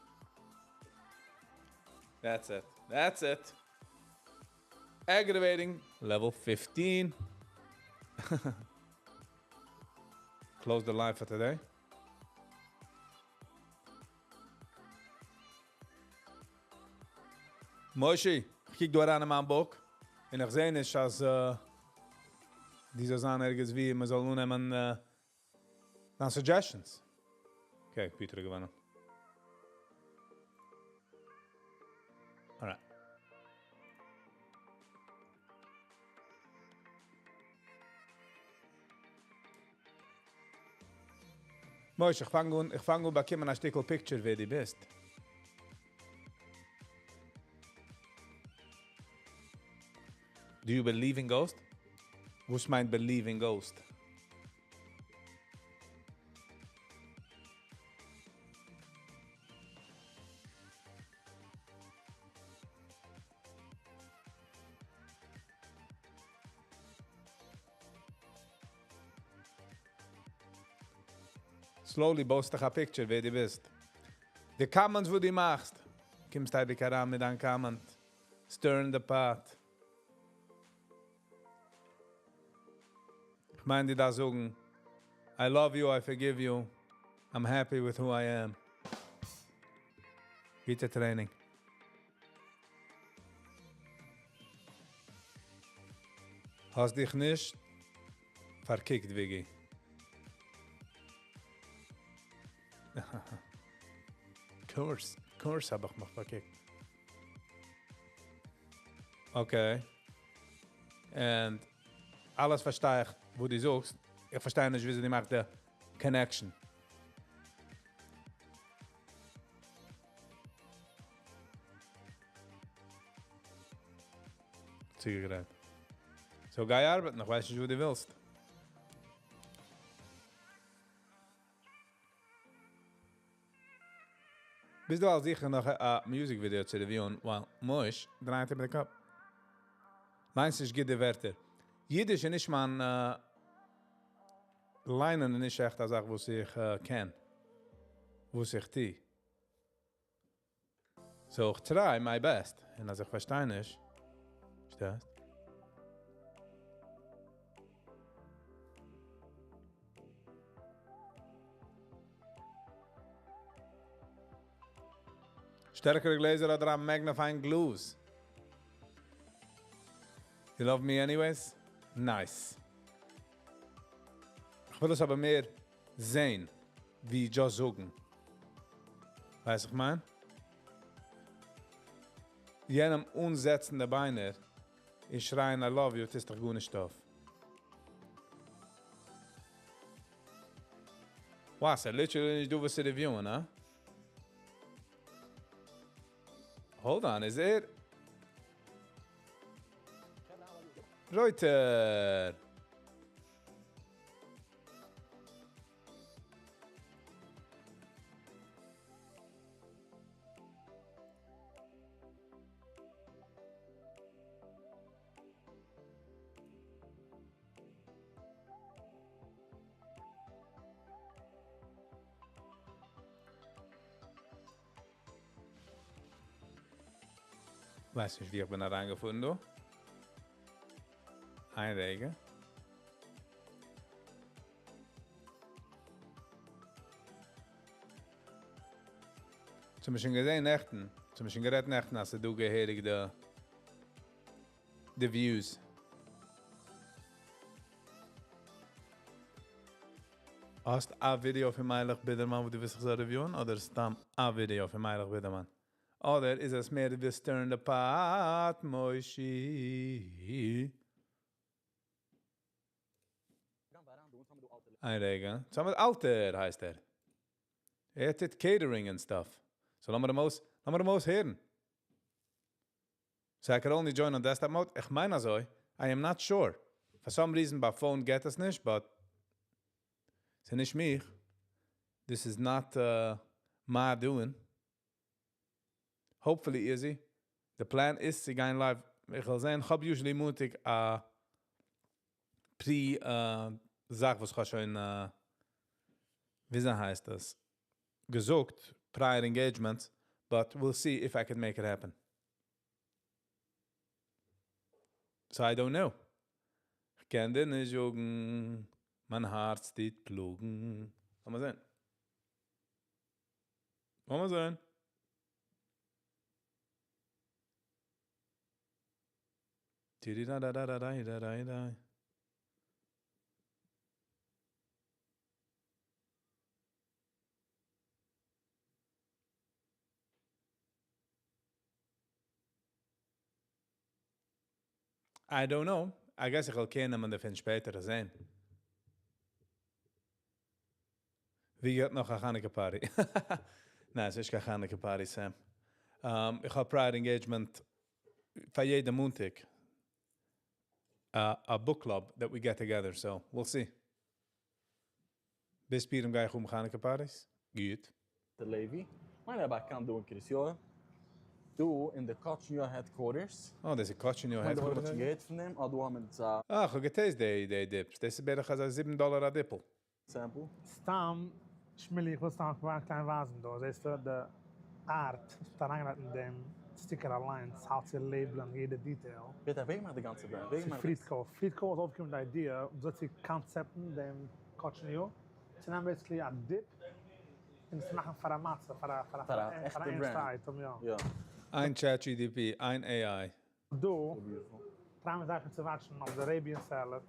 That's it. That's it. Aggravating. Level 15. Close the live for today. Moshe, איך קוק דא אריין אין מיין book. און איך זע נישט, אז דו זאלסט זיין ערגעץ וואו מען זאל אננעמען דיין suggestions. Okay, Peter געוואונען. Alright. משה, איך פאנג אן, איך פאנג אן באקומען א שטיקל picture ווער דו ביסט. Do you believe in ghost? וואס מיינט believe in ghost? Slowly בויסט דיך א picture ווער דו ביסט. די comments וואס דו מאכסט, קומסט אייביג אריין מיט דיין comment. Stir in the pot. איך מיין דו דארפסט זאגן, I love you, I forgive you, I'm happy with who I am. גוטע training. האסט דיך נישט פארקוקט, וויגי. Course, course האב איך מיך פארקוקט. Okay. And אלעס פארשטיי איך, וואס דו זאגסט. איך פארשטיי נישט, וויאזוי דו מאכסט די connection. צוגעגרייט. So, גיי ארבעטן, איך ווייס נישט, וואס דו ווילסט. ביסט דו אלס זיכער נאך א music video צו review ען, ווייל מויש דרייט איבער די קאפ. מיינסט נישט גוט די ווערטער. אידיש איז נישט מיין ליינען איז נישט עכט א זאך וואס איך קען. וואס איך טו. So איך try my best. און אז איך פארשטיי נישט, פארשטייסט? שטערקערע גלעזער אדער א magnifying glass? You love me anyways? Nice. איך וויל עס אבער מער זען, ווי just זאגן. ווייסט איך מיין? יענעם אנזעצן די ביינער, און שרייען I love you, טוסט דאך גארנישט אויף. Wow, ס'איז literally נישט דא וואס צו review ען, הא? Hold on, איז ער? רויטער! ווייס נישט, ווי איך בין אריינגעפארן דא. איין רגע. צום שוין געזען נעכטן, צום שוין גערעדט נעכטן, אז דו געהעריג די views. האסט א ווידעא פון מיילעך בידערמאן, וואו דו ווילסט איך זאל review ען, אדער סתם א ווידעא פון מיילעך בידערמאן? אדער איז עס מער ווי stir in the pot, מוישי? איין רגע. צאם מיט אלטער הייסט ער. ער טוט catering and stuff. So לאמיר אים אויסהערן. So I could only join on desktop mode. איך מיין אזוי. I am not sure. For some reason ביי phone גייט עס נישט, but ס'איז נישט מיך. This is not my doing. Hopefully easy. The plan is צו גיין live. איך וועל זען, איך האב usually מאנטאג א pre זאך וואס איך האב שוין, ווי הייסט דאס? געזאגט, prior engagements, but we'll see if I can make it happen. So I don't know. איך קען דיר נישט זאגן, מיין הארץ טוט פלאגן. לאמיר זען. לאמיר זען. I don't know. I guess איך וועל care נעמען דערפון שפעטער זען. ווי גייט נאך א חנוכה party? ניין, עס איז קיין חנוכה party, Sam. איך האב prior engagement פאר יעדע מאנטאג. A book club that we get together, so we'll see. ביז פורים גיי איך האבן חנוכה parties? גוט. דער לוי. מיין באקאנט דא אין קרית יואל. דא אין די קאטשניו headquarters. Oh, דאס איז קאטשניו מיין, דו האסט headquarters. שוין געהערט פון דעם? אה, דא האבן מיר א אה, איך האב גע taste די, די dips. דאס איז בערך אזא 7 דאלאר א dip. Sample. סתם, שמילי, איך וויל סתם א קליין ווייזן דא. זעסטו, די art, וואס מ'האט אריינגעלייגט אין דעם sticker אליין, how צו label ען יעדע detail. ווער האט געמאכט די גאנצע brand? ווער צו געמאכט? Fritco. Fritco איז אויפגעקומען מיט די idea, אזוי צו concept ן דעם קאטשניו, צו נעמען basically א dip און עס מאכן פאר א מצה, פאר א פאר א פאר א פאר עכטע א ערנסטע brand. item, יא. יא. איין ChatGPT, איין AI. דא, Beautiful. try ען מיר זייער צו watch ן אויף די Arabian salad.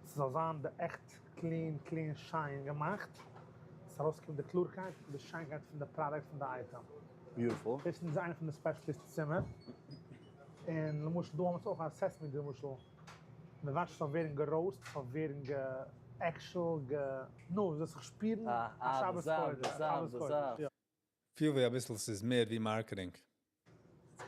עס זאל זיין די עכט clean, clean, שיין געמאכט. עס זאל ארויסקומען די קלארקייט, די שיינקייט פון די product, פון די item. Beautiful. דאס איז איינע פון די specialist צימער. און למשל, דא האבן מיר אויך א sesame, למשל. מען watch ט אויף ווערן גע roast, אויף ווערן גע actual גע נו, דאס זיך שפירן אה, א אה, שבת דאס זאב, קודש, דאס זאב, שבת דאס קודש, זאב. יא. פיל ווי א ביסל, ס'איז מער ווי marketing.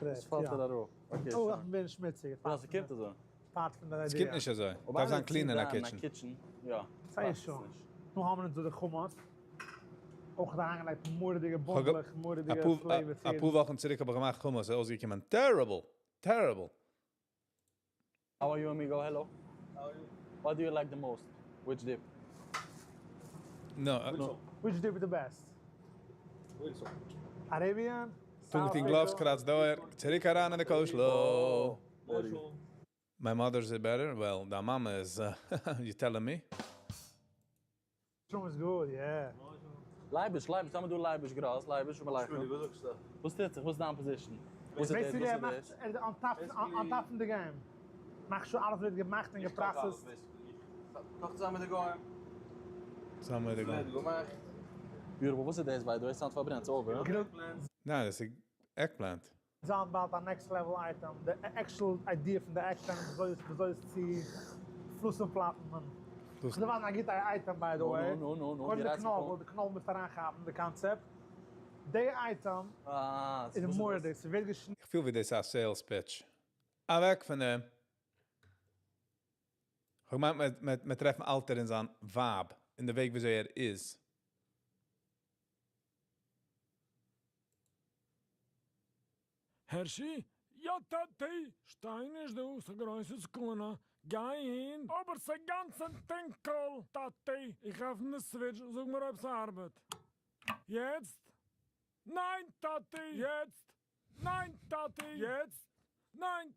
עס פאלט דיר אראפ. Okay, Oh, שוין. איך בין שמוציג. יא, ס'קומט אזוי. Part פון דער עס idea. קומט נישט אזוי. אבער דארף זיין איינער clean אין א ציט אריין kitchen. kitchen. יא. זייער פאסט עס שוין. נישט. נו האבן מיר אונז די חומוס. אויך דא אריינגעלייגט מורא'דיגע בונדלעך, מורא'דיגע א פאר flavors. א פאר וואכן צוריק האב איך געמאכט חומוס, איז אויסגעקומען terrible. Terrible. How are you, amigo? Hello. How are you? What do you like the most? Which dip? No, no. Which dip is the best? Arabian? טונקט אין gloves, קראצט דא, צוריק אריין אין די קוישל. My mother's is better? Well, the mama is, you telling me? Mushroom is good, yeah. לייביש, לייביש, זאג מיר דו לייביש גראס, לייביש, און מלאך. וואס טוט זיך? וואס איז דיין position? וואס איז דאס? Basically, וואס ער איז מאכט דאס? ער איז on top, on top פון די game. מאכט שוין אלעס ווערט געמאכט און גע process ט. קאך צוזאמען מיט די גוים. צוזאמען מיט די גוים. Beautiful, וואס איז דאס by the way? ס'האט פארברענט, over, huh? Grilled ניין, דאס איז eggplant. זיין באלד א next level item. The actual idea פון די eggplant, וויאזוי עס צו פלוסן פלאטן. דאס דאס וואר א גוטע item, by the No, way. no, no, no, no, קודם די די רייצן קנאבל, די קנאבל מוז אריינכאפן, די concept. די item אה, איז וואס איז מורא'דיג. דאס? עס ווערט געשניטן. איך פיל ווי דאס איז א sales pitch. אוועק פון דעם. איך מיין, מיר טרעפן אלטער אין זיין vibe, אין די וועג, וויאזוי ער איז. הערשי? יא, טאטי! שטיי נישט דא, ס'א גרויסע סכנה. גיי אהין, אבער ס'איז גאנץ טונקל, טאטי. איך עפן די switch, זאג מיר, אויב ס'ארבעט. יעצט? ניין, טאטי! יעצט? ניין, טאטי! יעצט? ניין!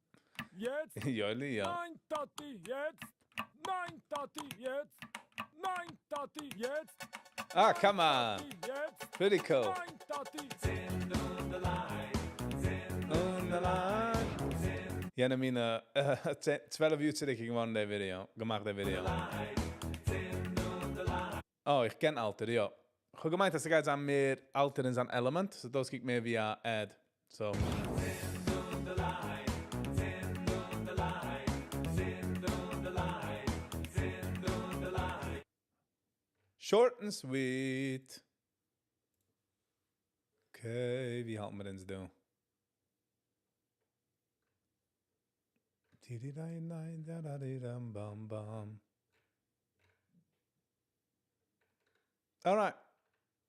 יעצט? יולי, יא. ניין, טאטי! יעצט? ניין, טאטי! יעצט? ניין, טאטי! יעצט? Ah, come on. טאטי, יעצט? Pretty cool. ניין, טאטי! און די light. יענע מינע, 12 יאר צוריק געווארן דער video, געמאכט דער video. Oh, איך קען אלטער, יא. איך האב געמיינט, אז ער גייט זיין מער אלטער אין זיין element. So דאס קוקט מער ווי א ad. So. Short and sweet. Okay, ווי האלטן מיר אונז דא? Ti-di-dai-dai, da-da-di-dum, bam, bam. Alright.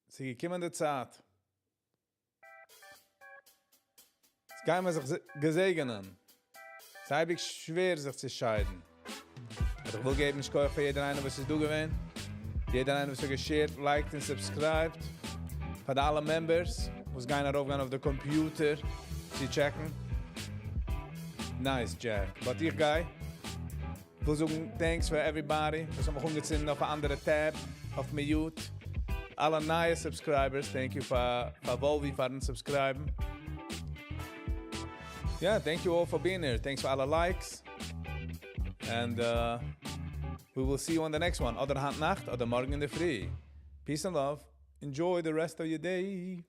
ס'איז געקומען די צייט. יעצט גייען מיר זיך געזעגענען. ס'איז אייביג שווער זיך צו שיידן. אבער איך וויל געבן יישר כח פאר יעדער איינער, וואס איז דא געווען. יעדער איינער, וואס האט גע share ט, liked און subscribed. פאר די אלע members, וואס גייען ארויפגיין אויף די computer צו check ן. Nice, Jack. But איך גיי. וויל זאגן, thanks for everybody. וואס האבן מיך אנגעצינדן אויף אן אנדערע tab, אויף mute. אלע נייע subscribers, thank you פאר, פאר Volvi פארן subscribe. Yeah, thank you all for being here. Thanks for אלע likes. And we will see you on the next one. אדער היינט נאכט, אדער מארגן אין דער פרי. Peace and love. Enjoy the rest of your day.